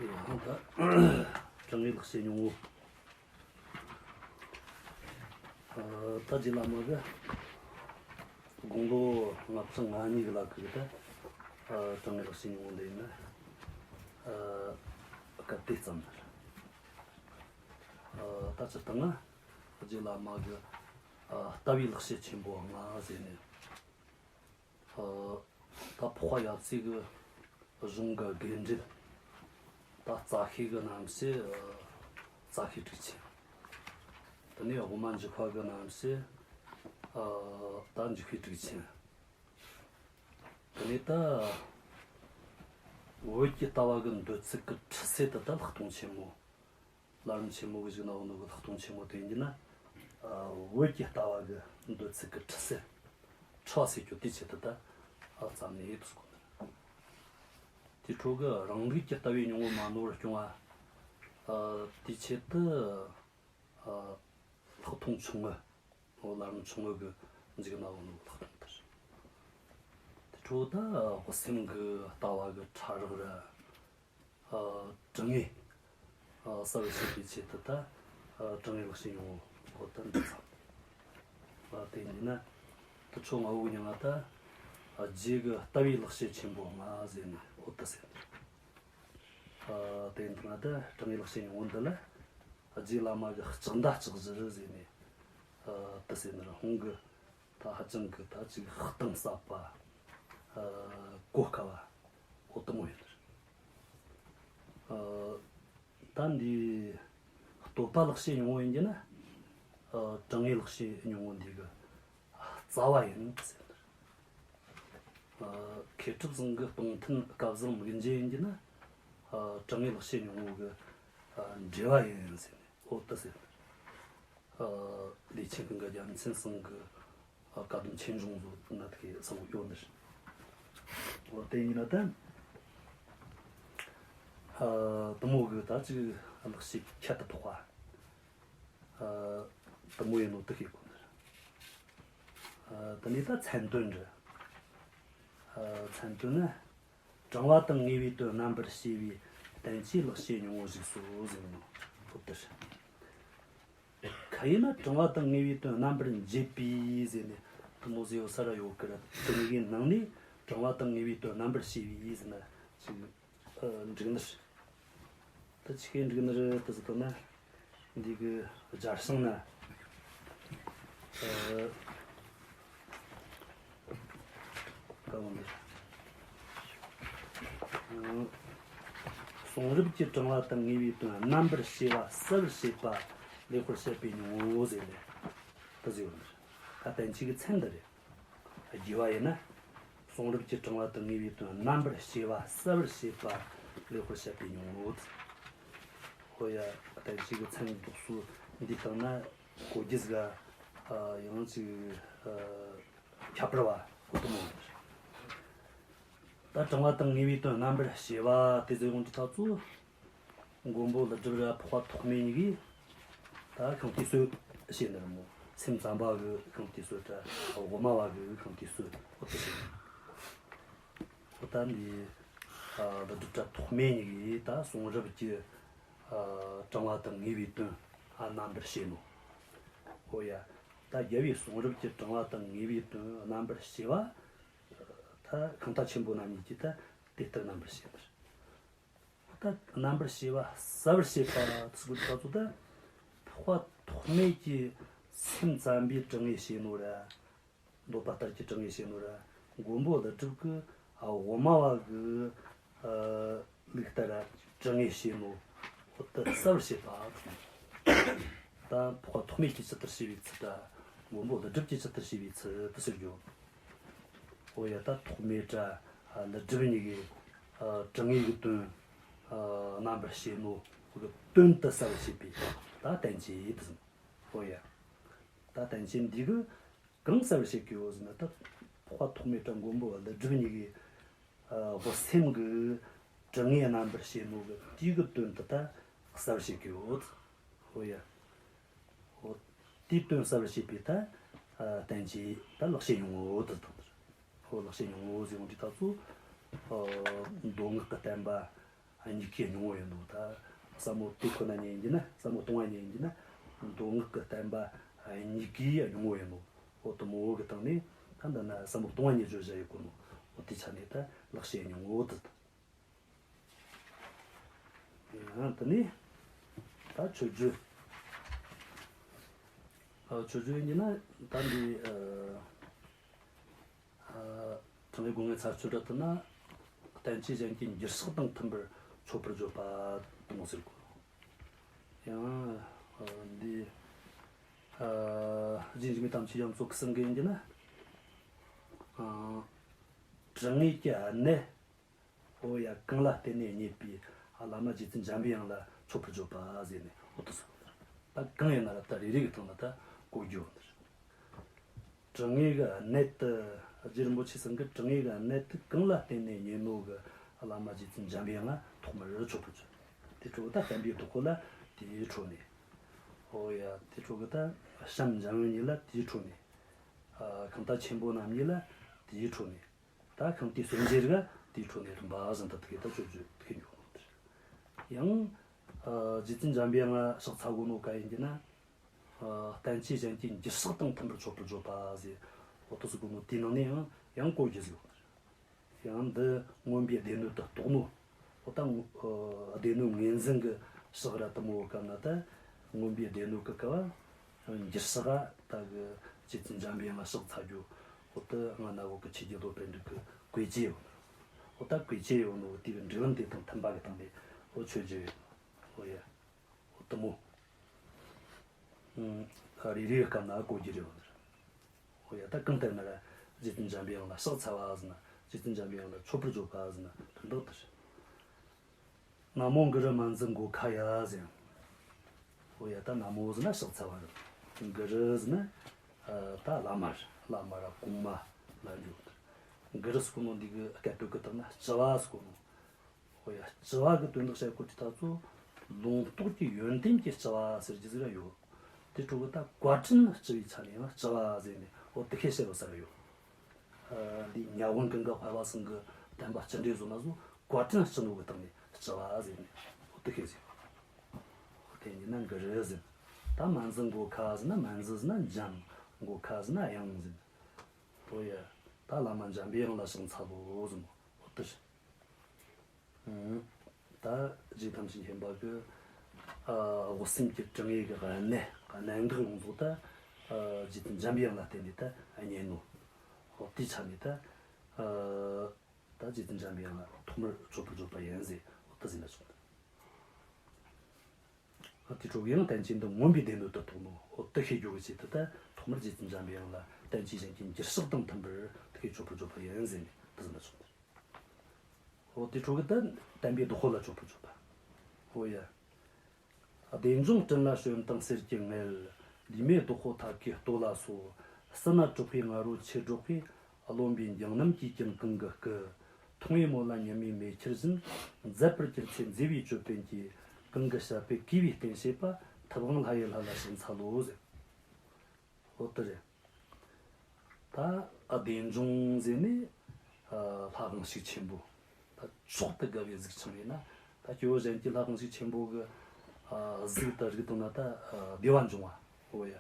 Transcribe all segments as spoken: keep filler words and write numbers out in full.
ཡང་ད་དྲང་ངེས་ལེགས་བཤད་སྙིང་བོ། ཨ། ད་རྗེ་བླ་མ་གི་དགུང་ལོ་ལྔ་བཅུ་ང་གཉིས་གི་ལ་ཁུ་གི་ད། ཨ། དྲང་ངེས་ལེགས་བཤད་སྙིང་བོ་འདི་ཡིན་ན། ཨ། སྐབས་དེ་ཙམ་ནི། ཨ། ད་སྤྱིར་བཏང་ན་རྗེ་བླ་མ་གི། ཨ། ལྟ་བའི་ལེགས་བཤད་ཆེན་པོ་ལྔ་ཟེར་ནས། ཨ། ད་འཕགས་པ་ཡབ་སྲས་གི་གཞུང་གི་དགེ་འབྲེལ་ད་རྩ་ཤེ་གི་རྣམ་བཤད། ཨ། རྩ་ཤེ་དྲུག་ཅན། དེ་ནས་དབུ་མ་འཇུག་པ་གི་རྣམ་བཤད། ཨ། ད་འཇུག་པའི་དྲུག་ཅན། དེ་ནས་ད་བོད་ཀྱི་ལྟ་བ་གི་འདོད་ཚུལ་གི་ཁྲིད་ཚད་དེ་ད་ལྷག་མཐོང་ཆེན་མོ། ལམ་རིམ་ཆེན་མོ་གི་བཞུགས་ན་འོ་ནོ་གི་ལྷག་མཐོང་ཆེན་མོ་དེ་ཡིན་གྱི་ན། ཨ། བོད་ཀྱི་ལྟ་བ་གི་འདོད་ཚུལ་གི་ཁྲིད་ཚད། ཁྲིད་པ་ཟེར་རྒྱུ་དེ་ཆེད་དུ་ད། ཨ། བརྩམས་ནས་ཡོད་དུ་སྐོར་ནི། དེ་འཕྲོ་གི་རང་རིག་གི་ལྟ་བའི་སྙིང་བོ་མ་ནོར་བར་སྐྱོང་བ། ཨ། དེ་ཆེད་དུ། ཨ། ལྷག་མཐོང་ཆུང་ངུ། འོ། ལམ་རིམ་ཆུང་ངུ་གི་འཇུག་ན་འོ་ནོ་ལྷག་མཐོང་དེ་རེད། དེ་འཕྲོ་ད་དབུ་སེམས་གི་ལྟ་བ་གི་ཕྲ་རགས་ར། ཨ། དྲང་ངེས། ཨ། གསལ་བར་བྱེད་པའི་ཆེད་དུ་ད། ཨ། དྲང་ངེས་ལེགས་བཤད་སྙིང་བོ་འོ་ད་འདི་ཙམ། ཨ། དེ་ཡིན་ན་དེ་ཆོ་ང་བོ་མྱིང་ང་ད། ཨ། རྗེ་གི་ལྟ་བའི་ལེགས་བཤད་ཆེན་པོ་ལྔ་ཟེར་ནས་འོ་ད་ཟེར། ཨ། དེ་ཡིན་ན་ད་དྲང་ངེས་ལེགས་བཤད་སྙིང་བོ་འདི་ལ་རྗེ་བླ་མ་གི་ལྕགས་མདའ་ལྕགས་བཞི་ཟེར་ནས། ཨ། ད་ཟེར་ནི་ར་ཧོང་གི། ད་ཧ་ཅང་གི་ད་ཅིག་གཏིང་ཟབ་པ། ཨ། གོ་དཀའ་བ། འོ་དེ་མོ་ཡིན་ནི་རེད། ཨ། ད་འདི་བསྟོད་པ་ལེགས་བཤད་སྙིང་བོ་ཡིན་གྱི་ན། ཨ། དྲང་ངེས་ལེགས་བཤད་སྙིང་བོ་འདི་གི་རྩ་བ་ཡིན་ཟེར་ནི་རེད། ཨ། མཁས་གྲུབ་ཚང་གི་སྤང་ཐང་སྐལ་བཟང་མིག་འབྱེད་ཡིན་གྱི་ན། ཨ། དྲང་ངེས་ལེགས་བཤད་སྙིང་བོ་གི། ཨ། འགྲེལ་བ་ཡིན་ཟེར་ནས་འོ་ད་ཟེར་ནི་རེད། ཨ། ལས་ཆེན་ཀུན་དགའ་རྒྱལ་མཚན་ཚང་གི། ཨ། བཀའ་གདམས་ཆོས་འབྱུང་ཟེར་ན་དེ་གི་གསལ་བོ་ཡོད་ནི་རེད། འོ་དེ་ཡིན་ན་ད། ཨ། དེ་མོ་གི་ད་ཅིག་ལེགས་བཤད་ཁྱད་དུ་འཕགས་པ། ཨ། དེ་མོ་ཡིན་ནོ་དེ་ཤེས་དགོས་ནི་རེད། ཨ། དེ་ནས་ད་མཚན་དོན་རེད། ཨ། མཚན་དོན་ནི། དྲང་བ་དང་ངེས་པའི་དོན་རྣམ་པར་ཕྱེ་བའི་བསྟན་བཅོས་ལེགས་བཤད་སྙིང་བོ་བཞུགས་སོ་ཟེར་ནོ་འོ་དེ་རེད། ག་ཡིན་ན་དྲང་བ་དང་ངེས་པའི་དོན་རྣམ་པར་འབྱེད་པའི་ཟེར་ནས་དེ་མོ་ཟེར་ཡོད་ས་ར་ཡོད་གི་ར། དེ་གཉིས་ཀའི་ནང་ནས་དྲང་བ་དང་ངེས་པའི་དོན་རྣམ་པར་ཕྱེ་བའི་ཟེར་ན་ཅིག་ཨ། འགྲིག་ནི་རེད། ད་ཆི་གི་འགྲིག་ནི་རེད་དེ་ཟེར་ན། འདི་གི་སྦྱར་བྱང་ན། ཨ། ག་བོ་འདི། ཨ། གསུང་རབ་ཀྱི་དྲང་བ་དང་ངེས་པའི་དོན་རྣམ་པར་ཕྱེ་བ་གསལ་བར་བྱེད་པ་ལེགས་པར་བཤད་པའི་སྙིང་བོ་ཟེར་ནས་དེ་ཟེར་བ་ནི། ད་བསྟན་བཅོས་ཀྱི་མཚན་འདི་རེད། རྒྱས་པ་ཡིན་ན། གསུང་རབ་ཀྱི་དྲང་བ་དང་ངེས་པའི་དོན་རྣམ་པར་ཕྱེ་བ་གསལ་བར་བྱེད་པ་ལེགས་པར་བཤད་པའི་སྙིང་བོ། ཧོ་ཡ། བསྟན་བཅོས་ཀྱི་མཚན་འདོགས་སྲོལ་འདི་ལྟར་ན་གོ་རྒྱུ་ཟིག་ཨ། ཡང་ཅིག་ཨ། ཁྱད་པར་བ་གོ་དུ་མོ། ད་དྲང་བ་དང་ངེས་པའི་དོན་རྣམ་པར་ཕྱེ་བ་དེ་ཟེར་ཡོང་དུས་ད་ཚོ། མགོན་པོ་ཀླུ་སྒྲུབ་ར་འཕགས་པ་ཐོགས་མེད་གཉིས་ཀྱིས་ད་ཤིང་རྟའི་སྲོལ་བྱས་ནི་རེད་མོ། སེམས་ཙམ་པ་གི་ཤིང་རྟའི་སྲོལ་ར་དབུ་མ་བ་གི་ཤིང་རྟའི་སྲོལ་འོ་དེ་བྱས་ནི། འོ་ད་འདི་ཨ་ཀླུ་སྒྲུབ་ར་ཐོགས་མེད་གཉིས་ཀྱིས་ད་གསུང་རབ་ཀྱི་ཨ་དྲང་བ་དང་ངེས་པའི་དོན་ཨ་རྣམ་པར་བཤད་ནོ། འོ་ཡ། ད་རྒྱལ་བའི་གསུང་རབ་ཀྱི་དྲང་བ་དང་ངེས་པའི་དོན་རྣམ་པར་བཤད་པ། ད་ཤིང་རྟ་ཆེན་པོ་རྣམ་གཉིས་ཀྱིས་ད་དེ་ལྟར་རྣམ་པར་བཤད་ནི་རེད། ད་རྣམ་པར་ཕྱེ་བ་གསལ་བར་བྱེད་པ་ཟེར་གོ་དུས་ད་ཚོ་ད། འཕགས་པ་ཐོགས་མེད་ཀྱིས་སེམས་ཙམ་པའི་དྲང་ངེས་བཤད་ནོ་ར། འདོད་པ་ལྟར་གྱི་དྲང་ངེས་བཤད་ནོ་ར། མགོན་པོ་ཀླུ་སྒྲུབ་ཀྱིས་ཨ་དབུ་མ་བ་གི་ཨ་ལུགས་ལྟར་དྲང་ངེས་བཤད་ནོ། འོ་ད་གསལ་བར་བྱེད་པ། ད་འཕགས་པ་ཐོགས་མེད་ཀྱིས་ཇི་ལྟར་བྱས་པའི་ཚུལ་ད། མགོན་པོ་ཀླུ་སྒྲུབ་ཀྱིས་ཇི་ལྟར་བྱས་པའི་ཚུལ་དེ་ཟེར་རྒྱུ། འོ་ཡ། ད་ཐོགས་མེད་ར་ཨ་ཀླུ་སྒྲུབ་གཉིས་ཀྱིས་ཨ་དྲང་ངེས་ཀྱི་དོན་ཨ་རྣམ་པར་བཤད་ནོ། འོ་གི་དོན་དེ་གསལ་བར་བྱེད་པའི་ད་བསྟན་བཅོས་དེ་ཟེར། འོ་ཡ། ད་བསྟན་བཅོས་འདི་གིས་གང་གསལ་བར་བྱེད་ཀྱི་ཡོད་ཟེར་ན། ད་འཕགས་པ་ཐོགས་མེད་ར་མགོན་པོ་ཀླུ་སྒྲུབ་གཉིས་ཀྱིས་ཨ་དབུ་སེམས་ཀྱི་དྲང་ངེས་རྣམ་པར་བཤད་ནོ་གི་དེ་གི་དོན་དེ་ད་གསལ་བར་བྱེད་ཀྱི་ཡོད། འོ་ཡ། འོ་དེའི་དོན་གསལ་བར་བྱེད་པའི་ད་ཨ་བསྟན་བཅོས་ད་ལེགས་བཤད་སྙིང་བོ་དེ་དང་། འོ་ལེགས་བཤད་སྙིང་བོ་ཟེར་ཡོང་དུས་ད་ཚོ་ཨ་མདོ་སྔགས་ཀྱི་བསྟན་པ་ གཉིས་ཀའི་སྙིང་བོ་ཡིན་ནོ། ད་ཟབ་མོ་དེ་ཁོ་ན་ཉན་རྒྱུ་ན། ཟབ་མོ་སྟོང་བ་ཉན་རྒྱུ་ན། མདོ་སྔགས་ཀྱི་བསྟན་པ་གཉིས་ཀའི་སྙིང་བོ་ཡིན་ནོ། འོ་དེ་མོ་གི་སྟེང་ནས་ད་འདི་ན་ཟབ་མོ་སྟོང་བ་ཉིད་བརྗོད་བྱ་ཡོད་གོ་ནོ། འོ་དེ་ཆ་ནས་ད་ལེགས་བཤད་སྙིང་བོ་དེ། ཡང་དེ་ནས་ད་མཆོད་བརྗོད། ཨ། མཆོད་བརྗོད་ཡིན་རྒྱུ་ན་ད་འདི། ཨ། ཨ། ཁྲང་ཨེ་དགོན་ངའི་ཚར་གཅོད་ར་དུ་ན། བསྟན་བཅོས་གཞན་གྱི་འགྱུར་ཕྱག་དང་མཐུན་པར་མཆོད་པར་བརྗོད་པ་དེ་མོ་ཟེར་གོ། ཡང་། ཨ། འདི། ཨ། རྗེ་འཇིགས་མེད་དམ་ཆོས་རྒྱ་མཚོ་གིས་གསུང་གི་ཡིན་རྒྱུ་ན། ཨ། དྲང་ངེས་ཀྱི་གནད། འོ་ཡ། གང་ལ་བརྟེན་ནས་རྙེད་པའི་བླ་མ་རྗེ་བཙུན་འཇམ་པའི་དབྱངས་ལ་མཆོད་པར་བརྗོད་པ་ཟེར་ནས། འོ་དེ་སོ། ད་གང་ཡིན་ན་ར་ད་རེ་རེ་གི་སྟེང་ལ་ད་གོ་རྒྱུ་ཡོད་ནི་རེད། དྲང་ངེས་ཀྱི་གནད་དེ། རྗེ་རིན་པོ་ཆེ་ཚང་གི་དྲང་ངེས་ཀྱི་གནད་དེ་གང་ལ་བརྟེན་ནས་རྙེད་ནོ་གི་བླ་མ་རྗེ་བཙུན་འཇམ་པའི་དབྱངས་ལ་ཐོག་མར་མཆོད་པར་བརྗོད། དེ་འཕྲོ་གི་ད་བསྟན་པའི་བདག་པོ་ལ་དེའི་འཕྲོ་ནས། འོ་ཡ། དེ་འཕྲོ་གི་ད་བྱམས་འཇམ་དབྱངས་གཉིས་ལ་དེའི་འཕྲོ་ནས། ཨ། གང་ལྟར་ཆེན་པོ་རྣམ་གཉིས་ལ་དེའི་འཕྲོ་ནས། ད་གང་དེའི་སེམས་ཅན་རིགས་དེའི་འཕྲོ་ནས་རིམ་པ་བཞིན་དུ་དེ་གའི་ད་མཆོད་བརྗོད་དེ་གའི་འཇོག་ནོ་དེ་རེད། ཡང་། ཨ། རྗེ་བཙུན་འཇམ་པའི་དབྱངས་ལ་ཕྱག་འཚལ་གོ་ནོ་ག་ཡིན་རྒྱུ་ན། ཨ། བསྟན་བཅོས་གཞན་གྱི་འགྱུར་ཕྱག་དང་མཐུན་པར་མཆོད་པར་བརྗོད་པ་ཟེར། འོ་དེ་སོ་གོ་ནོ་དེའི་ནང་ནས་ཡང་ཡང་གོ་རྒྱུ་ཟིག་ཡོད། ཡང་འདི་མངོན་པའི་སྡེ་སྣོད་དུ་གཏོགས་ནོ། འོ་ད། ཨ། སྡེ་སྣོད་ངོས་འཛིན་གྱི་ཕྱག་ར་དེ་མོ་གི་སྐབས་ན་ད། མངོན་པའི་སྡེ་སྣོད་ཀྱི་སྐབས། འགྱུར་ཕྱག་ག་ད་གི་རྗེ་བཙུན་འཇམ་པའི་དབྱངས་ལ་ཕྱག་འཚལ་རྒྱུ། འོ་དེ་སྔ་ན་བོད་ཀྱི་ཆོས་རྒྱལ་བློ་བཟང་པཎ་ཌི་ཏ་གི་བཀོད་རྒྱུ་ཡོད་ནོ། འོ་ད་བཀོད་རྒྱུ་ཡོད་ནོ་དེ་གི་འབྲས་བུ་དེ་དང་མཐུན་པ་གི་སྟེང་ནས་འོ་མཆོད་རྒྱུ་ཡོད་ནོ། འོ་ཡ། འོ་དེ་མོ། ཨང་། རེ་རེ་གི་སྐབས་ན་གོ་རྒྱུ་རེད་བ། འོ་ཡ། ད་གང་ལྟར་ན་ར་རྗེ་བཙུན་འཇམ་པའི་དབྱངས་ལ་ཕྱག་འཚལ་བ་ཟེར་ན། རྗེ་བཙུན་འཇམ་པའི་དབྱངས་ལ་མཆོད་པར་བརྗོད་པ་ཟེར་ན་དོན་དག་དེ་རེད། ན་མོ་གུ་རུ་མཉྫུ་འགོ་ཁཱ་ཡ་ཟེར། འོ་ཡ། ད་ན་མོ་ཟེར་ན་ཕྱག་འཚལ་བ་རེད། གུ་རུ་ཟེར་ན། ཨ། ད་བླ་མ་རེད། བླ་མ་ར་གོང་མ་ལ་འཇུག། གུ་རུ་ཟེར་གོ་ནོ་འདི་གི་སྐད་དོད་གི་སྟེང་ན་ལྕི་བ་ཟེར་གོ་ནོ། འོ་ཡ། ལྕི་བ་གི་དོན་དག་བཤད་གོ་དུས་ད་ཚོ་ལུང་རྟོགས་ཀྱི་ཡོན་ཏན་གྱི་ལྕི་བ་ཟེར་རྒྱུ་ཟིག་ར་ཡོད། དེ་འཕྲོ་གི་ད་བཀའ་དྲིན་ལྕི་བའི་ཆ་ནས་ཡང་ལྕི་བ་ཟེར་ནས་འོ་དེ་ཁས་བཤད་པ་ཟིག་ར་ཡོད། ཨ། འདི་མྱ་ངན་གང་ག་ཕལ་པ་ཚང་གི་བསྟན་པ་སྤྱི་འགྲོས་བཟོ་ན་ཚོ་བཀའ་དྲིན་ལྕི་ནོ་གི་སྟེང་ནས་ལྕི་བ་ཟེར་ནས་འོ་དེ་ཁས་ཟེར། འོ་དེ་ཡིན་ན་གུ་རུ་ཟེར། ད་མཉྫུ་འགོ་ཁཱ་ཟེར་ན། མཉྫུ་ཟེར་ན་འཇམ། འགོ་ཁཱ་ཟེར་ན་དབྱངས་ཟེར། འོ་ཡ། ད་བླ་མ་འཇམ་པའི་དབྱངས་ལ་ཕྱག་འཚལ་ལོ་ཟེར་ནོ། འོ་དེ་རེད། ཨང་། ད་རྗེ་ཐམས་ཅད་མཁྱེན་པ་གི། ཨ། དབུ་སེམས་ཀྱི་དྲང་ངེས་ཀྱི་གནད། གནད་འགག་ཡོངས་རྫོགས་ད། ཨ། རྗེ་བཙུན་འཇམ་པའི་དབྱངས་ལ་བརྟེན་ནས་ད་རྙེད་ནོ། འོ་དེའི་ཆ་ནས་ད། ཨ། ད་རྗེ་བཙུན་འཇམ་པའི་དབྱངས་ལ་ཐོག་མར་མཆོད་པར་བརྗོད་པ་ཡིན་ཟེར། འོ་དེ་ཟེར་ན་ཆོག། ཨ། དེ་འཕྲོ་ཡང་བསྟན་བཅོས་འདི་མངོན་པའི་སྡེ་སྣོད་དུ་གཏོགས་ནོ། འོ་དེ་ཤེས་རྒྱུ་གི་ཆེད་དུ་ད་ཐོག་མར་རྗེ་བཙུན་འཇམ་པའི་དབྱངས་ལ་བསྟན་བཅོས་གཞན་གྱི་འགྱུར་ཕྱག་དང་མཐུན་པར་དེ་ཤེས་མཆོད་པར་བརྗོད་པ་ཡིན་ཟེར་ནས་དེ་ཟེར་ན་ཆོག། འོ་དེ་འཕྲོ་གི་ད་བསྟན་པའི་བདག་པོ་ལ་མཆོད་པར་བརྗོད་པ། འོ་ཡ། བདེ་འབྱུང་སྤྲིན་ལ་བྱོན་དང་གསེར་གྱི་མངལ། ལུས་མེད་བདག་པོ་ཐབས་མཁས་སྟོད་ལ་སོགས། སྲིད་ན་གྲགས་པའི་ང་རོ་ཆེར་སྒྲོགས་པའི། རློམ་པའི་འགྱིང་རྣམས་ཀྱིས་ཀྱང་གང་གི་སྐུ། མཐོང་བའི་མོད་ལ་ཉི་མའི་མེ་ཁྱེར་བཞིན། མཛད་པར་གྱུར་ཚེ་མཛེས་པའི་ཅོད་པན་གྱིས། གང་གི་ཞབས་པད་བཀུས་པའི་རྟེན་བྱེད་པ། ཐུབ་དབང་ལྷ་ཡི་ལྷ་ལ་ཕྱག་འཚལ་ལོ་ཟེར། འོ་དེ་རེད། ད་ཨ་བདེ་འབྱུང་ཟེར་ནས། ཨ། ལྷ་གང་ཞིག་ཆེན་པོ། ད་མཆོག་ཏུ་དགའ་བའི་གཟུགས་ཅན་ཡིན་ན། ད་སྐྱེ་བོ་གཞན་གྱི་ལྷ་གང་ཞིག་ཆེན་པོ་གི། ཨ། གཟུགས་ད་རིག་བཏང་ན་ད། ཨ། བདེ་བ་འབྱུང་བ། འོ་ཡ།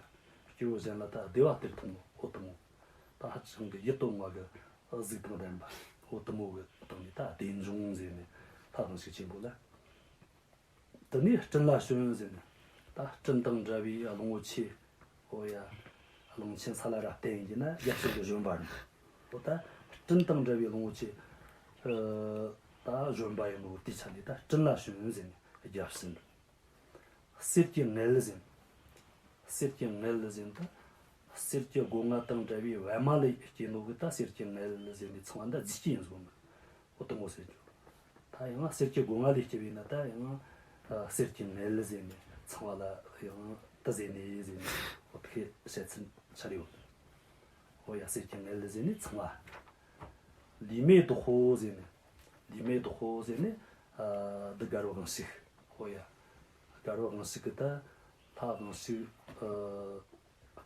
སྐྱེ་བོ་གཞན་ལ་ད་བདེ་བ་སྟེར་ཐུབ་ནོ། འོ་དེ་མོ། ད་ཧ་ཅང་གི་ཡིད་དུ་འོང་བ་གི་གཟུགས་དང་ལྡན་པ། འོ་དེ་མོ་གི་སྟེང་ནས་ད་བདེ་འབྱུང་ཟེར་ནས་ལྷ་གང་ཞིག་ཆེན་པོ་ལ། དེ་ནས་སྤྲིན་ལ་བྱོན་ཟེར་ནས། ད་སྤྲིན་དང་འདྲ་བའི་གླང་པོ་ཆེ། འོ་ཡ། གླང་ཆེན་ས་ལ་ར་བརྟེན་གྱི་ན་རྒྱལ་སྲིད་ཀྱི་བཞོན་པ་རེད། འོ་ད་སྤྲིན་དང་འདྲ་བའི་གླང་པོ་ཆེ། ཨ། ད་བཞོན་པ་ཡིན་ནོ་དེའི་ཆ་ནས་ད་སྤྲིན་ལ་བྱོན་ཟེར་ནས་རྒྱལ་སྲིད། གསེར་གྱི་མངལ་ཟེར། གསེར་གྱི་མངལ་ཟེར་ད། གསེར་གྱི་སྒོ་ང་དང་འདྲ་བའི་པད་མ་ལས་སྐྱེས་ནོ་གི་ད་གསེར་གྱི་མངལ་ཟེར་ནས་ཚང་བ་ད་རྫས་སྐྱེས་ཡིན་ཟེར་གོ་ནོ། འོ་དེ་མོ་ཟེར་རྒྱུ། ད་ཡང་གསེར་གྱི་སྒོ་ང་ལས་སྐྱེས་པས་ན་ད་ཡང་། ཨ། གསེར་གྱི་མངལ་ཟེར་ནས་ཚང་བ་ལ་ཡང་དེ་ཟེར་ནས་ཟེར་ནས་འོ་དེ་བཤད་ཚུལ་ཆ་རེ་ཡོད། འོ་ཡ། གསེར་གྱི་མངལ་ཟེར་ནས་ཚང་བ། ལུས་མེད་བདག་པོ་ཟེར་ནས། ལུས་མེད་བདག་པོ་ཟེར་ནས། ཨ། འདི་གར་བ་གང་ཞིག་འོ་ཡ། གར་བ་གང་ཞིག་གི་ད་ལྷ་གང་ཞིག་ཨ།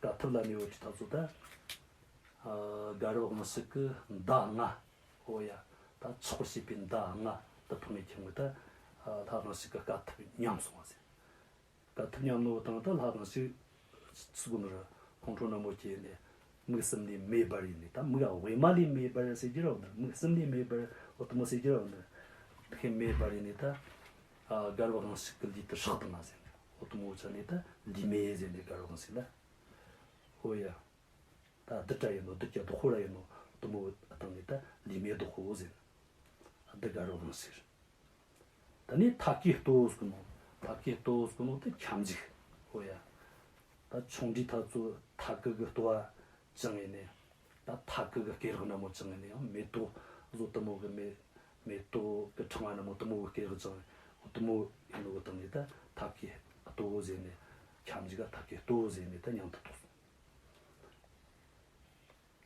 དཀའ་ཐུབ་ལ་གནས་པའི་དུས་ད་ཚོ་ད། ཨ། གར་བ་གང་ཞིག་གི་མདའ་ལྔ། འོ་ཡ། ད་འཕྱག་པར་བྱེད་པའི་མདའ་ལྔ་དེ་འཕངས་ནས་ཁྱེར་ཡོང་གི་ད། ལྷ་གང་ཞིག་གི་དཀའ་ཐུབ་ཉམས་སོང་བ་ཟེར། དཀའ་ཐུབ་ཉམས་ནོ་དང་ད་ལྷ་གང་ཞིག་ཚུགས་ནོ་ར་ཁོང་ཁྲོ་ནན་མོ་སྐྱེས་ནས་མིག་གསུམ་ལས་མེ་འབར་ཡིན་ནས། ད་མིག་དབུས་མ་ལས་མེ་འབར་ཟེར་རྒྱུ་ར་འོ་ན། མིག་གསུམ་ལས་མེ་འབར་འོ་དེ་མོ་ཟེར་རྒྱུ་ར་འོ་ན། དེ་མེ་འབར་ཡིན་ནས་ད་ཨ་རྒད་པོ་གང་ཞིག་གི་ལུས་དེ་སྲེག་བཏང་ང་ཟེར་ནས། འོ་དེ་མོ་ཆ་ནས་ད་ལུས་མེ་ཟེར་ནས་རྒད་པོ་གང་ཞིག་ལ། འོ་ཡ། ད་བདུད་ར་ཡིན་ནོ། བདུད་ཀྱི་བདག་པོ་ར་ཡིན་ནོ། དེ་མོ་བཏང་ནས་ད་ལུས་མེ་བདག་པོ་ཟེར། བདུད་རྒད་པོ་གང་ཞིག། ད་ནི་ཐབས་ཀྱི་ལྟོ་ཟེར་ནོ། ཐབས་ཀྱི་ལྟོ་ཟེར་ནོ་དེ་ཁྱབ་འཇུག། འོ་ཡ། ད་ཆུང་དུས་ཐག་ཚོ་ཐབས་ཀྱི་གི་ལྟོ་བ་བཅངས་ཡིན་ནས། ད་ཐབས་ཀྱི་གི་སྐེ་རགས་ནན་མོ་བཅངས་ཡིན་ནས། ཡང་མེ་ཏོག་བཟོ་དེ་མོ་གི་མེ་མེ་ཏོག་གི་ཕྲེང་བ་ནན་མོ་དེ་མོ་གི་སྐེ་རགས་བཅངས། འོ་དེ་མོ་ཡིན་ནོ་བཏང་ནས་ད་ཐབས་ཀྱི་ལྟོ་ཟེར་ནས། ཁྱབ་འཇུག་ག་ཐབས་ཀྱི་ལྟོ་ཟེར་ནས་ད་མྱིང་དེ་ཐོགས་སོང་།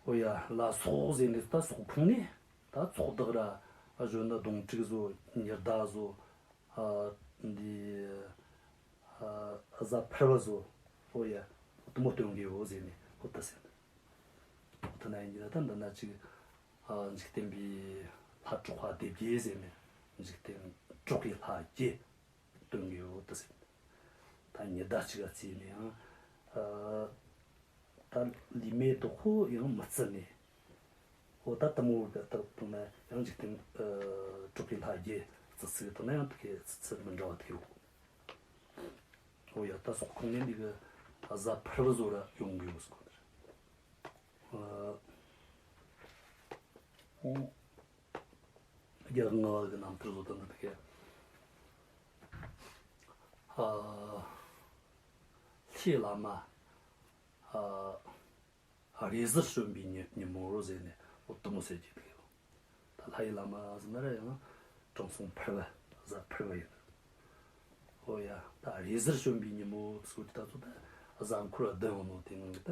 འོ་ཡ། ལ་སོགས་ཟེར་ནས་ད་སོགས་ཁོངས་ནས་ད་ཚོགས་བདག་ར་གཞོན་ནུ་གདོང་དྲུག་བཟོ། ཉི་ཟླ་བཟོ། ཨ་འདི་ཨ་གཟའ་ཕུར་བུ་བཟོ། འོ་ཡ། དེ་མོ་སྟོན་གི་ཡོད་ཟེར་ནས་འོ་ད་ཟེར། འོ་ད་ན་ཡིན་གྱི་ན་ད་འདི་ན་ཅིག་ཨ་འཇིག་རྟེན་པའི་ལྷ་གྲགས་པ་སྡེ་བརྒྱད་ཟེར་ནས། འཇིག་རྟེན་གྲགས་པའི་ལྷ་བརྒྱད་སྟོན་གི་ཡོད་ད་ཟེར། ད་ཉི་ཟླ་གཅིག་ག་བརྩིས་ནས་ཡང་ཨ་ད་ལུས་མེ་བདག་པོ་ཡང་མི་བརྩི་ནས། འོ་ད་དེ་མོ་གི་བཏགས་བཏང་ན་ཡང་འཇིག་རྟེན་ཨ་གྲགས་པའི་ལྷ་བརྒྱད་བརྩི་ཚུལ་དང་ན་ཡང་དེ་གི་བརྩི་ཚུལ་མི་འདྲ་བ་དེ་ཡོད། འོ་ཡ། ད་སོགས་ཁོངས་ནས་འདི་གི་གཟའ་ཕུར་བུ་བཟོ་ར་ཡོང་གི་ཡོད་ཟེར་གོ་ནི་རེད། ཨ་འོ། རྒྱལ་བ་ལྔ་པ་གི་རྣམ་ཐར་བཟོ་དོན་འདི་གི། ཨ་ལྷའི་བླ་མ་ཨ་རེས་གཟའ་བྱོན་པའི་ཉི་ཉིན་མོར་ཟེར་ནས་འོ་དེ་མོ་ཟེར་གྱི་འདུག་ཡོད། ད་ལྷའི་བླ་མ་ཟེར་ན་ར་ཡང་དྲང་སྲོང་ཕུར་བུ་གཟའ་ཕུར་བུ་ཡིན། འོ་ཡ། ད་རེས་གཟའ་བྱོན་པའི་ཉིན་མོ་ཟེར་གྱི་ད་ཚོ་ད་གཟའ་འཁོར་བདུན་ཡོད་ནོ་དེ་ནང་གི་ད་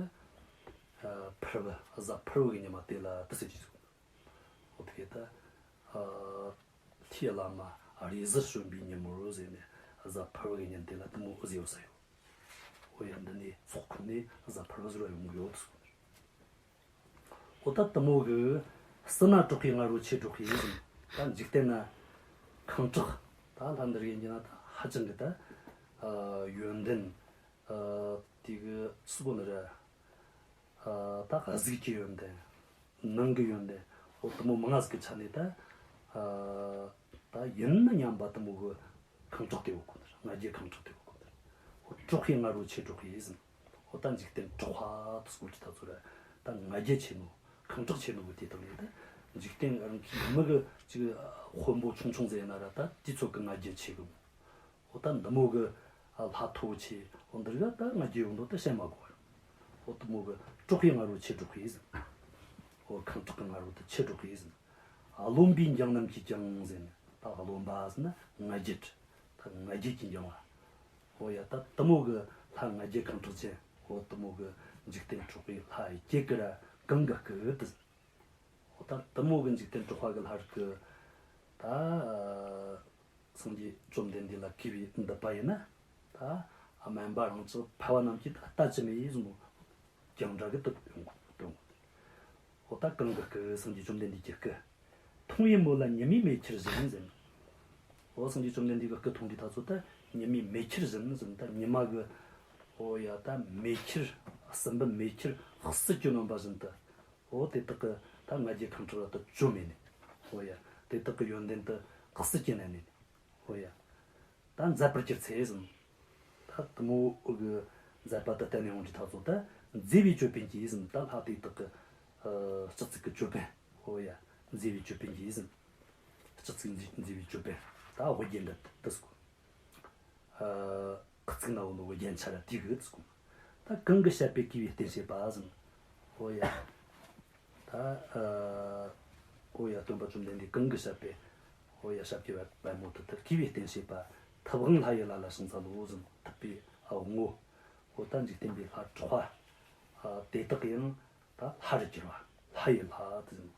ཨ་ཕུར་བུ་གཟའ་ཕུར་བུ་གི་ཉི་མ་དེ་ལ་དེ་ཟེར་གྱི་འདུག་འོ་དེ་གི་ད་ཨ་ལྷའི་བླ་མ་རེས་གཟའ་བྱོན་པའི་ཉིན་མོར་ཟེར་ནས་གཟའ་ཕུར་བུ་གི་ཉིན་དེ་ལ་དེ་མོ་འུ་ཟེར་ཡོད་ས་ཡོད། འོ་ཡ། འདི་ནས་སོགས་ཁོངས་ནས་གཟའ་ཕུར་བུ་ཟེར་བ་ཡོང་གི་ཡོད་ཟེར། འོ་ད་དེ་མོ་གི་སྲིད་ན་གྲགས་པའི་ང་རོ་ཆེ་གྲགས་པའི་ཟེར། ད་འཇིག་རྟེན་ན་ཁེངས་དྲེགས་ད་ལྷ་འདིར་ཡིན་གྱི་ན་ད་ཧ་ཅང་གི་ད་ཨ་ཡོན་ཏན་ཨ་དེ་གི་སུ་གོ་ནི་ར། ཨ་ད་གཟུགས་ཀྱི་ཡོན་ཏན། ནང་གི་ཡོན་ཏན། འོ་དེ་མོ་མང་ང་ཟིག་གི་ཆ་ནས་ད་ཨ་ད་ཡིན་ན་སྙམ་པ་དེ་མོ་གི་ཁེངས་དྲེགས་དེ་ཡོད་གོ་ནི་ར། ང་རྒྱལ་ཁེངས་དྲེགས་དེ་ཡོད་གོ་ནི་ར། འོ་གྲགས་པའི་ང་རོ་ཆེ་གྲགས་པའི་ཟེར། འོ་ད་འཇིག་རྟེན་གྲགས་པ་དེ་སྐོར་གྱི་ད་ཚོ་ར་ད་ང་རྒྱལ་ཆེ་ནོ་ཁེངས་དྲེགས་ཆེ་ནོ་གི་དེ་དག་ནས་ད་འཇིག་རྟེན་རང་གི་མི་གི་ཅིག་དཔོན་པོ་ཆུང་ཆུང་ཟེར་ན་ར་ད་དེ་ཚོ་གི་ང་རྒྱལ་ཆེ་གི། འོ་ད་འདི་མོ་གི་ཨ་ལྷ་མཐོ་ཆེ་འོ་འདི་རིགས་ད་ང་རྒྱལ་ཡོད་ནོ་ད་བཤད་མ་དགོས་པ་རེད། འོ་དེ་མོ་གི་གྲགས་པའི་ང་རོ་ཆེ་གྲགས་པའི་ཟེར། འོ་ཁེངས་དྲེགས་ཀྱི་ང་རོ་དེ་ཆེ་གྲགས་པའི་ཟེར། རློམ་པའི་འགྱིང་རྣམས་ཀྱིས་ཀྱང་ཟེར་ནས། ད་རློམ་པ་ཟེར་ན་ང་རྒྱལ། ད་ང་རྒྱལ་གྱིས་འགྱིང་བ། འོ་ཡ། ད་དེ་མོ་གི་ལྷ་ང་རྒྱལ་ཁེངས་དྲེགས་ཅན། འོ་དེ་མོ་གི་འཇིག་རྟེན་གྲགས་པའི་ལྷ་ཡི་གེ་གི་ར་གང་གི་སྐུ་དེ་ཟེར། འོ་ད་དེ་མོ་གི་འཇིག་རྟེན་གྲགས་པ་གི་ལྷ་རིགས་གི་ད་སངས་རྒྱས་བཅོམ་ལྡན་འདས་ལ་གུས་པས་འདུད་པ་ཡིན་ན། ད་སྨན་པ་རང་ཅག་ཕལ་བ་རྣམས་ཀྱིས་ད་ལྟ་ཅི་སྨྲས་ཟེར་ནོ་རྒྱང་གྲགས་གི་དེ་ཡོང་གོ་དོན་གོ། འོ་ད་གང་གི་སྐུ། སངས་རྒྱས་བཅོམ་ལྡན་འདས་ཀྱི་སྐུ། མཐོང་བའི་མོད་ལ་ཉི་མའི་མེ་ཁྱེར་བཞིན་ཟེར། འོ་སངས་རྒྱས་བཅོམ་ལྡན་འདས་ཀྱི་སྐུ་མཐོང་དུས་ད་ཚོ་ད་ཉི་མའི་མེ་ཁྱེར་བཞིན་ཟེར། ད་ཉི་མ་གི་འོ་ཡ་ད་མེ་ཁྱེར་སྲིན་བུ་མེ་ཁྱེར་གསིལ་གྱིས་ནོན་པ་བཞིན་དུ། འོ་དེ་དག་གི་ད་ང་རྒྱལ་ཁེངས་དྲེགས་ལ་ད་བཅོམ་མེད་ནས། འོ་ཡ། དེ་དག་གི་ཡོན་ཏན་དུ་གསིལ་གྱིས་མནན་ནས། འོ་ཡ། ད་མཛད་པར་གྱུར་ཚེ་ཟེར། ད་དེ་མོ་གི་མཛད་པ་དེ་བསྟན་ནས་འོང་དུས་ད་ཚོ་ད་མཛེས་པའི་ཅོད་པན་གྱིས་ཟེར། ད་ལྷ་དེ་དག་གི་ཨ་སྤྱི་གཙུག་གི་ཅོད་པན། འོ་ཡ། མཛེས་པའི་ཅོད་པན་གྱིས་ཟེར། སྤྱི་གཙུག་མཛེས་མཛེས་པའི་ཅོད་པན། ད་འོ་རྒྱན་འདི་དེ་ཟེར་གོ། ཨ་ཁ་ཚིག་ན་འོ་ནོ་རྒྱན་ཆ་ར་དེ་གི་ཚིག་གོ། ད་གང་གིས་བཤད་པའི་གུས་པས་བསྟེན་བྱེད་པ་ཟེར། འོ་ཡ། ད་ཨ་འོ་ཡ། སྟོན་པ་བཅོམ་ལྡན་འདས་གང་གིས་བཤད་པའི་འོ་ཡ་ཞབས་ཀྱི་པད་མོ་དེ་ལྟར་གུས་པས་བསྟེན་བྱེད་པ། ཐུབ་དབང་ལྷ་ཡི་ལ་ལ་ཕྱིན་འཚལ་ལོ་ཟེར། ཐུབ་པའི་ཨ་ངོ་བོ། འོ་ད་འཇིག་རྟེན་པའི་ལྷ་གྲགས་པ་ཨ་དེ་དག་ཡང་ད་ལྷར་གྱུར་པ། ལྷ་ཡི་ལྷ་དེ་ཟེར།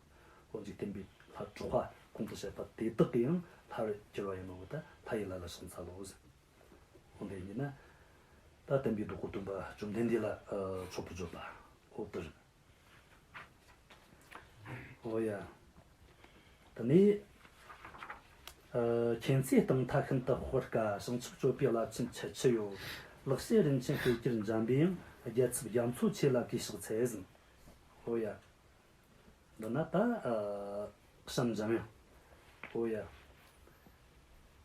འོ་འཇིག་རྟེན་པའི་ལྷ་གྲགས་པ་གོང་དུ་བཤད་པ་དེ་དག་གི་ཡང་ལྷར་གྱུར་པ་ཡིན་ནོ་ད་ལྷ་ཡི་ལ་ལ་ཕྱིན་འཚལ་ལོ་ཟེར། འོ་འདི་ཡིན་ན་ད་དམ་པའི་བདག་པོ་སྟོན་པ་བཅོམ་ལྡན་འདས་ལ་ཨ་མཆོད་པར་བརྗོད་པ་འོ་དེ་རེད། འོ་ཡ། ད་ནི་ ཨ། མཁྱེན་བརྩེ་གཏིང་མཐའ་ཤིན་ཏུ་དཔག་དཀའ། བྱང་ཆུབ་སྤྱོད་པའི་རླབས་ཆེན་ཁྱད་ཆོས་ཡོད། ལེགས་བཤད་རིན་ཆེན་གཏེར་གྱུར་འཇམ་པའི་དབྱངས། རྒྱལ་ཚབ་རྒྱ་མཚོ་ཆེ་ལ་གུས་ཕྱག་འཚལ་ཟེར། འོ་ཡ། འདི་ན་ད་ཨ་བྱམས་འཇམ་དབྱངས། འོ་ཡ།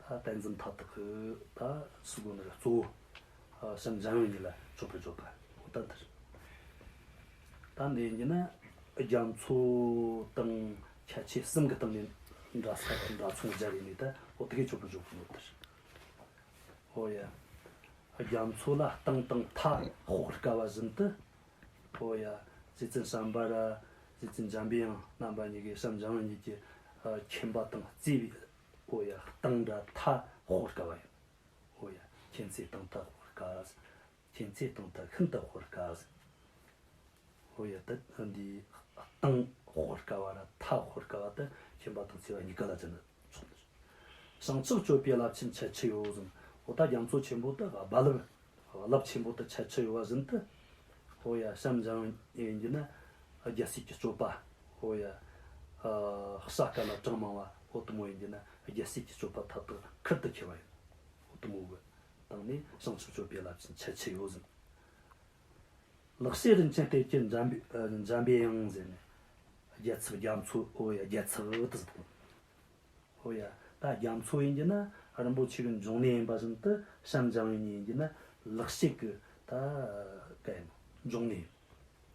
ད་བསྟན་འཛིན་མཐའ་དག་གི་ད་ཟེར་གོ་ནི་ར་གཙོ་བོ་ཨ་བྱམས་འཇམ་དབྱངས་གཉིས་ལ་མཆོད་པར་བརྗོད་པ། འོ་ད་འདིར། ད་འདི་ཡིན་གྱི་ན་རྒྱ་མཚོ་དང་ཁྱད་ཆོས་གསུམ་གྱི་སྟེང་ནས་འདྲ་ས་དང་འདྲ་མཚུངས་སྦྱར་ཡིན་ནི་ད་འོ་དེ་གའི་མཆོད་པར་བརྗོད་གོ་ནོ་འདིར། འོ་ཡ། རྒྱ་མཚོ་ལ་གཏིང་དང་མཐའ་དཔག་དཀའ་བ་བཞིན་དུ། འོ་ཡ། རྗེ་བཙུན་བྱམས་པ་ར་རྗེ་བཙུན་འཇམ་པའི་དབྱངས་རྣམ་པ་གཉིས་ཀྱིས་བྱམས་འཇམ་དབྱངས་གཉིས་ཀྱི་ཨ་མཁྱེན་པ་དང་བརྩེ་བའི། འོ་ཡ། གཏིང་ར་མཐའ་དཔག་དཀའ་བ་ཡིན། འོ་ཡ། མཁྱེན་བརྩེ་གཏིང་མཐའ་དཔག་དཀའ། མཁྱེན་བརྩེ་གཏིང་མཐའ་ཤིན་ཏུ་དཔག་དཀའ། འོ་ཡ། ད་འདི་གཏིང་དཔག་དཀའ་བ་ར་མཐའ་དཔག་དཀའ་བ་དེ་མཁྱེན་པ་དང་བརྩེ་བ་གཉིས་ཀ་ལ་སྦྱར་ན་ཆོག་ནི་རེད། བྱང་ཆུབ་སྤྱོད་པའི་རླབས་ཆེན་ཁྱད་ཆོས་ཡོད་ཟེར། འོ་ད་རྒྱ་མཚོ་ཆེན་པོ་དེ་རྦ་རླབས། རླབས་ཆེན་པོ་དེ་ཁྱད་ཆོས་ཡོད་པ་བཞིན་དུ། འོ་ཡ། བྱམས་འཇམ་དབྱངས་ཡིན་གྱི་ན་རྒྱལ་སྲས་ཀྱི་སྤྱོད་པ། འོ་ཡ། ཨ་བྱ་དཀའ་ལ་གྲངས་མང་བ། འོ་དེ་མོ་ཡིན་གྱི་ན་རྒྱལ་སྲས་ཀྱི་སྤྱོད་པ་མཐའ་དག་ཁུར་དུ་འཁྱེར་བ་ཡིན། འོ་དེ་མོ་གི་སྟེང་ནས་བྱང་ཆུབ་སྤྱོད་པའི་རླབས་ཆེན་ཁྱད་ཆོས་ཡོད་ཟེར། ལེགས་བཤད་རིན་ཆེན་གཏེར་གྱུར་འཇམ་པའི་ཨ་འཇམ་པའི་དབྱངས་ཟེར་ནས། རྒྱལ་ཚབ་རྒྱ་མཚོ། འོ་ཡ། རྒྱལ་ཚབ་དེ་ཟེར། འོ་ཡ། ད་རྒྱ་མཚོ་ཡིན་གྱི་ན་རིན་པོ་ཆེ་གི་འབྱུང་གནས་ཡིན་པ་བཞིན་དུ་བྱམས་འཇམ་དབྱངས་གཉིས་ཡིན་གྱི་ན་ལེགས་བཤད་ཀྱི་ད་ག་ཡིན་ནོ། འབྱུང་གནས།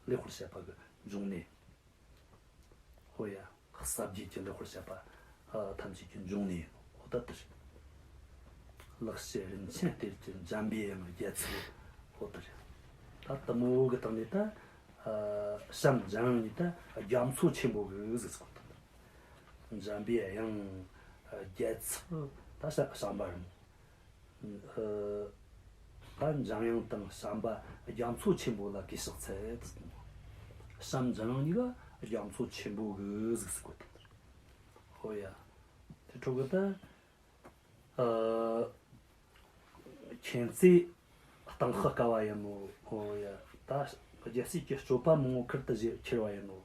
ལེགས་པར་བཤད་པ་གི་འབྱུང་གནས། འོ་ཡ། ཟབ་རྒྱས་ཀྱི་ལེགས་པར་བཤད་པ་ཨ་ཐམས་ཅད་ཀྱི་འབྱུང་གནས་ཡིན་ནོ། འོ་ད་དེ་རེད། ལེགས་བཤད་རིན་ཆེན་གཏེར་གྱུར་འཇམ་པའི་དབྱངས། རྒྱལ་ཚབ། འོ་དེ་རེད། ད་དེ་མོ་གི་སྟེང་ནས་ད་ཨ་བྱམས་འཇམ་དབྱངས་གཉིས་ད་རྒྱ་མཚོ་ཆེན་པོ་གི་གཟུགས་སུ་བཀོད་དང་། འཇམ་པའི་དབྱངས། རྒྱལ་ཚབ། ད་བྱམས་པ་རེད་མོ། ཨ་ད་འཇམ་དབྱངས་དང་བྱམས་པ་རྒྱ་མཚོ་ཆེན་པོ་ལ་གུས་ཕྱག་འཚལ་དུ་གསུངས། བྱམས་འཇམ་དབྱངས་གཉིས་ཀ་རྒྱ་མཚོ་ཆེན་པོ་གི་གཟུགས་སུ་བཀོད་དང་། ཧོ་ཡ། དེ་འཕྲོ་གི་ད། ཨ་མཁྱེན་བརྩེ་གཏིང་དཔག་དཀའ་བ་ཡིན་ནོ། ཨོ་ཡ། ད་རྒྱལ་སྲས་ཀྱི་སྤྱོད་པ་མང་པོ་ཁུར་དུ་བཞེས་ཁྱེར་བ་ཡིན་ནོ།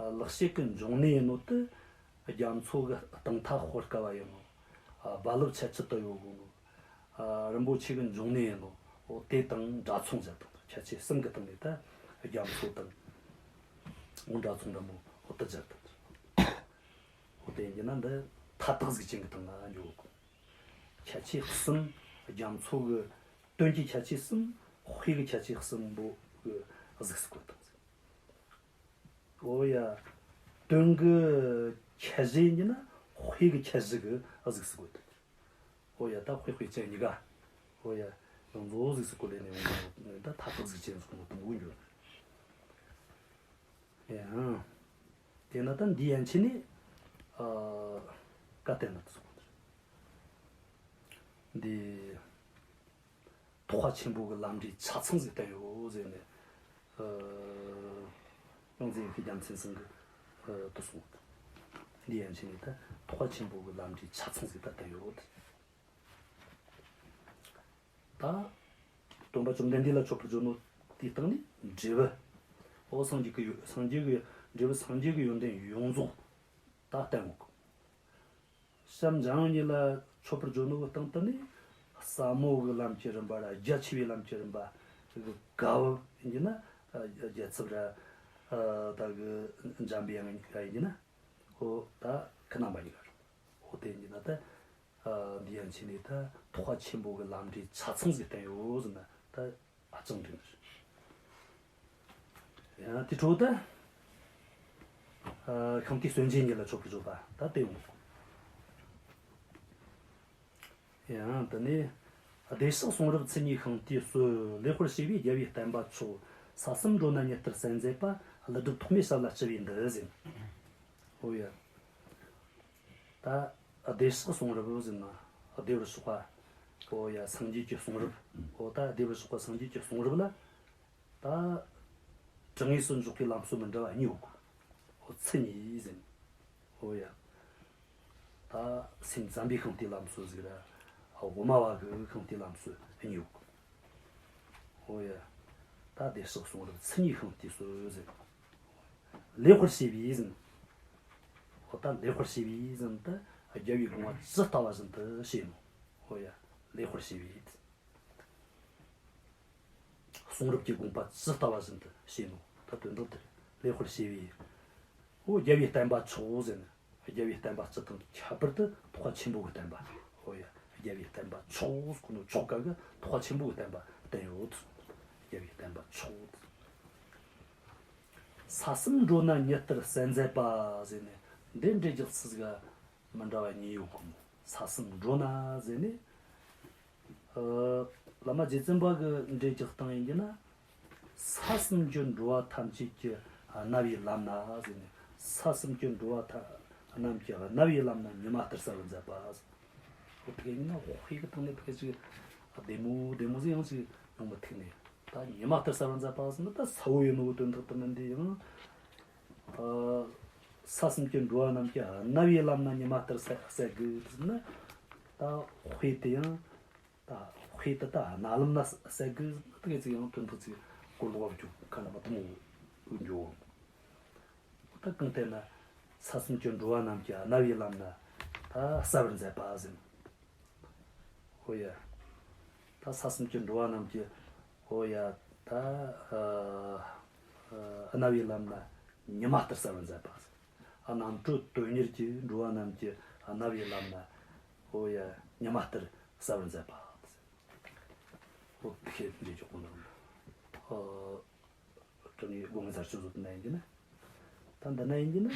ཨ་ལེགས་བཤད་ཀྱི་འབྱུང་གནས་ཡིན་ནོ་དེ་རྒྱ་མཚོ་གི་གཏིང་མཐའ་དཔག་དཀའ་བ་ཡིན་ནོ། ཨ་རྦ་རླབས་ཆེ་ཆེ་དུ་ཡོད་གོ་ནོ། ཨ་རིན་པོ་ཆེ་གི་འབྱུང་གནས་ཡིན་ནོ། ཨོ་དེ་དང་འདྲ་མཚུངས་བྱ་དང་། ཁྱད་ཆོས་གསུམ་གི་སྟེང་ནས་ད་རྒྱ་མཚོ་དང་འདྲ་མཚུངས་འདྲ་མོ་ཨོ་དེ་བྱ་དང་། འོ་དེ་ཡིན་ན་འདི་མཐའ་དག་གཟུགས་ཅན་གྱི་སྟེང་ལ་འཇོག་གོ། ཁྱད་ཆོས་གསུམ། རྒྱ་མཚོ་གི་དོན་གྱི་ཁྱད་ཆོས་གསུམ། དཔེ་གི་ཁྱད་ཆོས་གསུམ་པོ་གི་གཟུགས་སུ་བཀོད་དང་། འོ་ཡ། དོན་གི་ཁྱད་གཞི་ཡིན་ན་དཔེ་གི་ཁྱད་གཞི་གི་གཟུགས་སུ་བཀོད་དང་། འོ་ཡ། ད་དཔེ་དཔེ་ཅན་གཉིས་ཀ། འོ་ཡ། ཡོངས་རྫོགས་གཟུགས་སུ་བཀོད་ལས་ནས་འོང་ད་མཐའ་དག་གཟུགས་ཅན་ཟེར་གོ་ནོ་དེ་མོ་འགྱུར། ཡང་། དེས་ན་ད་འདི་ཡན་ཆད་ནས་ཨ་བཀའ་བསྟན་ན་ད་སོང་། འདི་ཐེག་པ་ཆེན་པོ་གི་ལམ་འབྲས་ཆ་ཚང་ཟིག་བསྟན་ཡོད་ཟེར་ནས། ཨ་ཡོངས་འཛིན་ཡེ་ཤེས་རྒྱལ་མཚན་ཚང་གི་ཨ་ད་སོང་། འདི་ཡན་ཆད་ནས་ད་ཐེག་པ་ཆེན་པོ་གི་ལམ་འབྲས་ཆ་ཚང་ཟིག་ད་བསྟན་ཡོད། ད་སྟོན་པ་བཅོམ་ལྡན་འདས་ལ་མཆོད་པར་བརྗོད་ནོ་དེའི་སྟེང་ནས་འབྲས་བུ། འོ་སངས་རྒྱས་ཀྱི་ཡོན། སངས་རྒྱས་ཀྱི་འབྲས་བུ། སངས་རྒྱས་ཀྱི་ཡོན་ཏན་ཡོངས་རྫོགས་ད་བསྟན་ཡོད་གི། བྱམས་འཇམ་དབྱངས་གཉིས་ལ་མཆོད་པར་བརྗོད་ནོ་གི་སྟེང་དུ་ནི་ཟབ་མོ་གི་ལམ་གྱི་རིམ་པ་ར་རྒྱ་ཆེ་བའི་ལམ་གྱི་རིམ་པ་གི་བཀའ་བབས་ཡིན་གྱི་ན། ཨ་རྒྱལ་ཚབ་ར་ཨ་ད་གི་འཇམ་པའི་དབྱངས་གཉིས་ཀ་ཡིན་གྱི་ན། འོ་ད་ཁོ་རྣམ་པ་གཉིས་ཀ་རེད། འོ་དེ་ཡིན་གྱི་ན་ད། ཨ་འདི་ཡན་ཆད་ནས་ད་ཐེག་པ་ཆེན་པོ་གི་ལམ་འབྲས་ཆ་ཚང་ཟིག་བསྟན་ཡོད་ཟེར་ན་ད་ཨ་ཅང་འགྲིག་ནི་རེད། ཡང་དེ་འཕྲོ་ད་ཨ་ཤིང་རྟའི་སྲོལ་འབྱེད་གཉིས་ལ་མཆོད་པར་བརྗོད་པ་ད་དེ་ཡོང་། ཡང་དེ་ནས་བདེ་གཤེགས་གསུང་རབ་མཚན་ཉིད་ཤིང་རྟའི་སྲོལ། ལེགས་པར་བཤད་པའི་རྒྱལ་བའི་བསྟན་པ་མཆོག། ས་གསུམ་འགྲོ་ན་ཉི་ལྟར་གསལ་མཛད་པ། ཀླུ་སྒྲུབ་ཐོགས་མེད་ཞབས་ལ་སྤྱི་བོས་འདུད་ཟེར། ཨོ་ཡ། ད་བདེ་གཤེགས་གསུང་རབ་ཟེར་ན་བདེ་བར་གཤེགས་པ། ཨོ་ཡ། སངས་རྒྱས་ཀྱི་གསུང་རབ། ཨོ་ད་བདེ་བར་གཤེགས་པ་སངས་རྒྱས་ཀྱི་གསུང་རབ་ལ་ད་དྲང་ངེས་སུ་འཇོག་པའི་ལམ་སྲོལ་མི་འདྲ་བ་གཉིས་ཡོད་གི། ཨོ་མཚན་ཉིད་ཟེར། ཨོ་ཡ། ད་སེམས་ཙམ་པའི་ཤིང་རྟའི་ལམ་སྲོལ་ཟིག་ར། ཨ་དབུ་མ་བ་གི་ཤིང་རྟའི་ལམ་སྲོལ་གཉིས་ཡོད་གི། ཨོ་ཡ། ད་བདེ་གཤེགས་གསུང་རབ་མཚན་ཉིད་ཤིང་རྟའི་སྲོལ་ཟེར། ལེགས་པར་བཤད་པའི་ཟེར། ཨོ་ད་ལེགས་པར་བཤད་པའི་ཟེར་ད་ རྒྱལ་བའི་དགོངས་པ་ཇི་ལྟ་བ་བཞིན་དུ་བྱས་ནོ། ཨོ་ཡ། ལེགས་པར་བྱས་པས། གསུང་རབ་ཀྱི་དགོངས་པ་ཇི་ལྟ་བ་བཞིན་དུ་བྱས་ནོ། ད་དོན་དག་དེ་ལེགས་པར་བྱས་པས། ཨོ་རྒྱལ་བའི་བསྟན་པ་མཆོག་ཟེར་ནས། རྒྱལ་བའི་བསྟན་པ་སྤྱི་དང་ཁྱད་པར་དུ་ཐེག་པ་ཆེན་པོ་གི་བསྟན་པ། ཨོ་ཡ། རྒྱལ་བའི་བསྟན་པ་མཆོག་ཟེར་གོ་ནོ་ཆོ་ག་གི་ཐེག་པ་ཆེན་པོ་གི་བསྟན་པ་བསྟན་ཡོད། རྒྱལ་བའི་བསྟན་པ་མཆོག་ས་གསུམ་འགྲོ་ན་ཉི་ལྟར་གསལ་མཛད་པ་ཟེར་ནས། འདི་འགྲེལ་རྒྱག་ཚུལ་ཟིག་མི་འདྲ་བ་གཉིས་ཡོད་གོ། ས་གསུམ་འགྲོ་ན་ཟེར་ནས། ཨ། བླ་མ་རྗེ་བཙུན་པ་གི་འགྲེལ་རྒྱག་སྟངས་ཡིན་གྱི་ན། ས་གསུམ་གྱི་འགྲོ་བ་ཐམས་ཅད་ཀྱི་རྣ་བའི་ལམ་ན་ཟེར་ནས། ས་གསུམ་གྱི་འགྲོ་བ་ཐམས་རྣམས་ཀྱི་རྣ་བའི་ལམ་ན་ཉི་མ་ལྟར་གསལ་བར་མཛད་པ་ཟེར། ཨོ་དེ་ག་ཡིན་ན་དཔེ་གི་སྟེང་ནས་ཕལ་ཆེར་བདེ་མོ་བདེ་མོ་ཟིག་ཡང་ཅིག་ཡོང་མི་ཐུབ་ནས། ད་ཉི་མ་ལྟར་གསལ་བར་མཛད་པ་ཟེར་ན་ད་གསལ་བོ་ཡིན་ནོ་གི་དོན་དག་དེ་མིན། དེ་ཡང་། ཨ། ས་གསུམ་གྱི་འགྲོ་བ་རྣམས་ཀྱི་རྣ་བའི་ལམ་ན་ཉི་མ་ལྟར་གསལ་གསལ་གི་ཟེར་ན། ད་དཔེ་དེ་ཡང་། ད་དཔེ་དེ་ད་རྣ་ལམ་ན་གསལ་གི་ཟེར་ན། དེ་ག་ཅིག་ཡང་དོན་དག་ཅིག་གོ་ལོག་རྒྱུ་ཁ་ན་མ་དེ་མོ་འགྱོ། ད་གང་ལྟར་ན་ས་གསུམ་གྱི་འགྲོ་བ་རྣམས་ཀྱི་རྣ་བའི་ལམ་ན་ད་གསལ་བར་མཛད་པ་ཟེར། ཨོ་ཡ། ད་ས་གསུམ་གྱི་འགྲོ་བ་རྣམས་ཀྱི། ཨོ་ཡ། ད་ཨ་ཨ་རྣ་བའི་ལམ་ན་ཉི་མ་ལྟར་གསལ་བར་མཛད་པ་ཟེར། ཨ། རྣམ་གྲོལ་དོན་གཉེར་གྱི་འགྲོ་བ་རྣམས་ཀྱི་རྣ་བའི་ལམ་ན། ཨོ་ཡ། ཉི་མ་ལྟར་གསལ་བར་མཛད་པ་ཟེར། ཨོ་དེ་འགྲེལ་རྒྱག་གོ་ནོ། ཨ། དྲང་ངེས་དགོངས་ངེས་ཚར་གཅོད་བཟོ་དེ་ན་ཡིན་གྱི་ན། ད་འདི་ན་ཡིན་གྱི་ན།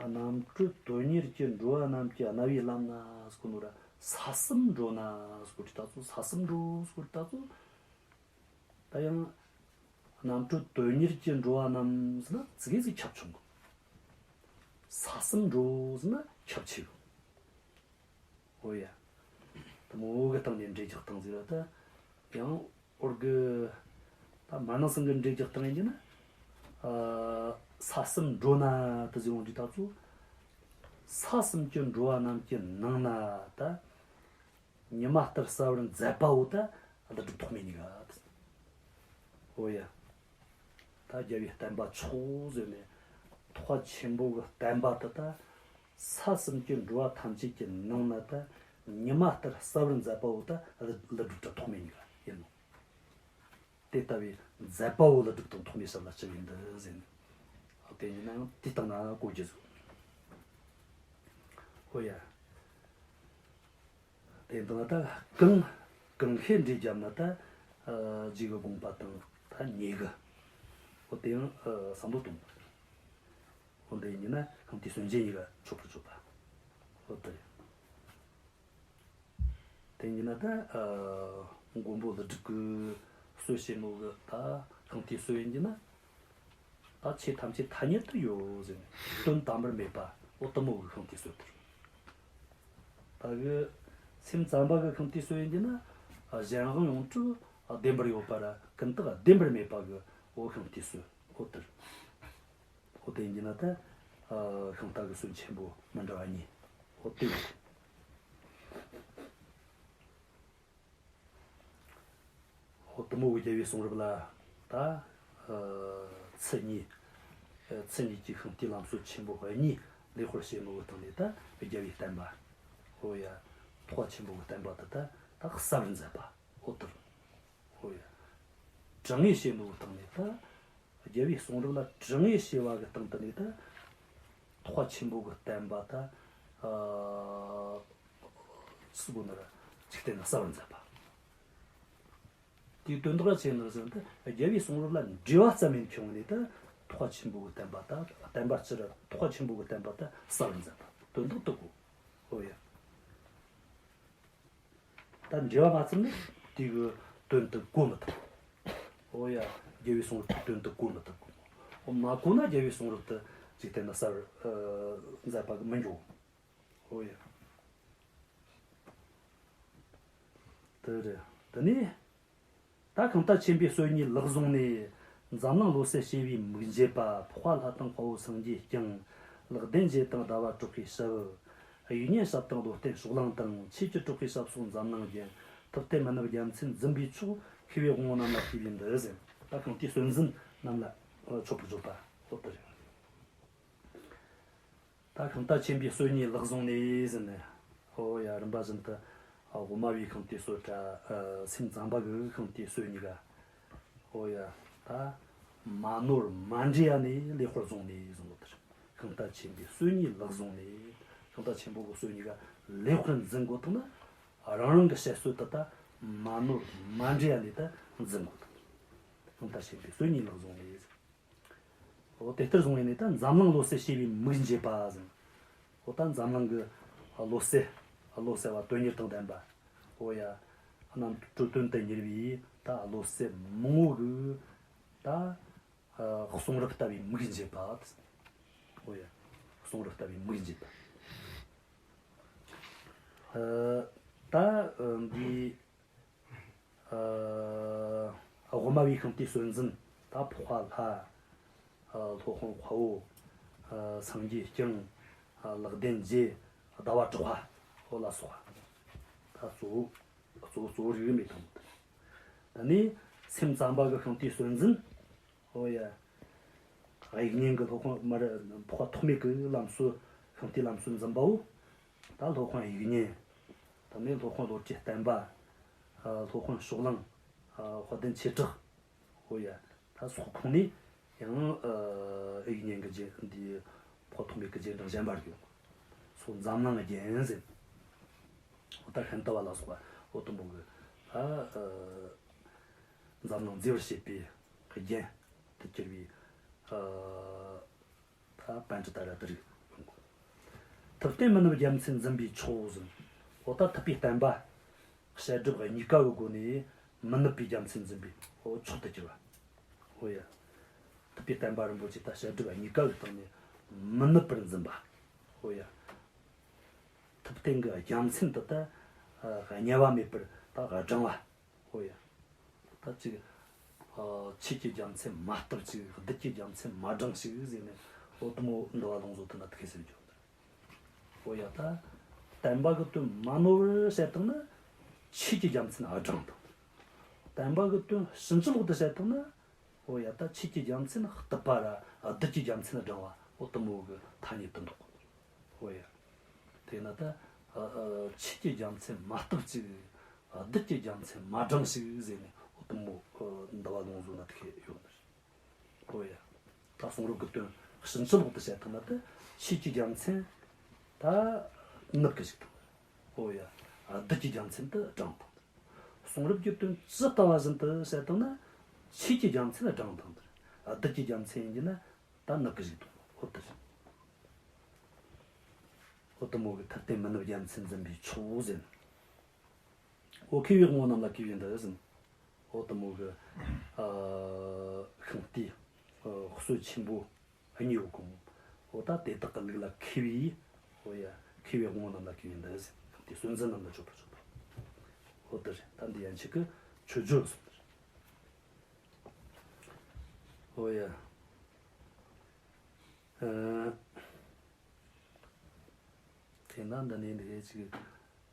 ཨ། རྣམ་གྲོལ་དོན་གཉེར་གྱི་འགྲོ་བ་རྣམས་ཀྱི་རྣ་བའི་ལམ་ན་ཟེར་གོ་ནོ་ར། ས་གསུམ་འགྲོ་ན་ཟེར་གོ་དུས་ད་ཚོ། ས་གསུམ་འགྲོ་ཟེར་གོ་དུས་ད་ཚོ། ད་ཡང་རྣམ་གྲོལ་དོན་གཉེར་གྱི་འགྲོ་བ་རྣམས་ཟེར་ན་ཙི་གེ་ཟིག་ཁྱབ་ཆུང་གི། ས་གསུམ་འགྲོ་ཟེར་ན་ཁྱབ་ཆེ་གི། ཨོ་ཡ། དེ་མོ་གི་སྟེང་ནས་འགྲེལ་རྒྱག་སྟངས་ཟིག་ར། ད་ཡང་འོར་གི་ད་མ་ནང་སང་གི་འགྲེལ་རྒྱག་སྟངས་ཡིན་གྱི་ན། ཨ། ས་གསུམ་འགྲོ་ན་དེ་ཟེར་ཡོང་དུས་ད་ཚོ། ས་གསུམ་གྱི་འགྲོ་བ་རྣམས་ཀྱི་ནང་ན་ད་ཉི་མ་ལྟར་གསལ་བར་མཛད་པའོ་ད་ཀླུ་སྒྲུབ་ཐོགས་མེད་གཉིས་ཀ། ཨོ་ཡ། ད་རྒྱལ་བའི་བསྟན་པ་མཆོག་ཟེར་ནས་ཐེག་པ་ཆེན་པོ་གི་བསྟན་པ་དེ་ད་ས་གསུམ་གྱི་འགྲོ་བ་ཐམས་ཅད་ཀྱི་ནང་ན་ད་ཉི་མ་ལྟར་གསལ་བར་མཛད་པའོ་ད་ཀླུ་སྒྲུབ་དང་ཐོགས་མེད་གཉིས་ཀ་ཡིན་ནོ། དེ་ལྟ་བུའི་མཛད་པའོ་ཀླུ་སྒྲུབ་དང་ཐོགས་མེད་ཞབས་ལ་སྤྱི་བོའི་འདི་ཟེར་ནས། དེ་ཡིན་ན་ཡང་དེའི་སྟེང་ན་གོ་རྒྱུ་ཟིག། ཨོ་ཡ། དེ་འདི་ལ་ད་གང་གང་ཤེས་འགྲེལ་བརྒྱབ་ན་ད། ཨ། རྗེ་གི་དགོངས་པ་དང་ད་ཉེ་གི། ཨོ་དེ་ཡང་། ཨ། བསམ་བློ་གཏོང་། ཨོ་འདི་ཡིན་ན་ཤིང་རྟའི་སྲོལ་འབྱེད་གཉིས་ཀ་ཆོད་པར་བརྗོད་པ། ཨོ་དེ་རེད། དེ་ཡིན་ན་ད། ཨ། མགོན་པོ་ཀླུ་སྒྲུབ་ཀྱི་སྲོལ་ཕྱེ་ནོ་གི་ད་ཤིང་རྟའི་སྲོལ་ཡིན་གྱི་ན། ད་ཆོས་ཐམས་ཅད་ཐ་སྙད་དུ་ཡོད་ཟེར་ནས་དོན་དམ་པར་མེད་པ། ཨོ་དེ་མོ་གི་ཤིང་རྟའི་སྲོལ་དེ་རེད། ད་གི་སེམས་ཙམ་པ་གི་ཤིང་རྟའི་སྲོལ་ཡིན་གྱི་ན། ཨ། གཞན་དབང་ཡོངས་གྲུབ་བདེན་པར་ཡོད་པ་ར་ཀུན་བརྟགས་བདེན་པར་མེད་པ་གི། ཨོ་ཤིང་རྟའི་སྲོལ། ཨོ་དེ་རེད། ཨོ་དེ་ཡིན་གྱི་ན་ད། ཨ། ཤིང་རྟ་གི་སྲོལ་ཆེན་པོ་མི་འདྲ་བ་གཉིས། ཨོ་དེ་ཡོད། ཨོ་དེ་མོ་གི་རྒྱལ་བའི་གསུང་རབ་ལ་ད། ཨ། ཚུལ་གཉིས། ཨ། ཚུལ་གཉིས་ཀྱི་ཤིང་རྟའི་ལམ་སྲོལ་ཆེན་པོ་གཉིས་ལེགས་པར་ཕྱེ་ནོ་གི་སྟེང་ནས་ད་རྒྱལ་བའི་བསྟན་པ། ཨོ་ཡ། ཐེག་པ་ཆེན་པོ་གི་བསྟན་པ་དེ་ད་ད་གསལ་བར་མཛད་པ། ཨོ་དེ་རེད། ཨོ་ཡ། དྲང་ངེས་ཕྱེ་ནོ་གི་སྟེང་ནས་ད། རྒྱལ་བའི་གསུང་རབ་ལ་དྲང་ངེས་ཕྱེ་བ་གི་སྟེང་དེ་ནས་ད། ཐེག་པ་ཆེན་པོ་གི་བསྟན་པ་ད། ཨ། ཟེར་གོ་ནོ་ར་འཇིག་རྟེན་ན་གསལ་བར་མཛད་པ། དེའི་དོན་དག་ཆི་ཡིན་ནོ་ཟེར་ན་ད། རྒྱལ་བའི་གསུང་རབ་ལ་འགྲེལ་བ་ཙམ་ཡིན་ཁྱོང་ནས་ད། ཐེག་པ་ཆེན་པོ་གི་བསྟན་པ་ད། བསྟན་པ་སྤྱི་ར་ཐེག་པ་ཆེན་པོ་གི་བསྟན་པ་ད་གསལ་བར་མཛད་པ། དོན་དག་དེ་གོ། ཨོ་ཡ། ད་འགྲེལ་བ་མ་བརྩམས་ན་དེ་གི་དོན་དེ་གོ་མི་ཐུབ། ཨོ་ཡ། རྒྱལ་བའི་གསུང་རབ་ཀྱི་དོན་དེ་གོ་མི་ཐུབ། ཨོ་མ་གོ་ན་རྒྱལ་བའི་གསུང་རབ་དེ་འཇིག་རྟེན་ན་གསལ་བར་མཛད་པ་གི་མི་འགྱུར། ཨོ་ཡ། དེ་རེད། དེ་ནས། ད་ཤིང་རྟ་ཆེན་པོའི་སྲོལ་གཉིས་ལེགས་བཟུང་ནས། འཛམ་གླིང་ལོ་གསལ་སྐྱེ་བོའི་མིག་འབྱེད་པ། འཕགས་པ་ལྷ་དང་དཔའ་བོ་སངས་རྒྱས་ཀྱང་། ལེགས་ལྡན་འབྱེད་དང་ཟླ་བ་གྲགས་པའི་ཞབས། དབྱིག་གཉེན་ཞབས་དང་བློ་ལྡན་ཕྱོགས་གླང་དང་། ཆོས་ཀྱི་གྲགས་པའི་ཞབས་སོགས་འཛམ་གླིང་རྒྱན། ཐུབ་བསྟན་མི་ནུབ་རྒྱལ་མཚན་འཛིན་པའི་མཆོག །མཁས་པའི་དབང་པོ་རྣམས་ལ་བསྟོད་པའི་འདི་ཟེར། ད་ཤིང་རྟའི་སྲོལ་འཛིན་རྣམས་ལ་མཆོད་པར་བརྗོད་པ་ཨོ་དེ་རེད། ད་ཤིང་རྟ་ཆེན་པོའི་སྲོལ་གཉིས་ལག་བཟུང་ནས་ཟེར་ནས། ཨོ་ཡ། རིམ་པ་བཞིན་དུ། ཨ། དབུ་མ་པའི་ཤིང་རྟའི་སྲོལ་ར། ཨ། སེམས་ཙམ་པ་གི་ཤིང་རྟའི་སྲོལ་གཉིས་ཀ། ཨོ་ཡ། ད་མ་ནོར་མ་འདྲེས་ཡ་ནས་ལེགས་པར་བཟུང་ནས་ཟེར་ནོ་དེ་རེད། ཤིང་རྟ་ཆེན་པོའི་སྲོལ་གཉིས་ལག་བཟུང་ནས། ཤིང་རྟ་ཆེན་པོ་གི་སྲོལ་གཉིས་ཀ་ལེགས་པར་འཛིན་དགོས་ཐུག་ན། རང་རང་གི་བཤད་སྲོལ་དུ་ད་མ་ནོར་མ་འདྲེས་ཡ་ནས་ད་འཛིན་དགོས་ཐུག། ཤིང་རྟ་ཆེན་པོའི་སྲོལ་གཉིས་ལག་བཟུང་ནས། འོ། དེ་ལྟར་བཟུང་བས་ནི་ད་འཛམ་གླིང་བློ་གསལ་བྱེ་བའི་མིག་འབྱེད་པ་ཟེར། འོ། ད་འཛམ་གླིང་གི་བློ་གསལ། བློ་གསལ་བ་དོན་གཉེར་དང་ལྡན་པ། འོ་ཡ། རྣམ་གྲོལ་དོན་དུ་གཉེར་བའི་ད་བློ་གསལ་མང་བོ་གི་ད་གསུང་རབ་ལྟ་བུའི་མིག་འབྱེད་པ། འོ་ཡ། གསུང་རབ་ལྟ་བུའི་མིག་འབྱེད་པ། ཨ། ད། ཨ། འདི། ཨ། དབུ་མ་པའི་ཤིང་རྟའི་སྲོལ་འཛིན། ད་འཕགས་པ་ལྷ། ཨ། སློབ་དཔོན་དཔའ་བོ། ཨ། སངས་རྒྱས་བསྐྱངས། ཨ། ལེགས་ལྡན་འབྱེད། ཟླ་བ་གྲགས་པ། འོ་ལ་སོགས་པ། ད་གཙོ་བོ། གཙོ་བོ་གཙོ་བོ་རིགས་མེད་དང་། ད་ནི་སེམས་ཙམ་པ་གི་ཤིང་རྟའི་སྲོལ་འཛིན། ཨོ་ཡ། དབྱིག་གཉེན་གྱི་སློབ་དཔོན་མར་འཕགས་པ་ཐོགས་མེད་ཀྱི་ལམ་སྲོལ། ཤིང་རྟའི་ལམ་སྲོལ་འཛིན་པའོ། ད་སློབ་དཔོན་དབྱིག་གཉེན། དེ་ནས་སློབ་དཔོན་བློ་གྲོས་བརྟན་པ། ཨ། སློབ་དཔོན་ཕྱོགས་གླང་། ཨ། དཔལ་ལྡན་ཆོས་གྲགས། ཨོ་ཡ། ད་སོགས་ཁོངས་ནས་ཡང་། ཨ། དབྱིག་གཉེན་གྱི་རྗེས་འདི་འཕགས་པ་ཐོགས་མེད་ཀྱི་རྗེས་འབྲང་གཞན་པ་རིགས་ཡོང་། སོགས་འཛམ་གླིང་རྒྱན་ཟེར། ཨོ་ད་ཤིན་ཏུ་བ་ལ་སོགས་པ། ཨོ་དུ་མོ་གི། ཨ། ཨ། འཛམ་གླིང་མཛེས་པར་བྱེད་པའི་རྒྱན་དུ་གྱུར་པའི། ཨ། ད་པཎ་ཌི་ཏ་ར་དེ་རིགས་ཡོང་གོ། ཐུབ་བསྟན་མི་ནུབ་རྒྱལ་མཚན་འཛིན་པའི་མཆོག་ཟེར། འོ་ད་ཐུབ་པའི་བསྟན་པ་བཤད་སྒྲུབ་གཉིས་ཀ་གི་སྒོ་ནས་མི་ནུབ་པའི་རྒྱལ་མཚན་འཛིན་པའི། འོ་མཆོག་ཏུ་གྱུར་པ། འོ་ཡ། ཐུབ་པའི་བསྟན་པ་རིན་པོ་ཆེ་ད་བཤད་སྒྲུབ་གཉིས་ཀ་གི་སྟེང་ནས་མི་ནུབ་པར་འཛིན་པ། འོ་ཡ། ཐུབ་བསྟན་གྱི་རྒྱལ་མཚན་དུ་ད། ཨ། དམྱལ་བ་མེད་པར་ད་བགྲང་བ། ཨོ་ཡ། ད་ཅིག་ཨ། ཆོས་ཀྱི་རྒྱལ་མཚན་མ་བཏབ་ཅིག་བདུད་ཀྱི་རྒྱལ་མཚན་མ་བགྲངས་ཤིག་ཟེར་ནས། ཨོ་དུ་མོ་འདུལ་བ་ལུང་རྫོགས་དེ་ན་དེ་ཁས་ཟེར་རྒྱུ། ཨོ་ཡ། ད་བསྟན་པ་གི་དོན་མ་ནོར་བར་བཤད་བཏང་ན་ཆོས་ཀྱི་རྒྱལ་མཚན་བགྲངས་བཏང་། བསྟན་པ་གི་དོན་ཕྱིན་ཅི་ལོག་ཏུ་བཤད་བཏང་ན། ཨོ་ཡ། ད་ཆོས་ཀྱི་རྒྱལ་མཚན་བཏབ་པ་ར་བདུད་ཀྱི་རྒྱལ་མཚན་བགྲངས་པ། ཨོ་དུ་མོ་གི་ཐ་སྙད་དུ་འདོགས། ཨོ་ཡ། དེས་ན་ད། ཨ། ཨ། ཆོས་ཀྱི་རྒྱལ་མཚན་མ་བཏབ་ཅིག་བདུད་ཀྱི་རྒྱལ་མཚན་མ་བགྲངས་ཤིག་ཟེར་ནས། ཨོ་དུ་མོ། ཨ། འདུལ་བ་ལུང་རྫོགས་ན་དེ་ཁས་ཡོད་ནི། ཨོ་ཡ། ད་གསུང་རབ་ཀྱི་དོན་ཕྱིན་ཅི་ལོག་ཏུ་བཤད་ཐུབ་ན། ད་ཆོས་ཀྱི་རྒྱལ་མཚན་ད་ནུབ་ཀྱི་ཞིག་དང་། ཨོ་ཡ། བདུད་ཀྱི་རྒྱལ་མཚན་དུ་བགྲངས་དང་། གསུང་རབ་ཀྱི་དོན་ཇི་ལྟ་བ་བཞིན་དུ་བཤད་བཏང་ན་ཆོས་ཀྱི་རྒྱལ་མཚན་བགྲངས་དང་། བདུད་ཀྱི་རྒྱལ་མཚན་ཡིན་གྱི་ན་ད་ནུབ་ཀྱི་ཞིག་དང་། ཨོ་དེ་རེད། ཨོ་དུ་མོ་གི་ཐུབ་བསྟན་མི་ནུབ་རྒྱལ་མཚན་འཛིན་པའི་མཆོག་ཟེར། ཨོ་མཁས་པའི་དབང་པོ་རྣམས་ལ་གུས་པས་འདུད་ཟེར། ཨོ་དུ་མོ་གི། ཨ། ཤིང་རྟའི། ཨ། སྲོལ་ཆེན་པོ་གཉིས་ཡོད་གོ། ཨོ་ད་དེ་དག་གི་ལུགས་ལ་མཁས་པའི། ཨོ་ཡ། མཁས་པའི་དབང་པོ་རྣམས་ལ་གུས་པས་འདུད་ཟེར། ཤིང་རྟའི་སྲོལ་འཛིན་རྣམས་ལ་མཆོད་པར་མཆོད་པ། ཨོ་དེ་རེད། ད་འདི་ཡན་ཆད་ཀྱི་མཆོད་བརྗོད་ཟེར། ཨོ་ཡ། ཨ། དེས་ན་འདི་ནས་འདི་ཅིག་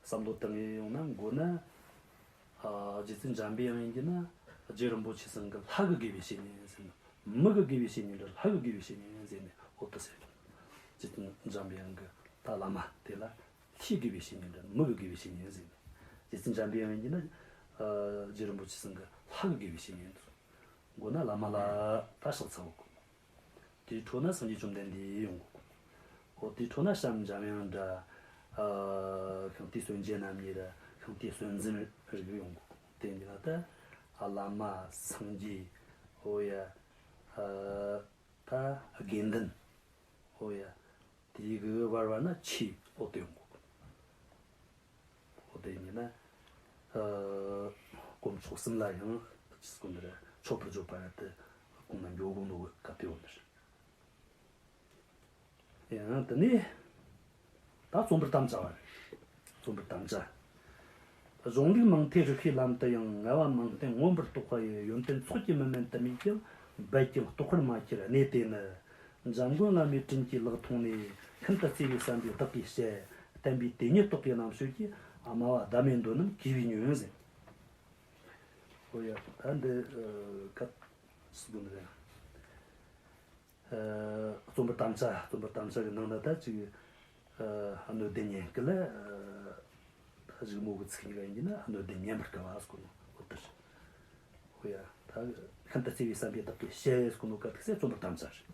བསམ་བློ་བཏང་ངེས་ཡོང་ན། མགོ་ན། ཨ། རྗེ་བཙུན་འཇམ་པའི་དབྱངས་ཡིན་གྱི་ན་རྗེ་རིན་པོ་ཆེ་ཚང་གི་ལྷ་གི་དགེ་བའི་བཤེས་གཉེན་ཟེར་ནས། མི་གི་དགེ་བའི་བཤེས་གཉེན་འདྲ་ལྷ་གི་དགེ་བའི་བཤེས་གཉེན་ཟེར་ནས། ཨོ་དེ་ཟེར། རྗེ་བཙུན་འཇམ་པའི་དབྱངས་གི་ད་བླ་མ་དེ་ལ་ལྷའི་དགེ་བའི་བཤེས་གཉེན་འདྲ་མི་གི་དགེ་བའི་བཤེས་གཉེན་ཟེར་ནས། རྗེ་བཙུན་འཇམ་པའི་དབྱངས་ཡིན་གྱི་ན། ཨ། རྗེ་རིན་པོ་ཆེ་ཚང་གི་ལྷ་གི་དགེ་བའི་བཤེས་གཉེན་འདྲ། མགོ་ན་བླ་མ་ལ་ད་ཕྱག་འཚལ་བ་དགོས། དེའི་འཕྲོ་ན་སངས་རྒྱས་བཅོམ་ལྡན་འདས་ཡོང་དགོས། ཨོ་དེའི་འཕྲོ་ན་བྱམས་འཇམ་དབྱངས་འདྲ། ཨ། ཤིང་རྟའི་སྲོལ་འབྱེད་རྣམ་གཉིས་ར་ཤིང་རྟའི་སྲོལ་འཛིན་རིགས་ཡོང་དགོས། དེ་འདི་ན་ད། ཨ། བླ་མ། སངས་རྒྱས། ཨོ་ཡ། ཨ། ད་དགེ་འདུན། ཨོ་ཡ། དེའི་གི་བར་བར་ན་ཆོས། ཨོ་དེ་ཡོང་གོ། ཨོ་དེ་ཡིན་ན། ཨ། དཀོན་མཆོག་གསུམ་ལ་ཡང་ཅི་སྐོར་འདིར་མཆོད་པར་བརྗོད་པ་ར་དེ་གོང་ན་འགྱོ་དགོས་ནོ་གི་སྐབས་དེ་ཡོང་འདིར། ཡང་དེ་ནས་ད་རྩོམ་པར་དམ་བཅའ་བ་རེད། རྩོམ་པར་དམ་བཅའ། གཞུང་ལུགས་མང་ཐོས་རིག་པའི་ལམ་དུ་ཡང་། ངལ་བ་མང་བསྟེན་མངོན་པར་རྟོགས་པ་ཡི། ཡོན་ཏན་ཚོགས་ཀྱིས་མི་དམན་དུ་མིན་ཀྱང་། འབད་ཀྱང་རྟོགས་པར་མ་གྱུར་གནས་དེ་ནི། འཇམ་མགོན་བླ་མའི་དྲིན་གྱིས་ལེགས་མཐོང་ནས། ཤིན་ཏུ་བརྩེ་བའི་བསམ་པས་བདག་གིས་བཤད། བསྟན་པའི་དེ་ཉིད་རྟོགས་པའི་རྣམ་དཔྱོད་ཀྱིས། སྨྲ་བ་ཟླ་མེད་མདོ་རྣམས་གུས་པས་ཉོན་ཟེར། ཨོ་ཡ། ད་འདི། ཨ། ག་ཟེར་དགོས་ནི་རེད། རྩོམ་པར་དམ་བཅའ། རྩོམ་པར་དམ་བཅའ་གི་ནང་ན་ད་ཅིག་ཨ་སྣོད་ལྡན་ཉན་སྐད་ལ། ཨ་ད་གཞུག་མ་གི་ཚིག་གཉིས་ཀ་ཡིན་གྱི་ན་སྣོད་ལྡན་ཉན་པར་དཀའ་བ་ཟེར་གོ་ནོ། འོ་དེ་རེད། འོ་ཡ། ད་ཤིན་ཏུ་བརྩེ་བའི་བསམ་པས་བདག་གིས་བཤད་ཟེར་གོ་ནོ་ག་ཐུག་སེ་རྩོམ་པར་དམ་བཅའ་རེད།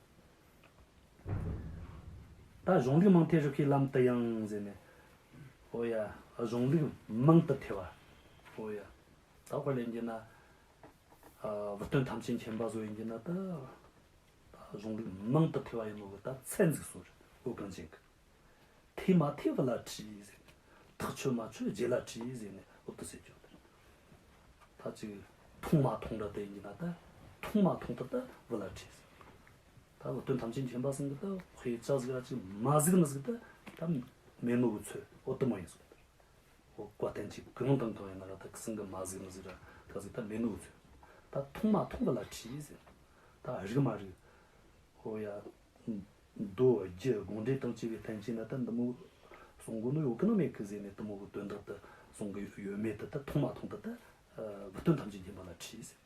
ད་གཞུང་ལུགས་མང་ཐོས་རིགས་ཤེས་ལམ་དུ་ཡང་ཟེར་ནས། འོ་ཡ། གཞུང་ལུགས་མང་དུ་ཐོས་པ། འོ་ཡ། ད་དཔེ་ལེན་གྱི་ན། ཨ་བུ་སྟོན་ཐམས་ཅད་མཁྱེན་པ་བཟོ་ཡིན་གྱི་ན་ད། ད་གཞུང་ལུགས་མང་དུ་ཐོས་པ་ཡིན་ནོ་གི་ད་ཚད་འཛིན་སོ་རེད། འོ་གང་ཅན་གི། ཐོས་མ་ཐོས་བུ་ལ་དྲིས་ཟེར། ཐག་ཆོད་མ་ཆོད་རྗེ་ལ་དྲིས་ཟེར་ནས་འོ་དེ་ཟེར་རྒྱུ་རེད། ད་ཅིག་མཐོང་མ་མཐོང་འདྲ་དེ་ཡིན་གྱི་ན་ད། མཐོང་མ་མཐོང་ད་ད་བུ་ལ་དྲིས་ཟེར། ད་བུ་སྟོན་ཐམས་ཅད་མཁྱེན་པ་ཟེར་གི་ད་དཔེ་ཆ་ཟིག་ར་ཅིག་མ་གཟིགས་མི་ཟིག་ད་ད་མེད་ནོ་གི་ཚོད་འོ་དེ་མོ་ཡིན་སོང་། འོ་བཀའ་བསྟན་བཅོས་གང་དང་གང་ཡིན་ན་ར་ད་ཁི་སང་གི་མ་གཟིགས་མི་ཟིག་ར་ད་ཟིག་ད་མེད་ནོ་གི་ཚོད། ད་མཐོང་མ་མཐོང་བུ་ལ་དྲིས་ཟེར། ད་རིག་མ་རིག། འོ་ཡ། མདོ་རྒྱུད་དགོངས་འགྲེལ་དང་བཅས་པའི་བསྟན་བཅོས་ན་ད་འདི་མོ་གསུང་གོ་ནོ་ཡོད་གི་ནོ་མེད་གི་ཟེར་ནས་དེ་མོ་གི་དོན་དག་ད་གསུང་གི་ཡོད་མེད་ད་ད་མཐོང་མ་མཐོང་ད་ད་བུ་སྟོན་ཐམས་ཅད་མཁྱེན་པ་ལ་དྲིས་ཟེར།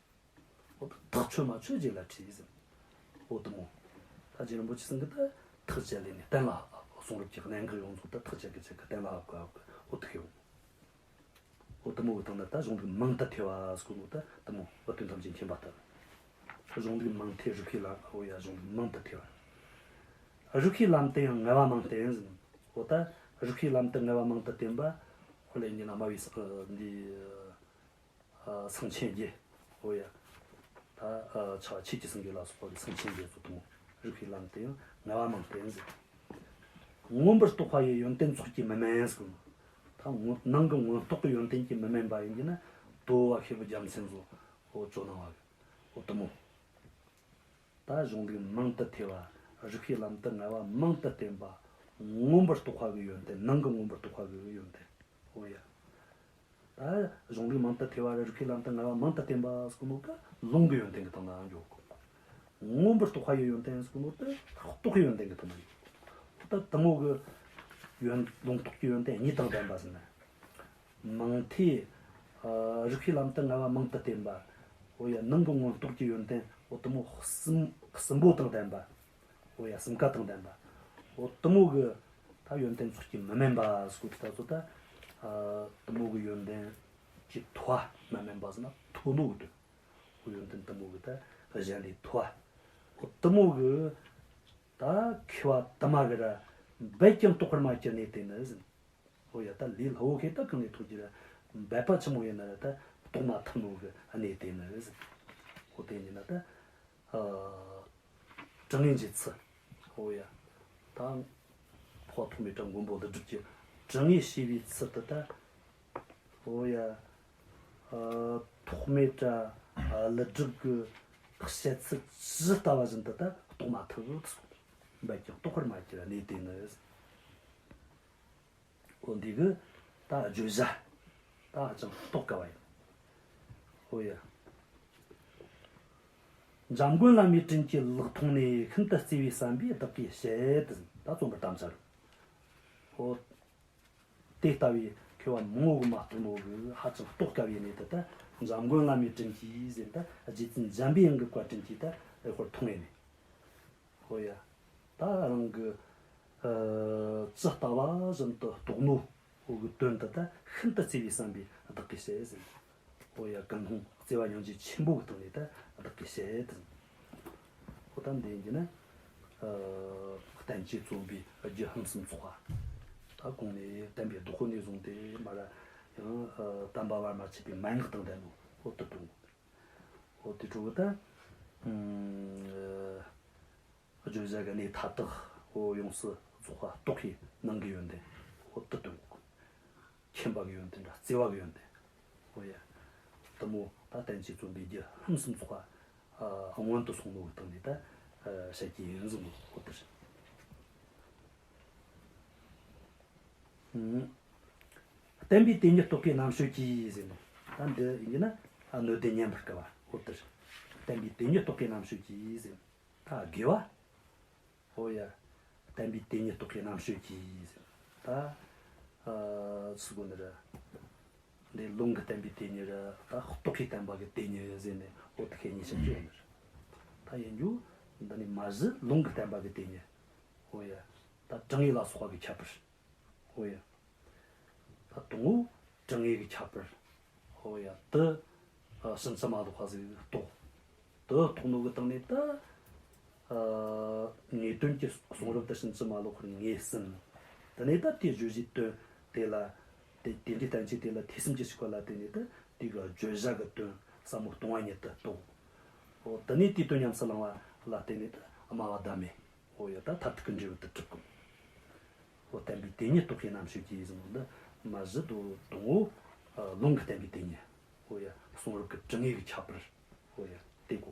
འོ་ད་ཐག་ཆོད་མ་ཆོད་རྗེ་ལ་དྲིས་ཟེར། འོ་དེ་མོ། ད་རྗེ་རིན་པོ་ཆེ་ཚང་གི་ད་ཐག་བཅད་ལས་ནས་གཏན་ལ་གསུང་རབ་ཀྱི་གནད་འགག་ཡོངས་རྫོགས་ད་ཐག་བཅད་གི་བཅད་གི་གཏན་ལ་ཕབ་གི་ཕབ་གི་འོ་དེ་ཡོང་། འོ་དེ་མོ་གི་སྟེང་ན་ད་གཞུང་ལུགས་མང་དུ་ཐོས་པ་ཟེར་གོ་ནོ་ད་དེ་མོ་བུ་སྟོན་ཐམས་ཅད་མཁྱེན་པ་ལྟར། གཞུང་ལུགས་མང་ཐོས་རིགས་ཤེས་ལམ། འོ་ཡ། གཞུང་ལུགས་མང་དུ་ཐོས་པ། རིགས་ཤེས་ལམ་དུ་ཡང་ངལ་བ་མང་བསྟེན་ཟེར། འོ་ད་རིགས་ཤེས་ལམ་དུ་ངལ་བ་མང་དུ་བསྟེན་པ། དཔེ་ལེན་གྱི་ན་སྨྲ་བའི་ས་འདི། ཨ་སེང་ཆེན་རྒྱལ། འོ་ཡ། ད་ཨ་ཆ་ཆོས་ཀྱི་སེང་གེ་ལ་སོགས་པ་གི་སེང་ཆེན་རྒྱལ་ཚོ་དེ་མོ་རིགས་ཤེས་ལམ་དུ་ཡང་ངལ་བ་མང་བསྟེན་ཟེར། མངོན་པར་རྟོགས་པ་ཡི་ཡོན་ཏན་ཚོགས་ཀྱིས་མི་དམན་ཟེར་གོ་ནོ། ད་མངོན་ནང་གི་མངོན་རྟོགས་ཀྱི་ཡོན་ཏན་གྱིས་མི་དམན་པ་ཡིན་གྱི་ན་དོ་བ་ཤེས་བུ་རྒྱལ་མཚན་ཚོ་འོ་ཇོ་ནང་བ་གི་འོ་དེ་མོ། ད་གཞུང་ལུགས་མང་དུ་ཐོས་པ། རིགས་ཤེས་ལམ་དུ་ངལ་བ་མང་དུ་བསྟེན་པ། མངོན་པར་རྟོགས་པ་གི་ཡོན་ཏན། ནང་གི་མངོན་པར་རྟོགས་པ་གི་ཡོན་ཏན། འོ་ཡ། ད་གཞུང་ལུགས་མང་དུ་ཐོས་པ་ར་རིགས་ཤེས་ལམ་དུ་ངལ་བ་མང་དུ་བསྟེན་པ་ཟེར་གོ་ནོ་ད་ལུང་གི་ཡོན་ཏན་གི་སྟེང་ན་འཇོག་གོ། མངོན་པར་རྟོགས་པ་ཡི་ཡོན་ཏན་ཟེར་གོ་ནོ་ད་རྟོགས་ཀྱི་ཡོན་ཏན་གི་སྟེང་ན་ཡོད། ད་དེ་མོ་གི་ཡོན་ལུང་རྟོགས་ཀྱི་ཡོན་ཏན་གཉིས་དང་ལྡན་པ་ཟེར་ན། མང་ཐོས། ཨ་རིགས་ཤེས་ལམ་དུ་ངལ་བ་མང་དུ་བསྟེན་པ། འོ་ཡ། ནང་གི་མངོན་རྟོགས་ཀྱི་ཡོན་ཏན་འོ་དེ་མོ་གསུམ་གསུམ་པོ་དང་ལྡན་པ། འོ་ཡ། གསུམ་ཀ་དང་ལྡན་པ། འོ་དེ་མོ་གི་ད་ཡོན་ཏན་ཚོགས་ཀྱིས་མི་དམན་པ་ཟེར་གོ་དུས་ད་ཚོ་ད། ཨ་དེ་མོ་གི་ཡོན་ཏན་གྱི་མཐོ་བ། མི་དམན་པ་ཟེར་ན་མཐོ་ནོ་གི་དོན། འོ་ཡོན་ཏན་དེ་མོ་གི་ད་གཞན་ལས་མཐོ་བ། འོ་དེ་མོ་གི་ད་མཁས་པ་དུ་མ་གིས་ར་འབད་ཀྱང་རྟོགས་པར་མ་གྱུར་གནས་དེ་ནི་ཟེར། འོ་ཡ། ད་ལས་སླ་བོ་ཁེ་ད་གང་ནས་ཐོགས་ཀྱི་ར། འབད་པ་ཆི་མོ་ཡིན་ན་ར་ད་རྟོགས་མ་ཐུབ་ནོ་གི་གནས་དེ་ནི་ཟེར། འོ་དེ་ཡིན་ན་ད། ཨ་དྲང་ངེས་ཀྱི་ཚུལ། འོ་ཡ། ད་འཕགས་པ་ཐོགས་མེད་དྲ་མགོན་པོ་ཀླུ་སྒྲུབ་ཀྱིས་དྲང་ངེས་བཤད་པའི་ཚུལ་དེ་ད། འོ་ཡ། ཨ་ཐོགས་མེད་དྲ་ཨ་ཀླུ་སྒྲུབ་ཀྱི་བཤད་ཚུལ་ཇི་ལྟ་བ་བཞིན་དུ་ད་རྟོགས་མ་ཐུབ་ཟེར། འབད་ཀྱང་རྟོགས་པར་མ་གྱུར་གནས་དེ་ནི་ཟེར། འོ་འདི་གི་ད་བརྗོད་བྱ་ད་ཧ་ཅང་རྟོགས་དཀའ་བ་ཡིན། འོ་ཡ། འཇམ་མགོན་བླ་མའི་དྲིན་གྱིས་ལེགས་མཐོང་ནས། ཤིན་ཏུ་བརྩེ་བའི་བསམ་པས་བདག་གིས་བཤད། ད་རྩོམ་པར་དམ་བཅའ་རུ། འོ་དེ་ལྟ་བུའི་མཁས་པ་མང་བོ་གིས་མ་རྟོགས་ནོ་གི་ཧ་ཅང་རྟོགས་དཀའ་བའི་གནས་དེ་ད་འཇམ་མགོན་བླ་མའི་དྲིན་གྱིས་ཟེར། ད་རྗེ་བཙུན་འཇམ་པའི་དབྱངས་ཀྱི་བཀའ་དྲིན་གྱིས་ད་ཨེ་ཧོར་མཐོང་ངེ་ནས། ཧོ་ཡ། ད་རང་གི་ཨ་ཇི་ལྟ་བ་བཞིན་དུ་རྟོགས་ནོ། ཧོ་གི་དོན་དེ་ད་ཤིན་ཏུ་བརྩེ་བའི་བསམ་པས་བདག་གིས་བཤད་ཟེར། ཧོ་ཡ། ཀུན་སློང་བརྩེ་བ་སྙིང་རྗེ་ཆེན་པོ་གི་སྟེང་ནས་ད་བདག་གིས་བཤད་ཟེར། ཧོ་ད་འདི་ཡིན་གྱི་ན་ཨ་བསྟན་བཅོས་རྩོམ་པའི་རྒྱུ་ཕུན་སུམ་ཚོགས་པ། ད་གོང་ནས་བསྟན་པའི་བདག་པོ་ནས་བཟུང་སྟེ་མར་ར་ཡང་ཨ་བསྟན་པ་བར་མ་ཆད་པའི་མན་ངག་དང་ལྡན་ནོ། ཧོ་དེ་སྟོན། འོ་དེ་འཕྲོ་གི་ད། ཨ་བརྗོད་བྱ་གི་གནས་མཐའ་དག་འོ་ཡོངས་སུ་རྫོགས་པ་རྟོགས་པའི་ནང་གི་ཡོན་ཏན་འོ་དེ་སྟོན་གོ། མཁྱེན་པ་གི་ཡོན་ཏན་དང་བརྩེ་བ་གི་ཡོན་ཏན། འོ་ཡ། དེ་མོ་ད་བསྟན་བཅོས་རྩོམ་པའི་རྒྱུ་ཕུན་སུམ་ཚོགས་པ་ཨ་སྔོན་དུ་སོང་ནོ་གི་སྟེང་ནས་ད་ཨ་བཤད་ཀྱི་ཡིན་ཟེར་ནོ། འོ་དེ་རེད། ཨང་། བསྟན་པའི་དེ་ཉིད་རྟོགས་པའི་རྣམ་དཔྱོད་ཀྱིས་ཟེར་ནས། ད་འདི་ཡིན་གྱི་ན་ཨ་སྣོད་ལྡན་ཉན་པར་དཀའ་བ། འོ་དེ་རེད། བསྟན་པའི་དེ་ཉིད་རྟོགས་པའི་རྣམ་དཔྱོད་ཀྱིས་ཟེར། ད་དགེ་བ། འོ་ཡ། བསྟན་པའི་དེ་ཉིད་རྟོགས་པའི་རྣམ་དཔྱོད་ཀྱིས་ཟེར། ད་ཨ་ཟེར་གོ་ནི་རེད། འདི་ལུང་གི་བསྟན་པའི་དེ་ཉིད་རེད། ད་རྟོགས་པའི་བསྟན་པ་གི་དེ་ཉིད་ཟེར་ནས་འོ་དེ་ཁས་ཉིད་བཤད་རྒྱུ་ཡོད་ནི་རེད། ད་ཡིན་རྒྱུ་ འདི་ནི་མ་གཞི་ལུང་གིས་བསྟན་པ་གི་དེ་ཉིད། འོ་ཡ། ད་དྲང་ངེས་ལ་སོགས་པ་གི་ཁྱད་པར། འོ་ཡ། ད་དང་པོ་དྲང་ངེས་ཀྱི་ཁྱད་པར། འོ་ཡ། དེ་ཕྱིན་ཅི་མ་ལོག་པ་ཟིག་རྟོགས། དེ་རྟོགས་ནོ་གི་སྟེང་ནས་ད་ངེས་དོན་གྱི་གསུང་རབ་དེ་ཕྱིན་ཅི་མ་ལོག་པར་ངེས་ཟིན། དེ་ནས་ད་དེའི་བརྗོད་བྱའི་དོན་དེ་ལ། དེ་དེ་འདྲའི་བསྟན་བཅོས་དེ་ལ་ཐོས་བསམ་གྱིས་ཞིབ་པ་ལ་བརྟེན་ནས་ད་དེ་གི་བརྗོད་བྱ་གི་དོན་ཟབ་མོ་སྟོང་པ་ཉིད་དུ་རྟོགས། འོ་དེ་ནས་དེའི་དོན་ཉམས་སུ་བླང་བ་ལ་བརྟེན་ནས་ད་སྨྲ་བ་བདག་མེད། འོ་ཡ། ད་མཐར་ཐུག་གི་འབྲས་བུ་དེ་གྲུབ་གོ། འོ་བསྟན་པའི་དེ་ཉིད་རྟོགས་པའི་རྣམ་དཔྱོད་ཀྱིས་ཟེར་ནོ་འདི་མ་གཞི་དོ་དང་པོ་ལུང་གིས་བསྟན་པའི་དེ་ཉིད། འོ་ཡ། གསུང་རབ་ཀྱི་དྲང་ངེས་ཀྱི་ཁྱད་པར། འོ་ཡ། དེ་གོ།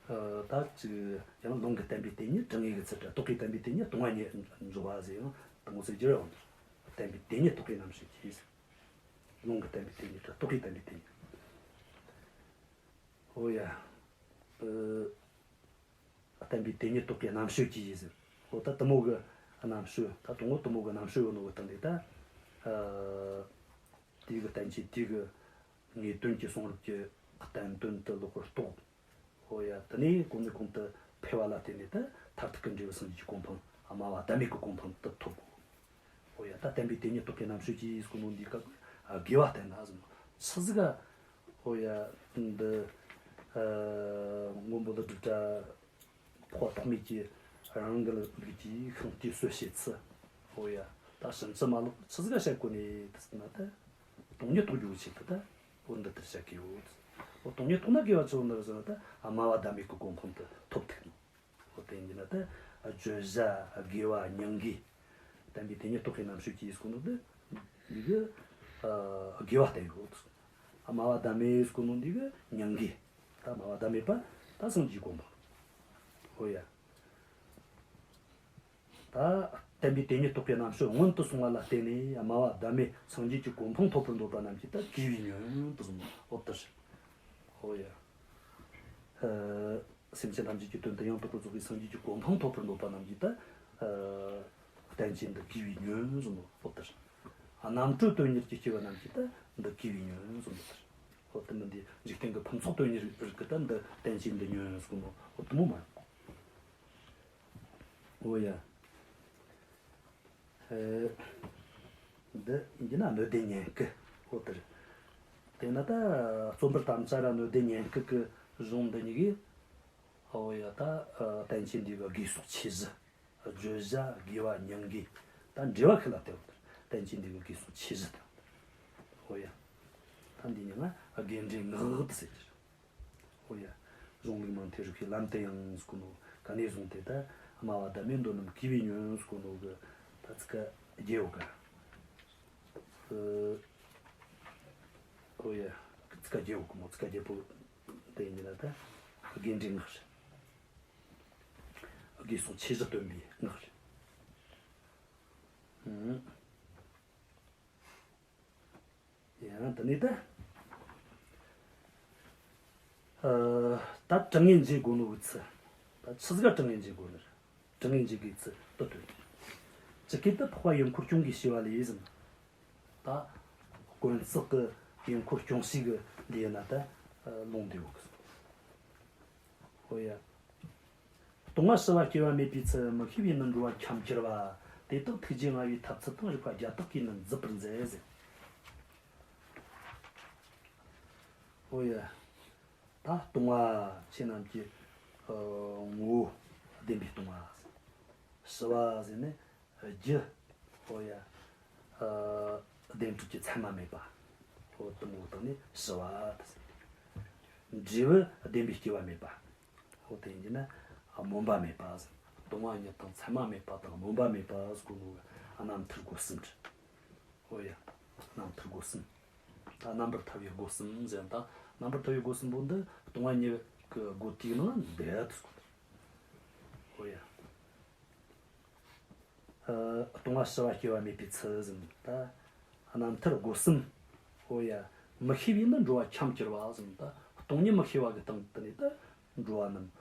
ཨ། ད་ཅིག་ཡང་ལུང་གིས་བསྟན་པའི་དེ་ཉིད་དྲང་ངེས་ཀྱི་ཚུལ་དྲ། རྟོགས་པས་བསྟན་པའི་དེ་ཉིད་སྟོང་པ་ཉིད་འཇོག་པ་ཟེར་ཡང་དང་པོ་ཟེར་རྒྱུ་རེད། འོ་འདིར་བསྟན་པའི་དེ་ཉིད་རྟོགས་པའི་རྣམ་དཔྱོད་ཀྱིས། ལུང་གིས་བསྟན་པའི་དེ་ཉིད་དྲ་རྟོགས་པས་བསྟན་པའི་དེ་ཉིད། འོ་ཡ། ཨ། བསྟན་པའི་དེ་ཉིད་རྟོགས་པའི་རྣམ་དཔྱོད་ཀྱིས་ཟེར། འོ་ད་དེ་མོ་གི་རྣམ་དཔྱོད། ད་དང་པོ་དེ་མོ་གི་རྣམ་དཔྱོད་ཡོད་ནོ་གི་སྟེང་ནས་ད། ཨ། དེ་གི་བསྟན་བཅོས་དེ་གི་ངེས་དོན་གྱི་གསུང་རབ་ཀྱི་བསྟན་དོན་དེ་ལོག་པར་རྟོགས། འོ་ཡ། དེ་ནས་གོང་ནས་གོང་དུ་འཕེལ་བ་ལ་བརྟེན་ནས་ད་མཐར་ཐུག་གི་འབྲས་བུ་སངས་རྒྱས་ཀྱི་གོ་འཕང་། སྨྲ་བ་བདག་མེད་ཀྱི་གོ་འཕང་དེ་ཐོབ་གོ། འོ་ཡ། ད་བསྟན་པའི་དེ་ཉིད་རྟོགས་པའི་རྣམ་དཔྱོད་ཀྱིས་ཟེར་གོ་ནོ་འདིའི་སྐབས་དགེ་བ་བསྟན་ན་ཟེར་ནོ། ཆི་ཟིག་ག་འོ་ཡ། འདི། ཨ། མགོན་པོ་ཀླུ་སྒྲུབ་དྲ། འཕགས་པ་ཐོགས་མེད་ཀྱིས་རང་གི་ལུགས་ཀྱིས་ཤིང་རྟའི་སྲོལ་བཤད་ཚུལ། འོ་ཡ། ད་ཕྱིན་ཅི་མ་ལོག་ཆི་ཟིག་ག་བཤད་གོ་ནི་ཟེར་ན་ད། སྟོང་ཉིད་རྟོགས་རྒྱུ་གི་ཆེད་དུ་ད། འོ་འདི་ལྟར་བཤད་གི་ཡོད། འོ་སྟོང་ཉིད་རྟོགས་ན་དགེ་བ་ཆི་ཡོད་ནི་རེད་ཟེར་ན་ད། ཨ། སྨྲ་བ་བདག་མེད་ཀྱི་གོ་འཕང་དེ་ཐོབ་ཐུབ་ནོ། འོ་དེ་ཡིན་ན་ད་བརྗོད་བྱ་དགེ་བ་སྙིང་གའི། བསྟན་པའི་དེ་ཉིད་རྟོགས་པའི་རྣམ་དཔྱོད་ཀྱིས་ཟེར་གོ་ནོ་འདི། འདི་གི། ཨ། དགེ་བ་བསྟན་ཡོད། ཨ། སྨྲ་བ་བདག་མེད་ཟེར་གོ་ནོ་འདི་གི་སྙིང་གའི། ད་སྨྲ་བ་བདག་མེད་པ་ད་སངས་རྒྱས་གོ་འཕང་། འོ་ཡ། ད་བསྟན་པའི་དེ་ཉིད་རྟོགས་པའི་རྣམ་དཔྱོད་སྔོན་དུ་སོང་བ་ལ་བརྟེན་ནས་སྨྲ་བ་བདག་མེད་སངས་རྒྱས་ཀྱི་གོ་འཕང་ཐོབ་པར་འདོད་པ་རྣམས་ཀྱིས་ད་གུས་པས་ཉོན་དུ་གསུངས་པ། འོ་དེ་རེད། འོ་ཡ། ཨ། སེམས་ཅན་ཐམས་ཅད་ཀྱི་དོན་དུ་ཡང་དག་པར་རྫོགས་པའི་སངས་རྒྱས་ཀྱི་གོ་འཕང་ཐོབ་པར་འདོད་པ་རྣམས་ཀྱིས་ད། ཨ། བསྟན་བཅོས་འདི་གུས་པས་ཉོན་གསུངས་པ། འོ་དེ་རེད། རྣམ་གྲོལ་དོན་གཉེར་གྱི་སྐྱེ་བོ་རྣམས་ཀྱིས་ད་འདི་གུས་པས་ཉོན་གསུངས་པ། འོ་དེ་མིན་འདི་འཇིག་རྟེན་གྱི་ཕུན་ཚོགས་དོན་གཉེར་རིགས་ཀྱིས་ད་འདི་བསྟན་བཅོས་འདི་ཉོན་གསུངས་པ། འོ་དེ་མོ་མ་རེད། འོ་ཡ། ཨེ། འདི་ཡིན་གྱི་ན་སྣོད་ལྡན་ཉན་སྐུལ། འོ་དེ་རེད། དེས་ན་ད་རྩོམ་པར་དམ་བཅའ་ར་སྣོད་ལྡན་ཉན་སྐུལ་གི་གཞུང་འདི་གཉིས་ཀྱིས། འོ་ཡ། ད་བསྟན་བཅོས་འདི་གི་དགོས་སོགས་ཆོས་བཞི། དགེ་བ་སྙིང་གའི་ད་འགྲེལ་བ་ཁུ་ལ་བསྟན་པ་དེར། བསྟན་བཅོས་འདི་གི་དགོས་སོགས་ཆོས་བཞི་དང་། འོ་ཡ། ད་འདི་གཉིས་ལ་དགེ་འབྲེལ་སྔགས་དེ་ཟེར་གྱི་རེད། འོ་ཡ། གཞུང་ལུགས་མང་ཐོས་རིག་པའི་ལམ་དུ་ཡང་ཟེར་གོ་ནོ་ག་ནས་བཟུང་སྟེ་ད་སྨྲ་བ་བདག་མེད་འདོད་རྣམས་གུས་པས་ཉོན་ཟེར་གོ་ནོ་གི་ད་ཚིག་ཀ་བརྒྱད་ཡོད་ཀ། ཨ། འོ་ཡ། ཚིག་ཀ་བརྒྱད་ཡོད་གི་མོ། ཚིག་ཀ་བརྒྱད་པོ་དེ་ཡིན་ན་ད་དགེ་འབྲེལ་སྔགས་རེད། དགོས་སོགས་ཆོས་བཞི་སྟོན་པའི་སྔགས་རེད། ཨང་། ཡང་དེ་ནས་ད། ཨ། ད་དྲང་ངེས་འབྱེད་དགོས་ནོ་གི་ཚུལ། ད་ཆི་ཟིག་ག་དྲང་ངེས་འབྱེད་དགོས་ནི་རེད། དྲང་ངེས་འབྱེད་དགོས་ཚུལ་དེ་སྟོན། ཇི་སྐད་དུ་འཕགས་པ་ཡུལ་འཁོར་སྐྱོང་གིས་ཞུས་པ་ལས་ཟེར། ད་དཀོན་བརྩེགས་ཀྱི་ཡུལ་འཁོར་སྐྱོང་བྱེད་ཀྱི་ལས་ན་ད་ལུང་འདི་ཡོད་གི། ཧོ་ཡ། སྟོང་པ་ཞི་བ་སྐྱེ་བ་མེད་པའི་ཚུལ། མི་ཤེས་པས་ནི་འགྲོ་བ་འཁྱམས་གྱུར་པ། དེ་དག་ཐུགས་རྗེས་མངའ་བའི་ཐབས་ཚུལ་དང་། རིགས་པ་བརྒྱ་དག་གིས་ནི་མཛད་པར་མཛད་ཟེར། ཧོ་ཡ། ད་སྟོང་པ་ཁྱེད་རྣམས་ཀྱི་ཨ་ངོ་བོ་བདེན་པའི་སྟོང་པ། ཞི་བ་ཟེར་ནས་རྒྱུ། ཧོ་ཡ། ཨ་བདེན་གྲུབ་ཀྱི་མཚན་མ་མེད་པ། ཧོ་དེ་མོ་དང་ནི་ཞི་བ་དེ་ཟེར། འབྲས་བུ་བདེན་པའི་སྐྱེ་བ་མེད་པ། ཧོ་དེ་ཡིན་ན་སྨོན་པ་མེད་པ་ཟེར། སྟོང་པ་ཉིད་དང་མཚན་མ་མེད་པ་དང་སྨོན་པ་མེད་པ་ཟེར་གོ་ནོ་གི་རྣམ་ཐར་སྒོ་གསུམ་རེད། ཧོ་ཡ། རྣམ་ཐར་སྒོ་གསུམ། ད་རྣམ་པར་ཐར་པའི་སྒོ་གསུམ་ཟེར། ད་རྣམ་པར་ཐར་པའི་སྒོ་གསུམ་པོ་འདི་སྟོང་པ་ཉིད་ཀྱི་སྒོ་དེའི་ནང་འདུས་ཏེ་སོང་། ཧོ་ཡ། ཨ་སྟོང་པ་ཞི་བ་སྐྱེ་བ་མེད་པའི་ཚུལ་ཟེར། ད་རྣམ་ཐར་སྒོ་གསུམ། ཧོ་ཡ། མི་ཤེས་པས་ནི་འགྲོ་བ་འཁྱམས་གྱུར་པ་ཟེར། ད་སྟོང་ཉིད་མི་ཤེས་པ་གི་སྟེང་དུ་ནས་ད་འགྲོ་བ་རྣམས།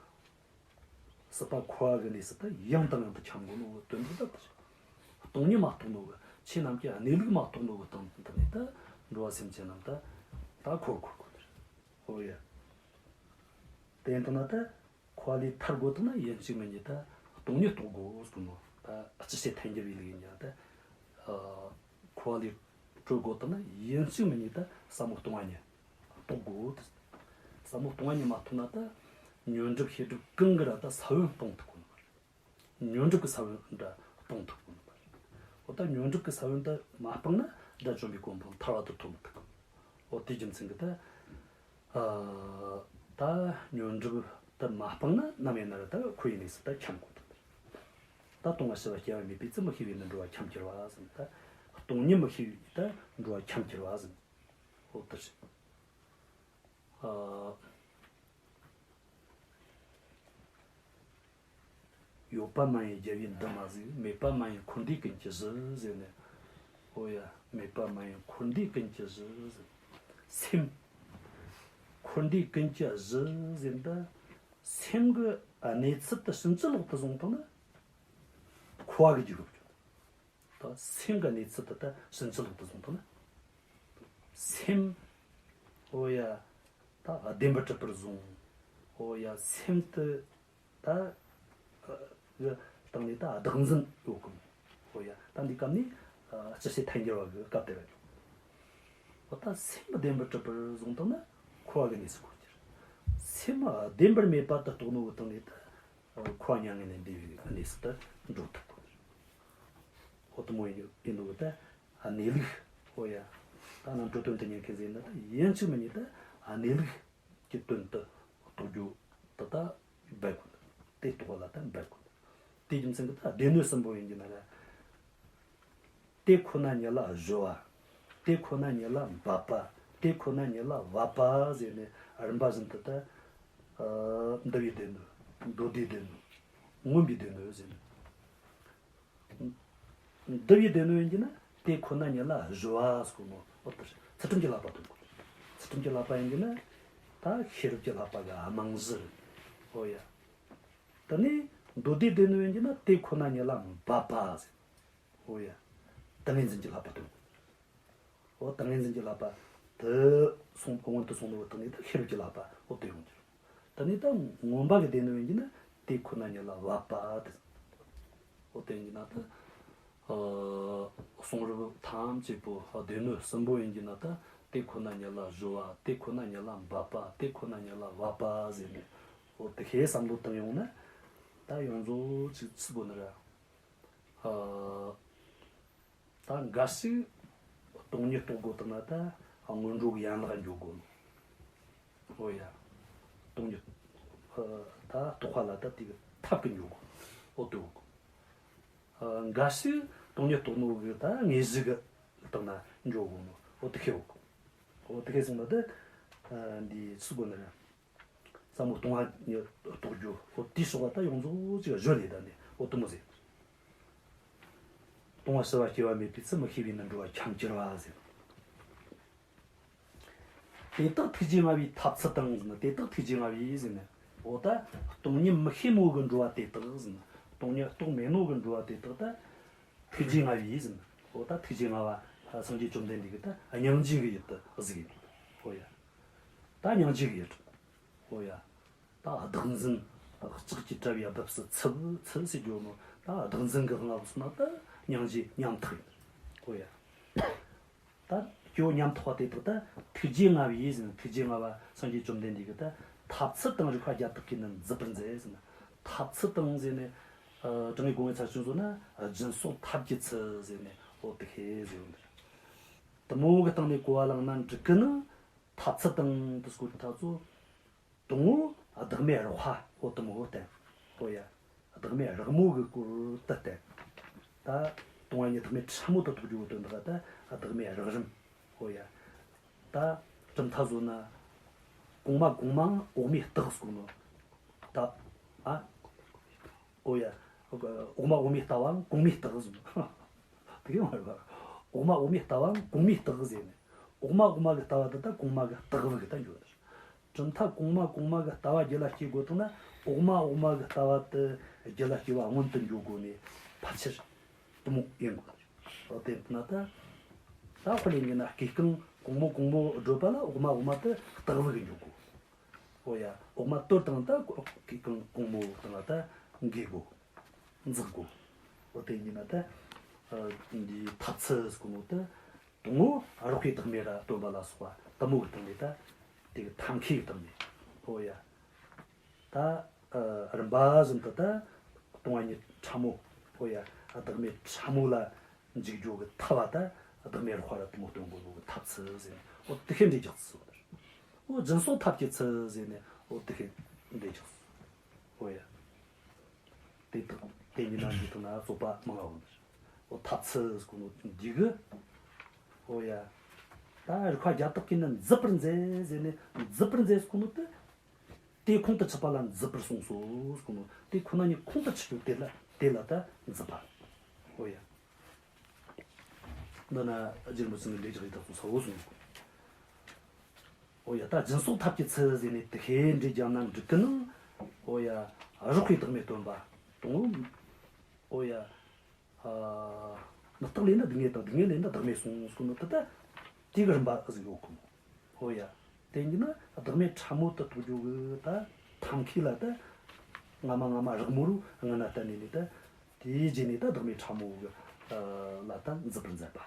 སྲིད་པ་འཁོར་བ་གི་གནས་སུ་ད་ཡང་དང་ཡང་དུ་འཁྱམས་གོ་ནོ་གི་དོན་དེ་ད་དེ་རེད། སྟོང་ཉིད་མ་རྟོགས་ནོ་གི། ཆོས་རྣམས་ཀྱི་གནས་ལུགས་མ་རྟོགས་ནོ་གི་སྟེང་དུ་ནས་ད་འགྲོ་བ་སེམས་ཅན་རྣམས་ད་ད་འཁོར་འཁོར་གོ་ནི་རེད། ཧོ་ཡ། ལེན་བཏང་ན་ད་འཁོར་བ་ལས་ཐར་དགོས་བཏང་ན་ཡིན་གཅིག་མིན་གཉིས་ད་སྟོང་ཉིད་རྟོགས་དགོས་ཟེར་གོ་ནོ། ད་སྤྱི་བྱེ་ཐལ་འགྱུར་བའི་ལུགས་ཡིན་ཀྱང་ད་ཨ་འཁོར་བ་ལས་གྲོལ་དགོས་བཏང་ན་ཡིན་གཅིག་མིན་གཉིས་ད་ཟབ་མོ་སྟོང་པ་ཉིད་རྟོགས་དགོས། ཟབ་མོ་སྟོང་པ་ཉིད་མ་རྟོགས་ན་ད་ཉོན་སྒྲིབ་ཤེས་སྒྲིབ་གང་གིས་ར་ད་ས་བོན་སྤང་ཐུབ་གོ་ནོ། ཉོན་སྒྲིབ་ཀྱི་ས་བོན་འདྲ་སྤང་ཐུབ་གོ་ནོ་པ་རེད། འོ་ད་ཉོན་སྒྲིབ་ཀྱི་ས་བོན་འདི་མ་སྤངས་ན་དགྲ་བཅོམ་པའི་གོ་འཕང་ཐར་བ་དེ་ཐོབ་མི་ཐུབ་གོ། འོ་དེའི་རྒྱུ་མཚན་གྱིས་ད་ཨ་ད་ཉོན་སྒྲིབ་དེ་མ་སྤངས་ན་ནམ་ཡིན་ན་ར་ད་འཁོར་བའི་གནས་སུ་ད་འཁྱམས་དགོས་ཐུག་ད་ལྟུང་བ་བྱས་པ་སྐྱེ་བ་མེད་པའི་ཚེ། མི་ཤེས་པས་ནི་འགྲོ་བ་འཁྱམས་གྱུར་པ་ཟེར། ད་སྟོང་ཉིད་མི་ཤེས་པས་ད་འགྲོ་བ་འཁྱམས་གྱུར་པ་ཟེར། འོ་དེ་རེད། ཨ། ཡོད་པ་མ་ཡིན་རྒྱལ་བས་འདི་མ་གཟིགས། མེད་པ་མ་ཡིན་འཁོར་འདས་ཀུན་གྱི་གཞི་ཟེར་ནས། ཨོ་ཡ། མེད་པ་མ་ཡིན་འཁོར་འདས་ཀུན་གྱི་གཞི་ཟེར། སེམས། འཁོར་འདས་ཀུན་གྱི་གཞི་ཟེར་འདི། སེམས་ཀྱི་གནས་ཚུལ་དེ་ཕྱིན་ཅི་ལོག་ཏུ་བཟུང་བཏང་ན། འཁོར་བ་གི་རྒྱུ་རུ་གྱུར། ད་སེམས་ཀྱི་གནས་ཚུལ་དེ་ད་ཕྱིན་ཅི་ལོག་ཏུ་བཟུང་བཏང་ན། སེམས། ཨོ་ཡ། ད་བདེན་པར་གྲུབ་པར་བཟུང་། ཨོ་ཡ། སེམས་དེ་ད་གི་སྟེང་ནས་ད་བདག་འཛིན་ཡོད་གི། ཨོ་ཡ། ད་འདི་སྐབས་ནས་ཨ་སྤྱི་བྱེ་ཐལ་འགྱུར་བ་གི་སྐབས་དེ་ར་ཡོད། ཨོ་ད་སེམས་བདེན་པར་གྲུབ་པར་བཟུང་བཏང་ན་འཁོར་བ་གི་གནས་སུ་འཁོར་གྱུར། སེམས་བདེན་པར་མེད་པ་དེ་རྟོགས་ནོ་གི་སྟེང་ནས་ད་འཁོར་བ་མྱ་ངན་ལས་འདས་པའི་གནས་སུ་ད་འགྲོ་ཐུབ་གི། ཨོ་དེ་མོ་ཡིན་ནོ་གི་ད་གནས་ལུགས། ཨོ་ཡ། ད་རྣམ་གྲོལ་དོན་དུ་གཉེར་མཁན་ཟེར་ན་ད་ཡིན་གཅིག་མིན་གཉིས་ད་གནས་ལུགས་ཀྱི་དོན་དུ་རྟོགས་རྒྱུ་དེ་ད་འབད་དགོས། དེ་རྟོགས་པ་ལ་ད་འབད་དགོས། དེའི་རྒྱུ་མཚན་གྱིས་ད་སྡེ་སྣོད་གསུམ་པོ་ཡིན་གྱི་ན་ར། དེ་ཁོ་ན་ཉིད་ལ་གཞོལ་བ། དེ་ཁོ་ན་ཉིད་ལ་འབབ་པ། དེ་ཁོ་ན་ཉིད་ལ་བབ་པ་ཟེར་ནས་རིམ་པ་བཞིན་དུ་ད་ཨ་འདུལ་བའི་སྡེ་སྣོད། མདོ་སྡེའི་སྡེ་སྣོད། མངོན་པའི་སྡེ་སྣོད་ཟེར་ནས། འདུལ་བའི་སྡེ་སྣོད་ཡིན་གྱི་ན་དེ་ཁོ་ན་ཉིད་ལ་གཞོལ་བ་ཟེར་གོ་ནོ། འོ་དེ་ཚུལ་ཁྲིམས་ཀྱི་བསླབ་པ་དེ་གོ། ཚུལ་ཁྲིམས་ཀྱི་བསླབ་པ་ཡིན་གྱི་ན་ད་ཤེས་རབ་ཀྱི་བསླབ་པ་གི་རྨང་གཞི་རེད། འོ་ཡ། དེ་ནས་མདོ་སྡེའི་སྡེ་སྣོད་ཡིན་གྱི་ན་དེ་ཁོ་ན་ཉིད་ལ་འབབ་པ་ཟེར། འོ་ཡ། ཏིང་ངེ་འཛིན་གྱི་བསླབ་པ་དེ་གོ། འོ་ཏིང་ངེ་འཛིན་གྱི་བསླབ་པ་དེ་སོང་སྔོན་དུ་སོང་ནོ་དེ་ནས་ད་ཤེས་རབ་ཀྱི་བསླབ་པ་འོ་དེ་ཡོང་གི་རེད། དེ་ནས་ད་མངོན་པ་གི་སྡེ་སྣོད་ཡིན་གྱི་ན་དེ་ཁོ་ན་ཉིད་ལ་བབ་པ་དེ། འོ་དེ་ཡིན་གྱི་ན་ད་ཨ་གསུང་རབ་ཐམས་ཅད་པོ་སྡེ་སྣོད་གསུམ་པོ་ཡིན་གྱི་ན་ད་དེ་ཁོ་ན་ཉིད་ལ་གཞོལ་བ། དེ་ཁོ་ན་ཉིད་ལ་འབབ་པ། དེ་ཁོ་ན་ཉིད་ལ་བབ་པ་ཟེར་ནས། འོ་དེ་ཤེས་བསམ་བློ་བཏང་ཡོང་ན་ད་ཡོངས་རྫོགས་ཅིག་ཚུལ་དགོས་ནི་ར། ཨ། ད་འགའ་ཞིག་སྟོང་ཉིད་རྟོགས་དགོས་བཏང་ན་ད་སྔོན་འགྲོ་གི་ཡན་ལག་འགྱོ་དགོས་ནོ། ཨོ་ཡ། སྟོང་ཉིད་ཨ་ད་རྟོགས་པ་ལ་ད་དེ་གི་ཐབས་གི་འགྱོ་དགོས། ཨོ་དེ་ཡོད་གོ། ཨ་འགའ་ཞིག་སྟོང་ཉིད་རྟོགས་ནོ་གི་ད་དངོས་གཞི་གི་སྟེང་ན་འགྱོ་དགོས་ནོ། ཨོ་དེ་ཤེས་ཡོད་གོ། ཨོ་དེ་ཤེས་སོང་ན་ད་ཨ་འདི་ཚུལ་དགོས་ནི་རེད། ཟབ་མོ་སྟོང་པ་ཉིད་རྟོགས་རྒྱུ། འོ་དེའི་ཕྱོགས་ལ་ད་ཡོངས་རྫོགས་ཅིག་གཞོལ་ལས་ད་ནི། འོ་དེ་མོ་ཟེར། ལྟུང་བ་བྱས་པ་སྐྱེ་བ་མེད་པའི་ཚེ། མི་ཤེས་པས་ནི་འགྲོ་བ་འཁྱམས་གྱུར་པ་ཟེར། དེ་དག་ཐུགས་རྗེ་མངའ་བའི་ཐབས་ཚུལ་དང་ཟེར་ན། དེ་དག་ཐུགས་རྗེ་མངའ་བའི་ཟེར་ན། འོ་ད་སྟོང་ཉིད་མི་ཤེས་ནོ་གི་འགྲོ་བ་དེ་དག་ཟེར་ན། སྟོང་ཉིད་རྟོགས་མེད་ནོ་གི་འགྲོ་བ་དེ་དག་ད་ཐུགས་རྗེ་མངའ་བའི་ཟེར་ན། འོ་ད་ཐུགས་རྗེ་མངའ་བ་སངས་རྒྱས་བཅོམ་ལྡན་འདས་ཀྱི་ད་སྙིང་རྗེ་གི་ཡུལ་དུ་གཟིགས་ཡོད། འོ་ཡ། ད་སྙིང་རྗེ་གི་ཡུལ། འོ་ཡ། ད་བདག་འཛིན། ལྕགས་ཀྱུས་བྲབས་པའི་རྦབ་སུ་ཚུབ་ཚུབ་ཟེར་རྒྱུ་ནོ། ད་བདག་འཛིན་གི་ངང་སོང་ན་ད་སྙིང་རྗེ་ཉམ་ཐག་ཡིན། འོ་ཡ། ད་སྐྱེ་བོ་ཉམ་ཐག་པ་དེ་དག་ད་ཐུགས་རྗེ་མངའ་བའི་ཟེར་ན། ཐུགས་རྗེ་མངའ་བ་སངས་རྒྱས་བཅོམ་ལྡན་འདས་ཀྱི་ད་ཐབས་ཚུལ་དང་རིགས་པ་བརྒྱ་དག་གིས་ནི་མཛད་པར་མཛད་ཟེར་ན། ཐབས་ཚུལ་དང་ཟེར་ནས་ཨ་དྲང་ངེས་དགོངས་པའི་ཚར་ཅུང་བཟོ་ན་སྦྱིན་སོགས་ཐབས་ཀྱི་ཚུལ་ཟེར་ནས། འོ་དེ་ཤེས་ཟེར་བ་འདི་རེད། དེ་མོ་གི་སྟེང་ནས་གོ་བ་བླངས་ན་འགྲིག་གི་ནི། ཐབས་ཚུལ་དང་དེ་སྐོར་ཐག་ཚོ། དང་པོ་བདག་མེད་རགས་པ། འོ་དེ་མོ་བསྟན། འོ་ཡ། བདག་མེད་རགས་པའི་གི་སྐོར་དེ་བསྟན། ད་སྟོང་པ་ཉིད་བདག་མེད་ཕྲ་མོ་དེ་རྟོགས་རྒྱུ་བོ་དོན་དག་ད་བདག་མེད་རགས་རིམ། འོ་ཡ། ད་གྲུབ་མཐའ་བཟོ་ན། གོང་མ་གོང་མའང་འོག་མའི་རྟགས་ཟེར་གོ་ནོ། ད་ཨ། འོ་ཡ། འོག་མ་འོག་མའི་ལྟ་བའང་གོང་མའི་རྟགས་ཟེར་གོ་ནོ། དེ་གི་མ་རེད་པ། འོག་མ་འོག་མའི་ལྟ་བའང་གོང་མའི་རྟགས་ཟེར་ནས། འོག་མ་འོག་མ་གི་ལྟ་བ་དེ་ད་གོང་མ་གི་རྟགས་བུ་གི་ད་འགྱོ་ནི་རེད། གྲུབ་མཐའ་གོང་མ་གོང་མ་གི་ལྟ་བ་རྒྱུད་ལ་སྐྱེ་དགོས་བཏང་ན། འོག་མ་འོག་མ་གི་ལྟ་བ་དེ་རྒྱུད་ལ་སྐྱེ་བ་སྔོན་དུ་འགྱོ་དགོས་ནས་ཕལ་ཆེར་དེ་མོ་ཡིན་དགོས། འོ་དེ་ན་ད་ད་དཔེ་ལེན་རྒྱུ་ན་སྐས་རྐང་གོང་མོ་གོང་མོ་བགྲོད་པ་ལ་འོག་མ་འོག་མ་དེ་རྟགས་བུ་གི་འགྱོ་དགོས། ཨོ་ཡ། འོག་མ་དོར་བཏང་ད་གོང་གོང་མོ་བཏང་ད་འགེལ་དགོས། འཛེག་དགོས། ཨོ་དེ་ཡིན་ན་ད་ཨ་འདི་ཐབས་ཚུལ་ཟེར་གོ་ནོ་ད་དང་པོ་རགས་པའི་བདག་མེད་ར་སྟོན་པ་ལ་སོགས་པ་དེ་མོ་གི་སྟེང་ནས་ད་དེ་གི་ཐབས་མཁས་གི་སྟེང་ནས། ཨོ་ཡ། ད་ཨ་རིམ་པ་བཞིན་དུ་ད་སྟོང་པ་ཉིད་ཕྲ་མོ། ཨོ་ཡ། བདག་མེད་ཕྲ་མོ་ལ་འཇུག་རྒྱུ་གི་ཐབས་པ་ད་བདག་མེད་རགས་པ་ར་དེ་མོ་སྟོན་དགོས་ནོ་གི་ཐབས་ཚུལ་ཟེར་ནས། ཨོ་དེ་བྱས་འགྲེལ་རྒྱག་ཚུལ་སོང་ནི་རེད། ཨོ་སྦྱིན་སོགས་ཐབས་ཀྱི་ཚུལ་ཟེར་ནས། ཨོ་དེ་བྱས་འགྲེལ་རྒྱག་ཚུལ། ཨོ་ཡ། དེ་དག་དེ་གཉིས་ན་འདི་དག་ན་རྩོད་པ་མང་བ་ཡོད་ནི་རེད། ཨོ་ཐབས་ཚུལ་ཟེར་གོ་ནོ་འདི་གི། ཨོ་ཡ། ད་རིགས་པ་བརྒྱ་དག་གིས་ནི་མཛེས་པར་མཛད་ཟེར་ནས། མཛེས་པར་མཛད་ཟེར་གོ་ནོ་དེ། དེ་ཁོང་དུ་ཆུད་པ་ལ་མཛེས་པར་གསུངས་སོ་ཟེར་གོ་ནོ། དེ་ཁོ་ན་ཉིད་ཁོང་དུ་ཆུད་རྒྱུ་དེ་ལ་དེ་ལ་ད་མཛེས་པ། ཨོ་ཡ། འདི་ན་རྗེ་རིན་པོ་ཆེ་ནས་འགྲེལ་རྒྱག་ཡི་ཐག་ཚོ་ཚ་བོ་གསུངས། ཨོ་ཡ། ད་སྦྱིན་སོགས་ཐབས་ཀྱི་ཚུལ་ཟེར་ནས་དེ་བྱས་འགྲེལ་རྒྱག་ན་འགྲིག་གི་ནི། ཨོ་ཡ། རགས་པའི་བདག་མེད་སྟོན་པ་དང་། ཨོ་ཡ། ཨ་མུ་སྟེགས་ལས་ནི་སྡུག་བསྔལ་དང་། སྡུག་བསྔལ་ལས་ནི་བདག་མེད་གསུངས་ཟེར་གོ་ནོ་ད་ད་དེ་གི་རིམ་པ་ཟིག་ཡོད་གི་མོ། ཨོ་ཡ། དེ་ཡིན་ན་བདག་མེད་ཕྲ་མོ་དེ་རྟོགས་རྒྱུ་གི་ད་ཐབས་མཁས་ལ་ད་སྔ་མ་སྔ་མ་རགས་མོ་རུ་སྔ་ན་གཏན་ནས་ནས་ད་དེའི་རྗེས་ནས་ད་བདག་མེད་ཕྲ་མོ་གི་ཨ་ལ་ད་མཛེས་པར་མཛད་པ།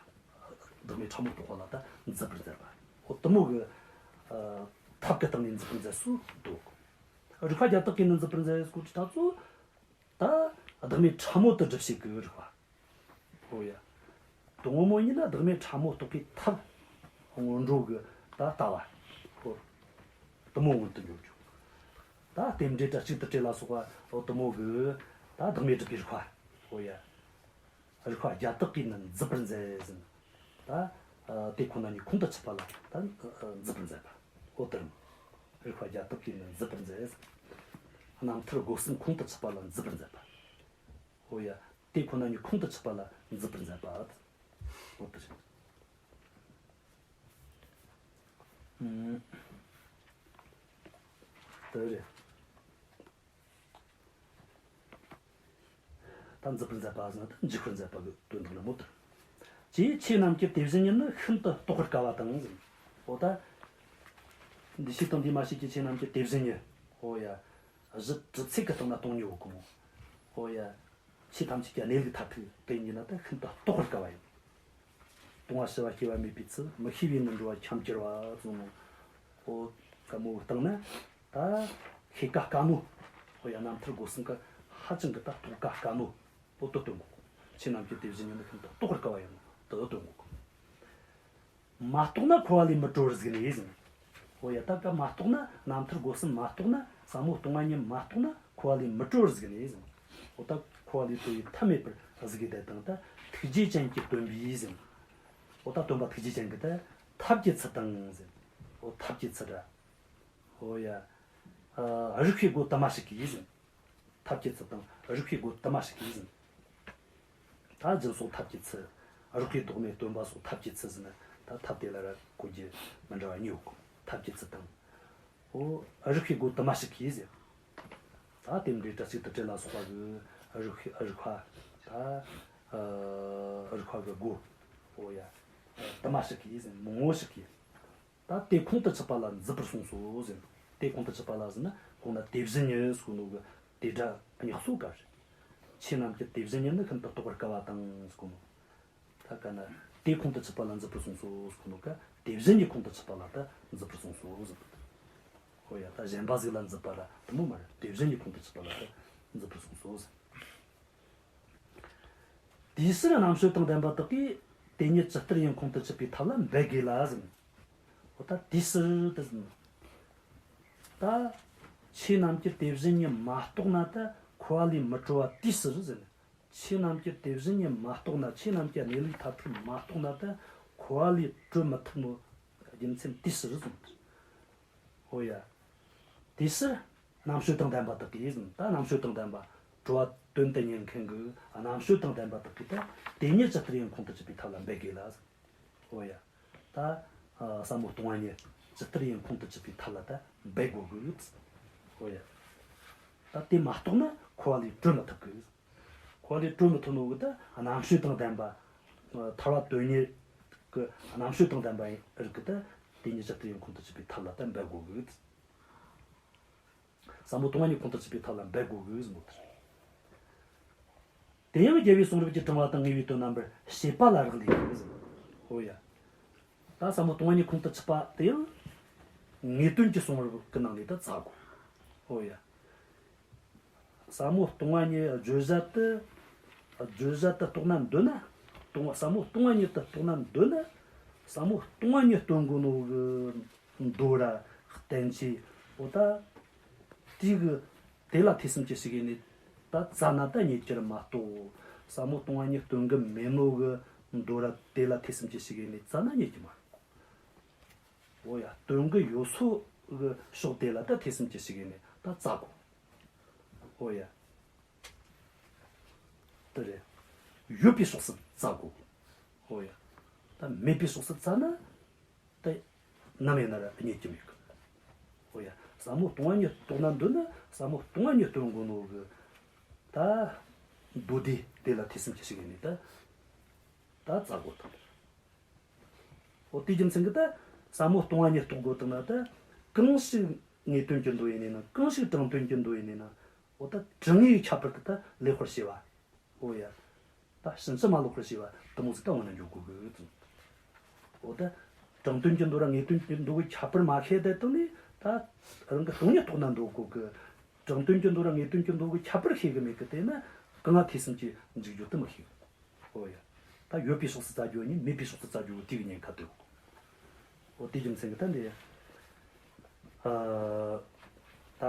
བདག་མེད་ཕྲ་མོ་རྟོགས་པ་ལ་ད་མཛེས་པར་མཛད་པ། ཨོ་དེ་མོ་གི་ཨ་ཐབས་ཀྱི་སྟེང་ནས་མཛེས་པར་མཛད་སུ་འདུག། རིགས་པ་བརྒྱ་དག་གིས་ནི་མཛེས་པར་མཛད་ཟེར་གོ་དུས་ད་ཚོ། ད་བདག་མེད་ཕྲ་མོ་དེ་སྒྲུབ་བྱེད་ཀྱི་རིགས་པ། ཨོ་ཡ། དང་པོ་ཉིད་ན་བདག་མེད་ཕྲ་མོ་རྟོགས་པའི་ཐབས་སྔོན་འགྲོ་གི་ད་ལྟ་བ། ཨོ། དེ་མོ་མངོན་དུ་འགྱུར་རྒྱུ། ད་རྟེན་འབྲེལ་སྒྲ་གཅིག་ཏུ་སྤྲད་ལ་སོགས་པ། ཨོ་དེ་མོ་གི་ད་བདག་མེད་སྒྲུབ་པའི་རིགས་པ། ཨོ་ཡ། རིགས་པ་བརྒྱ་དག་གིས་ནི་མཛེས་པར་མཛད་ཟེར། ད་ཨ་དེ་ཁོ་ན་ཉིད་ཁོང་དུ་ཆུད་པ་ལ་ད་ཨ་མཛེས་པར་མཛད་པ། ཨོ་དེ་རིམ། རིགས་པ་བརྒྱ་དག་གིས་ནི་མཛེས་པར་མཛད་ཟེར། རྣམ་ཐར་སྒོ་གསུམ་ཁོང་དུ་ཆུད་པ་ལ་མཛེས་པར་མཛད་པ། ཨོ་ཡ། དེ་ཁོ་ན་ཉིད་ཁོང་དུ་ཆུད་པ་ལ་མཛེས་པར་མཛད་པ། འོ་དེ་རེད། ཨུམ། དེ་རེད། ད་མཛེས་པར་མཛད་པ་ཟེར་ན་ད་འཇུག་པར་མཛད་པ་གི་དོན་དག་ལ་མོ་དེ། ཅེས་ཆོས་རྣམས་ཀྱི་དེ་བཞིན་ཉིད་ནི་ཤིན་ཏུ་རྟོགས་པར་དཀའ་བ་དང་ཟེར། འོ་ད། འདུས་བྱས་དང་འདུས་མ་བྱས་ཀྱི་ཆོས་རྣམས་ཀྱི་དེ་བཞིན་ཉིད། འོ་ཡ། གཞི་གྲུབ་ཚད་ཀྱི་སྟེང་ན་སྟོང་ཉིད་ཡོད་གི་མོ། འོ་ཡ། ཆོས་ཐམས་ཅད་ཀྱི་གནས་ལུགས་མཐར་ཐུག་དེ་ཉིད་ན་ད་ཤིན་ཏུ་རྟོགས་པར་དཀའ་བ་ཡིན། སྟོང་པ་ཞི་བ་སྐྱེ་བ་མེད་པའི་ཚུལ། མི་ཤེས་པས་ནི་འགྲོ་བ་འཁྱམས་གྱུར་པ་ཟེར་ནོ། འོ་དེ་མོ་སྟེང་ན་ད་ཤེས་ཀ་དཀའ་ནོ། འོ་ཡ། རྣམ་ཐར་སྒོ་གསུམ་གི་ཧ་ཅང་གི་ད་རྟོགས་ཀ་དཀའ་ནོ། འོ་དེ་སྟོན་གོ། ཆོས་རྣམས་ཀྱི་དེ་བཞིན་ཉིད་ནི་ཤིན་ཏུ་རྟོགས་པར་དཀའ་བ་ཡིན་ནོ་དེ་སྟོན་གོ། མ་རྟོགས་ན་འཁོར་བ་ལས་མི་གྲོལ་བར་གཟིགས་ནས་ཟེར། འོ་ཡ། ད་ག་མ་རྟོགས་ན། རྣམ་ཐར་སྒོ་གསུམ་མ་རྟོགས་ན། ཟབ་མོ་སྟོང་པ་ཉིད་མ་རྟོགས་ན་འཁོར་བ་ལས་མི་གྲོལ་བར་གཟིགས་ནས་ཟེར། འོ་ད་འཁོར་བ་ལས་གྲོལ་བའི་ཐབས་མེད་པར་གཟིགས་དེ་དང་ད་ཐུགས་རྗེ་ཅན་གྱི་སྟོན་པས་ཟེར། འོ་ད་སྟོན་པ་ཐུགས་རྗེ་ཅན་གྱིས་ད་ཐབས་ཀྱི་ཚུལ་དང་ཟེར། འོ་ཐབས་ཀྱི་ཚུལ་ར། འོ་ཡ། ཨ་རིགས་པའི་སྒོ་དུ་མ་ཞིག་གིས་ཟེར། ཐབས་ཀྱི་ཚུལ་དང་རིགས་པའི་སྒོ་དུ་མ་ཞིག་གིས་ཟེར། ད་སྦྱིན་སོགས་ཐབས་ཀྱི་ཚུལ། རགས་པའི་བདག་མེད་སྟོན་པ་སོགས་ཐབས་ཀྱི་ཚུལ་ཟེར་ན། ད་ཐབས་དེ་ལ་ར་གོ་རྒྱུ་མི་འདྲ་བ་གཉིས་ཡོད་གོ། ཐབས་ཀྱི་ཚུལ་དང་། འོ་རིགས་པའི་སྒོ་དུ་མ་ཞིག་གིས་ཟེར། ད་རྟེན་འབྲེལ་སྒྲ་གཅིག་ཏུ་སྤྲད་ལ་སོགས་པ་གི་རིགས་རིགས་པ། ད་ཨ་རིགས་པ་གི་སྒོ། འོ་ཡ། དུ་མ་ཞིག་གིས་ཟེར། མང་བོ་ཞིག་གིས། ད་དེ་ཁོང་དུ་ཆུད་པ་ལ་མཛེས་པར་གསུངས་སོ་ཟེར། དེ་ཁོང་དུ་ཆུད་པ་ལ་ཟེར་ན་གོང་ན་དེ་བཞིན་ཉིད་ཟེར་གོ་ནོ་གི་དེ་སྒྲ་གཉིས་སོ་ག་རེད། ཆོས་རྣམས་ཀྱི་དེ་བཞིན་ཉིད་ནི་ཤིན་ཏུ་རྟོགས་པར་དཀའ་བ་དང་ཟེར་གོ་ནོ། ད་ག་ན་དེ་ཁོང་དུ་ཆུད་པ་ལ་མཛེས་པར་གསུངས་སོ་ཟེར་གོ་ནོ་ག་དེ་བཞིན་ཉིད་ཁོང་དུ་ཆུད་པ་ལ་ད་མཛེས་པར་གསུངས་སོ་ཟེར། ཧོ་ཡ། ད་གཞན་པ་ཟིག་ལ་མཛེས་པ་ར་དེ་མོ་མ་རེད། དེ་བཞིན་ཉིད་ཁོང་དུ་ཆུད་པ་ལ་ད་མཛེས་པར་གསུངས་སོ་ཟེར། དེའི་ཕྱིར་རྣམ་དཔྱོད་དང་ལྡན་པ་དག་གིས་དེ་ཉིད་ཇི་ལྟར་ཡང་ཁོང་དུ་ཆུད་པའི་ཐབས་ལ་འབད་དགོས་ལ་ཟེར། འོ་ད་དེའི་ཕྱིར་དེ་ཟེར། ད་ཆོས་རྣམས་ཀྱི་དེ་བཞིན་ཉིད་མ་རྟོགས་ན་ད་འཁོར་བ་ལས་མི་གྲོལ་བ་དེའི་ཕྱིར་ཟེར། ཆོས་རྣམས་ཀྱི་དེ་བཞིན་ཉིད་མ་རྟོགས་ན། ཆོས་རྣམས་ཀྱི་གནས་ལུགས་མཐར་ཐུག་མ་རྟོགས་ན་ད་འཁོར་བ་ལས་གྲོལ་མི་ཐུབ་ནོ་རྒྱུ་མཚན་དེའི་ཕྱིར་ཟེར། ཨོ་ཡ། དེའི་ཕྱིར་རྣམ་དཔྱོད་དང་ལྡན་པ་དག་གིས་ཟེར། ད་རྣམ་དཔྱོད་དང་ལྡན་པ། གྲོལ་བ་དོན་དུ་གཉེར་མཁན་གྱི་རྣམ་དཔྱོད་དང་ལྡན་པ་དག་གིས་ད་དེ་ཉིད་ཇི་ལྟར་ཡང་ཁོང་དུ་ཆུད་པའི་ཐབས་ལ་འབད་དགོས་ལ་ཟེར། ཨོ་ཡ། ད་ཨ་ཟབ་མོ་སྟོང་པ་ཉིད་ཇི་ལྟར་ཡང་ཁོང་དུ་ཆུད་པའི་ཐབས་ལ་ད་འབད་དགོས་གི། ཨོ་ཡ། ད་དེ་མ་རྟོགས་ན་འཁོར་བ་ལས་གྲོལ་མི་ཐུབ་གི། འཁོར་བ་ལས་གྲོལ་མི་ཐུབ་ནོ་གི་ད་རྣམ་དཔྱོད་དང་ལྡན་པ། ཐར་པ་དོན་གཉེར་གི་རྣམ་དཔྱོད་དང་ལྡན་པ་རིགས་གིས་ད་དེ་ཉིད་ཇི་ལྟར་ཡང་ཁོང་དུ་ཆུད་པའི་ཐབས་ལ་ད་འབད་དགོས་གི། ཟབ་མོ་སྟོང་པ་ཉིད་ཁོང་དུ་ཆུད་པའི་ཐབས་ལ་འབད་དགོས་གི་ཟེར་ནོ་དེ་རེད། དེ་ཡང་རྒྱལ་བའི་གསུང་རབ་ཀྱི་དྲང་བ་དང་ངེས་པའི་དོན་རྣམ་པར་ཤེས་པ་ལ་རག་ལས་ཤིང་ཟེར། ཨོ་ཡ། ད་ཟབ་མོ་སྟོང་པ་ཉིད་ཁོང་དུ་ཆུད་པ་དེ་ཡང་ངེས་དོན་གྱི་གསུང་རབ་ཀྱི་ནང་ནས་ད་བཙལ་དགོས། ཨོ་ཡ། ཟབ་མོ་སྟོང་པ་ཉིད་བརྗོད་བྱ་དེ། བརྗོད་བྱ་དེ་རྟོགས་ན་འདོད་ན། སྟོང་ཟབ་མོ་སྟོང་པ་ཉིད་དེ་རྟོགས་ན་འདོད་ན། ཟབ་མོ་སྟོང་པ་ཉིད་སྟོན་དགོས་ནོ་གི་མདོ་ར་བསྟན་བཅོས། འོ་ད་དེ་གི་དེ་ལ་ཐོས་བསམ་ཅི་ཞིག་ཡེད་ནས་ད་བཙལ་ན་ད་རྙེད་རྒྱུ་རེད་མ་གཏོགས། ཟབ་མོ་སྟོང་པ་ཉིད་སྟོན་གི་མེད་ནོ་གི་མདོ་ར་དེ་ལ་ཐོས་བསམ་ཅི་ཞིག་ཡེད་ནས་བཙལ་ན་རྙེད་རྒྱུ་མ་རེད། འོ་ཡ། སྟོན་གི་ཡོད་སོ་གི་ཕྱོགས་དེ་ལ་ད་ཐོས་བསམ་ཅི་ཞིག་ཡེད་ནས་ད་བཙལ་དགོས། འོ་ཡ། དེ་རེད། ཡོད་པའི་ཕྱོགས་སུ་བཙལ་དགོས། འོ་ཡ། ད་མེད་པའི་ཕྱོགས་སུ་བཙལ་ན་ད་ནམ་ཡིན་ན་ར་རྙེད་རྒྱུ་མེད་གི། འོ་ཡ། ཟབ་མོ་སྟོང་པ་ཉིད་རྟོགས་ན་འདོད་ན་ཟབ་མོ་སྟོང་པ་ཉིད་སྟོན་དགོས་ནོ་གི་ད་མདོ་སྡེ་དེ་ལ་ཐོས་བསམ་ཅི་ཞིག་ཡེད་ནས་ད་ད་བཙལ་དགོས་དང་། འོ་དེ་རྒྱུ་མཚན་གྱིས་ད་ཟབ་མོ་སྟོང་པ་ཉིད་རྟོགས་དགོས་དང་ན་ད། གང་ཞིག་ངེས་དོན་གྱི་མདོ་ཡིན་ནས་ན། གང་ཞིག་དྲང་དོན་གྱི་མདོ་ཡིན་ནས་ན། འོ་ད་དྲང་ངེས་ཀྱི་ཁྱད་པར་དེ་ད་ལེགས་པར་ཤེས་པ། འོ་ཡ། ད་ཕྱིན་ཅི་མ་ལོག་པར་ཤེས་པ་དེ་མོ་ཟིག་ད་ངོས་ནས་འཇོག་དགོས་གི་ཟེར། འོ་ད་དྲང་དོན་གྱི་མདོ་ར་ངེས་དོན་གྱི་མདོ་གི་ཁྱད་པར་མ་ཤེས་དེ་དང་ནི་ད་རང་གི་སྟོང་ཉིད་རྟོགས་ན་འདོད་གོ་གི། དྲང་དོན་གྱི་མདོ་ར་ངེས་དོན་གྱི་མདོ་གི་ཁྱད་པར་ཤེས་གི་མེད་གི་དེ་ན་གང་ང་ཐོས་བསམ་གྱི་འཇུག་རྒྱུ་དེ་མི་ཤེས། ཨོ་ཡ། ད་ཡོད་པའི་ཕྱོགས་སུ་བཙལ་རྒྱུ་ནི་མེད་པའི་ཕྱོགས་སུ་བཙལ་རྒྱུ་དེ་གི་ཉེན་ཁ་དེ། ཨོ་དེ་རྒྱུ་མཚན་གྱིས་ད་འདི། ཨ། ད།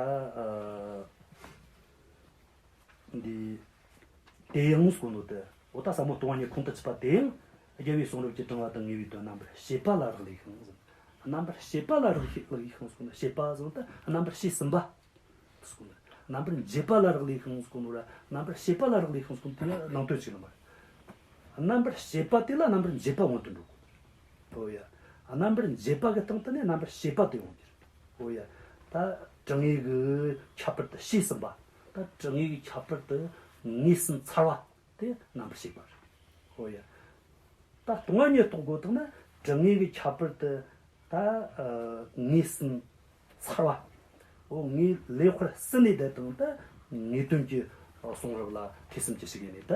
ཨ། འདི། དེ་ཡང་གསུངས་ནོ་དེ། ཨོ་ད་ཟབ་མོ་སྟོང་པ་ཉིད་ཁོང་དུ་ཆུད་པ་དེ་ཡང་། རྒྱལ་བའི་གསུང་རབ་ཀྱི་དྲང་བ་དང་ངེས་པའི་དོན་རྣམ་པར་ཤེས་པ་ལ་རག་ལས་ཤིང་ཟེར། རྣམ་པར་ཤེས་པ་ལ་རག་ལས་ཤིང་གསུངས་ནོ། ཤེས་པ་ཟེར་ན་ད་རྣམ་པར་ཤེས་ཟིན་པ། ཟེར་གོ་ནོ། རྣམ་པར་འབྱེད་པ་ལ་རག་ལས་ཤིང་ཟེར་གོ་ནོ་ར་རྣམ་པར་ཤེས་པ་ལ་རག་ལས་ཤིང་ཟེར་གོ་ནོ་དེ་ཡང་ནང་དོན་གཅིག་ལ་མ་རེད། རྣམ་པར་ཤེས་པ་དེ་ལ་རྣམ་པར་འབྱེད་པ་མངོན་དུ་འགྲོ་དགོས། ཨོ་ཡ། རྣམ་པར་འབྱེད་པ་གི་སྟེང་དུ་ནས་རྣམ་པར་ཤེས་པ་དེ་ཡོང་རྒྱུ་རེད། ཨོ་ཡ། ད་དྲང་ངེས་ཀྱི་ཁྱད་པར་དེ་ཤེས་ཟིན་པ། ད་དྲང་ངེས་ཀྱི་ཁྱད་པར་དེ་ངོས་ཟིན་ཚར་བ། དེ་རྣམ་པར་ཤེས་པ་རེད། ཨོ་ཡ། ད་སྟོང་པ་ཉིད་རྟོགས་དགོས་དང་ན་དྲང་ངེས་ཀྱི་ཁྱད་པར་དེ། ད་ཨ་ངོས་ཟིན་ཚར་བ། འོ་ངས་ལེགས་པར་ཟིན་ནས་བསྡད་དང་ད་ངེས་དོན་གྱི་གསུང་རབ་ལ་ཐོས་བསམ་ཅི་ཞིག་ཡེད་ནས་ད།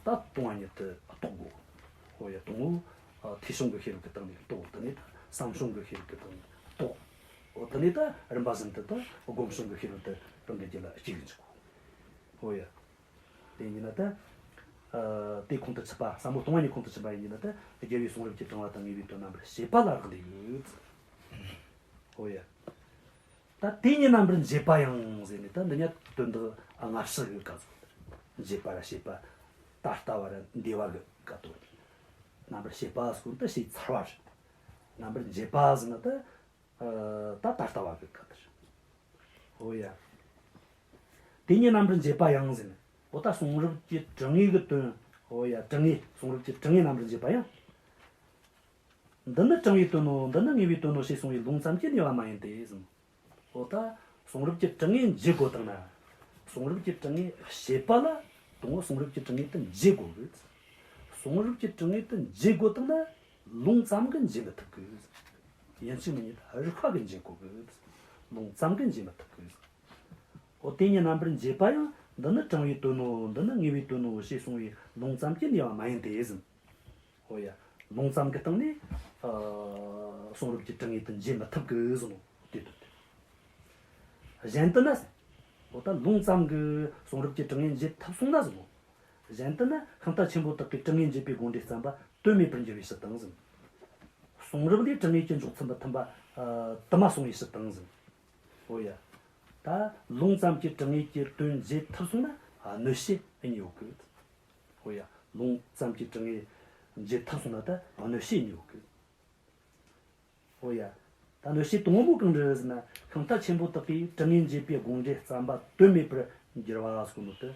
ད་སྟོང་པ་ཉིད་དེ་རྟོགས་དགོས། འོ་ཡ། དང་པོ་ཨ་ཐོས་བྱུང་གི་ཤེས་རབ་ཀྱི་སྟེང་ནས་རྟོགས། དེ་ནས་ད་བསམ་བྱུང་གི་ཤེས་རབ་ཀྱི་སྟེང་ནས་རྟོགས། འོ་དེ་ནས་ད་རིམ་པ་བཞིན་དུ་ད་སྒོམ་བྱུང་གི་ཤེས་རབ་དེ་རང་གི་རྒྱུད་ལ་སྐྱེ་གི་འཇུག་དགོས། འོ་ཡ། དེ་ཡིན་ན་ད། ཨ་དེ་ཁོང་དུ་ཆུད་པ། ཟབ་མོ་སྟོང་པ་ཉིད་ཁོང་དུ་ཆུད་པ་ཡིན་ན་ད་རྒྱལ་བའི་གསུང་རབ་ཀྱི་དྲང་བ་དང་ངེས་པའི་དོན་རྣམ་པར་ཤེས་པ་ལ་རག་ལས་ཡོད། ཨོ་ཡ། ད་དེ་ཉིད་རྣམ་པར་འབྱེད་པ་ཡང་ཟེར་ནས་ད་འདི་ཉིད་དོན་དག་སྔ་ཕྱི་གི་སྐབས་སུ། འབྱེད་པ་ར་ཤེས་པ། ད་ལྟ་བ་ར་འདས་པ་གི་སྐབས་དུ། རྣམ་པར་ཤེས་པ་ཟེར་གོ་ནོ་ད་ཤེས་ཚར་བ་རེད། རྣམ་པར་འབྱེད་པ་ཟེར་ན་ད། ཨ་ད་ད་ལྟ་བ་གི་སྐབས་དེར། ཨོ་ཡ། དེ་ཉིད་རྣམ་པར་འབྱེད་པ་ཡང་ཟེར་ནས། ཨོ་ད་གསུང་རབ་ཀྱི་དྲང་ངེས་ཀྱི་དོན། ཨོ་ཡ། དྲང་ངེས། གསུང་རབ་ཀྱི་དྲང་ངེས་རྣམ་པར་འབྱེད་པ་ཡང་། འདི་ནི་དྲང་བའི་དོན་ནོ། འདི་ནི་ངེས་པའི་དོན་ནོ་ཞེས་གསུངས་པའི་ལུང་ཙམ་གྱི་ནུས་པ་མ་ཡིན་ཏེ་ཟེར། ཨོ་ད་གསུང་རབ་ཀྱི་དྲང་ངེས་འབྱེད་དགོས་དང་ན། གསུང་རབ་ཀྱི་དྲང་ངེས་ཤེས་པ་ལ་དང་པོ་གསུང་རབ་ཀྱི་དྲང་ངེས་དེ་འབྱེད་དགོས་གི། གསུང་རབ་ཀྱི་དྲང་ངེས་དེ་འབྱེད་དགོས་དང་ན་ལུང་ཙམ་གྱིས་འབྱེད་མི་ཐུབ་གི། ཡིན་གཅིག་མིན་གཉིས་རིགས་པ་གིས་འབྱེད་དགོས་གི། ལུང་ཙམ་གྱིས་འབྱེད་མི་ཐུབ་གི། འོ་དེ་ཉིད་རྣམ་པར་འབྱེད་པ་ཡང་འདི་ནི་དྲང་བའི་དོན་ནོ། འདི་ནི་ངེས་པའི་དོན་ནོ་ཞེས་གསུངས་པའི་ལུང་ཙམ་གྱི་ནུས་པ་མ་ཡིན་ཏེ་ཟེར། འོ་ཡ། ལུང་ཙམ་གྱི་སྟེང་ནས་ཨ་གསུང་རབ་ཀྱི་དྲང་ངེས་དེ་འབྱེད་མི་ཐུབ་གི་ཟེར་ནོ་དེ་དོན་དེ། གཞན་དུ་ན། འོ་ད་ལུང་ཙམ་གྱིས་གསུང་རབ་ཀྱི་དྲང་ངེས་འབྱེད་ཐུབ་སོང་ན་ཟེར་ནོ། གཞན་དུ་ན་ཤིང་རྟ་ཆེན་པོ་དག་གིས་དྲང་ངེས་འབྱེད་པའི་དགོངས་འགྲེལ་བརྩམས་པ་དོན་མེད་པར་འགྱུར་བའི་ཕྱིར་དང་ཟེར། གསུང་རབ་ལས་དྲང་ངེས་ཀྱི་འཇོག་ཚུལ་མི་མཐུན་པ་ཨ་དུ་མ་སོང་བའི་ཕྱིར་དང་ཟེར། འོ་ཡ། ད་ལུང་ཙམ་གྱིས་དྲང་ངེས་ཀྱི་དོན་འབྱེད་ཐུབ་སོང་ན་ཨ་གནོད་བྱེད་གཉིས་ཡོད་གི། འོ་ཡ། ལུང་ཙམ་གྱིས་དྲང་ངེས་འབྱེད་ཐུབ་སོང་ན་ད་གནོད་བྱེད་གཉིས་ཡོད་གི། འོ་ཡ། ད་གནོད་བྱེད་དང་པོ་གང་རེད་ཟེར་ན། ཤིང་རྟ་ཆེན་པོ་དག་གིས་དྲང་ངེས་འབྱེད་པའི་དགོངས་འགྲེལ་བརྩམས་པ་དོན་མེད་པར་འགྱུར་བ་ཟེར་གོ་ནོ་དེ།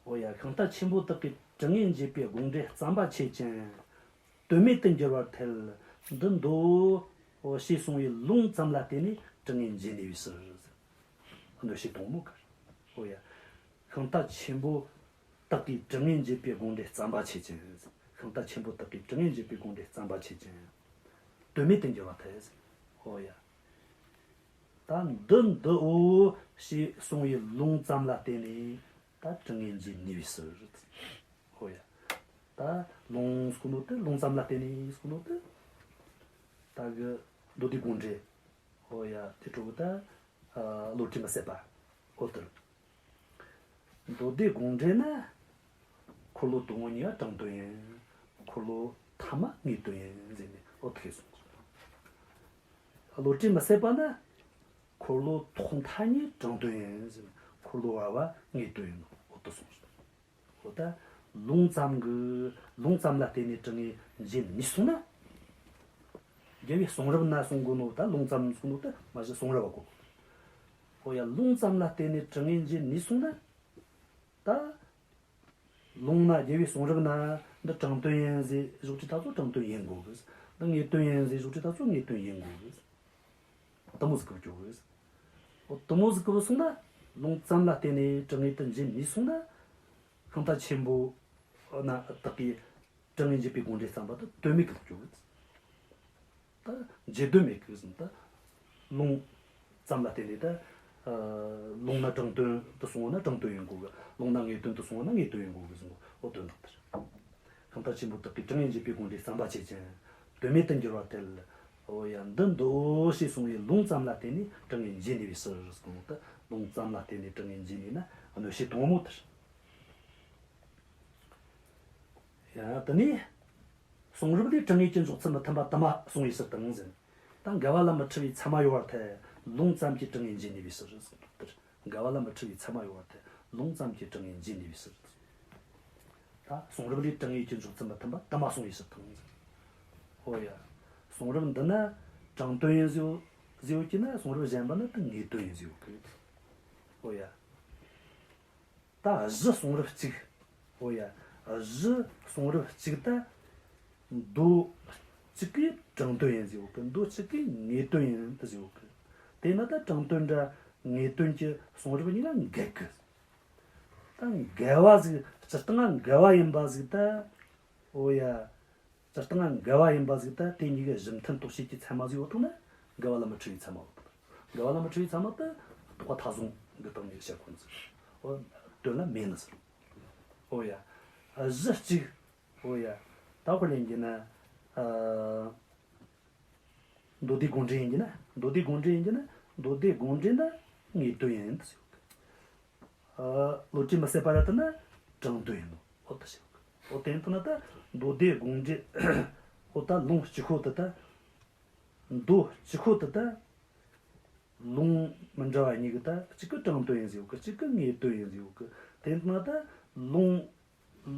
འོ་ཡ། ཤིང་རྟ་ཆེན་པོ་དག་གིས་དྲང་ངེས་འབྱེད་པའི་དགོངས་འགྲེལ་བརྩམས་པ་ཆོས་ཅན། དོན་མེད་དུ་འགྱུར་བར་ཐལ། འདི་མདོ་ཞེས་གསུངས་པའི་ལུང་ཙམ་ལ་བརྟེན་ནས་དྲང་ངེས་འབྱེད་ནུས་པའི་ཕྱིར། གནོད་བྱེད་དང་པོ་གར། འོ་ཡ། ཤིང་རྟ་ཆེན་པོ་དག་གིས་དྲང་ངེས་འབྱེད་པའི་དགོངས་འགྲེལ་བརྩམས་པ་ཆོས་ཅན། ཤིང་རྟ་ཆེན་པོ་དག་གིས་དྲང་ངེས་འབྱེད་པའི་དགོངས་འགྲེལ་བརྩམས་པ་ཆོས་ཅན། དོན་མེད་དུ་འགྱུར་བ་ཐལ། འོ་ཡ། ད་འདི་འདི་འོ་ཞེས་གསུངས་པའི་ལུང་ཙམ་ལ་བརྟེན་ནས་ད་དྲང་ངེས་འབྱེད་ནུས་པའི་ཕྱིར། ཧོ་ཡ། ད་ལུང་ཟེར་གོ་ནོ་དེ་ལུང་ཙམ་ལ་བརྟེན་ནས་ཟེར་གོ་ནོ་དེ། ད་གི་མདོ་སྡེ་དགོངས་འགྲེལ། ཨོ་ཡ། དེ་འཕྲོ་གི་ད་ཨ་བློ་གྲོས་མི་ཟད་པ། ཨོ་དེ་རེད། མདོ་སྡེ་དགོངས་འགྲེལ་ན། འཁོར་ལོ་དང་པོ་གཉིས་ཀ་དྲང་དོན་ཡིན། འཁོར་ལོ་ཐ་མ་ངེས་དོན་ཡིན་ཟེར་ནས་ཨོ་དེ་གསུངས་སོང་། བློ་གྲོས་མི་ཟད་པ་ན། འཁོར་ལོ་ཐོག་མཐའ་གཉིས་དྲང་དོན་ཡིན་ཟེར་ནས། འཁོར་ལོ་བར་བ་ངེས་དོན་ཡིན་ནོ་ཨོ་དེ་གསུངས་སོང་། འོ་ད་ལུང་ཙམ་གི་ལུང་ཙམ་ལ་བརྟེན་ནས་དྲང་ངེས་འབྱེད་ནུས་སོང་ན། རྒྱལ་བའི་གསུང་རབ་ན་གསུང་གོ་ནོ་ད་ལུང་ཙམ་གསུང་ནོ་ད་མ་གཞི་གསུང་རབ་བ་གོ། འོ་ཡ། ལུང་ཙམ་ལ་བརྟེན་ནས་དྲང་ངེས་འབྱེད་ནུས་སོང་ན། ད་ལུང་ན་རྒྱལ་བའི་གསུང་རབ་ན་འདི་དྲང་དོན་ཡིན་ཟེར་ཞོག་ཅིག་ད་ཚོ་དྲང་དོན་ཡིན་དགོས་གི། འདི་ངེས་དོན་ཡིན་ཟེར་ཞོག་ཅིག་ད་ཚོ་ངེས་དོན་ཡིན་དགོས་གི། དེ་མོ་ཟིག་གི་བཅོ་གི། འོ་དེ་མོ་ཟིག་གི་སོང་ན། ལུང་ཙམ་ལ་བརྟེན་ནས་དྲང་ངེས་དེ་འབྱེད་ནུས་སོང་ན། ཤིང་རྟ་ཆེན་པོ་ན་དག་གིས་དྲང་ངེས་འབྱེད་པའི་དགོངས་འགྲེལ་བརྩམས་པ་དེ་དོན་མེད་གི་བཅོ་གི། ད་འབྱེད་དོན་མེད་གི་ཟེར། ད་ལུང་ཙམ་ལ་བརྟེན་ནས་ད་ཨ་ལུང་ན་དྲང་དོན་དུ་སོང་བ་ན་དྲང་དོན་ཡིན་དགོས་གི། ལུང་ན་ངེས་དོན་དུ་སོང་བ་ན་ངེས་དོན་ཡིན་དགོས་གི་ཟེར་གོ། འོ་དོན་དག་དེ་རེད། ཤིང་རྟ་ཆེན་པོ་དག་གིས་དྲང་ངེས་འབྱེད་པའི་དགོངས་འགྲེལ་བརྩམས་པ་ཆོས་ཅན། དོན་མེད་དུ་འགྱུར་བར་ཐལ། འོ་ཡ། འདི་འདི་འོ་ཞེས་གསུངས་པའི་ལུང་ཙམ་ལ་བརྟེན་ནས་དྲང་ངེས་འབྱེད་ནུས་པའི་ཕྱིར་གསུངས་ཏེ། ལུང་ཙམ་ལ་བརྟེན་ནས་དྲང་ངེས་འབྱེད་ནུས་ན་གནོད་བྱེད་དང་པོ་དེ་རེད། ཡ། དེ་ནས་གསུང་རབ་ལས་དྲང་ངེས་ཀྱི་འཇོག་ཚུལ་མི་མཐུན་པ་དུ་མ་གསུངས་པའི་ཕྱིར་དང་ཟེར། ད་འགལ་བ་ལ་མི་འཁྲུལ་བའི་ཚད་མ་ཡོད་པར་ཐལ། ལུང་ཙམ་གྱིས་དྲང་ངེས་འབྱེད་ནུས་པའི་ཕྱིར་གསུངས་ཏེ། འགལ་བ་ལ་མི་འཁྲུལ་བའི་ཚད་མ་ཡོད་པར་ཐལ། ལུང་ཙམ་གྱིས་དྲང་ངེས་འབྱེད་ནུས་པའི་ཕྱིར། ད་གསུང་རབ་ལས་དྲང་ངེས་ཀྱི་འཇོག་ཚུལ་མི་མཐུན་པ་དུ་མ་གསུངས་པའི་ཕྱིར་དང་། ཨོ་ཡ། གསུང་རབ་འདི་ན་དྲང་དོན་ཡིན་ཟེར་ཟེར་ཡོད་ཀྱི་ན། གསུང་རབ་གཞན་པ་ན་ད་ངེས་དོན་ཡིན་ཟེར་ཡོད་གི། ཨོ་ཡ། ད་གཞི་གསུང་རབ་གཅིག། ཨོ་ཡ། གཞི་གསུང་རབ་གཅིག་ད། མདོ་གཅིག་གིས་དྲང་དོན་ཡིན་ཟེར་ཡོད་གི། མདོ་གཅིག་གིས་ངེས་དོན་ཡིན་ད་ཟེར་ཡོད་གི། དེས་ན་ད་དྲང་དོན་འདྲ་ངེས་དོན་གྱི་གསུང་རབ་གཉིས་ཀ་འགལ་གི། ད་འགལ་བ་ཟིག། སྤྱིར་བཏང་ང་འགལ་བ་ཡིན་པ་ཟིག་ད། ཨོ་ཡ། སྤྱིར་བཏང་ང་འགལ་བ་ཡིན་པ་ཟིག་ད། དེ་གཉིས་ཀའི་གཞི་མཐུན་དོགས་བྱེད་ཀྱི་ཚད་མ་ཟིག་ཡོད་དང་ན། འགལ་བ་ལ་མི་འཁྲུལ་བའི་ཚད་མ་ཡོད་དང་། འགལ་བ་ལ་མི་འཁྲུལ་བའི་ཚད་མ་ད་རྟོག་པ་མཐའ་བཟུང་གི་སྟེང་ནས་བཤད་གོ་ནི་ཟིག། ཨོ། དོན་ལ་མེད་ནི་ཟིག། ཨོ་ཡ། གཞི་གཅིག། ཨོ་ཡ། ད་དཔེ་ལེན་རྒྱུ་ན། ཨ། མདོ་སྡེ་དགོངས་འགྲེལ་ཡིན་རྒྱུ་ན། མདོ་སྡེ་དགོངས་འགྲེལ་ཡིན་རྒྱུ་ན། མདོ་སྡེ་དགོངས་འགྲེལ་ན་ངེས་དོན་ཡིན་ཟེར་ཡོད་གི། ཨ། བློ་གྲོས་མི་ཟད་པ་ར་དེ་ན་དྲང་དོན་ཡིན་ནོ། ཨོ་ད་ཞིག། ཨོ་དེ་ཡིན་དུས་ན་ད་མདོ་སྡེ་དགོངས་འགྲེལ། ཨོ་ད་ལུང་གཅིག་པོ་དེ་ད། མདོ་གཅིག་པོ་དེ་ད། ལུང་མི་འདྲ་བ་གཉིས་ཀྱི་ད། གཅིག་གི་དྲང་དོན་ཡིན་ཟེར་ཡོད་གི། གཅིག་གི་ངེས་དོན་ཡིན་ཟེར་ཡོད་གི། དེ་ཡིན་དུས་ན་ད་ལུང་།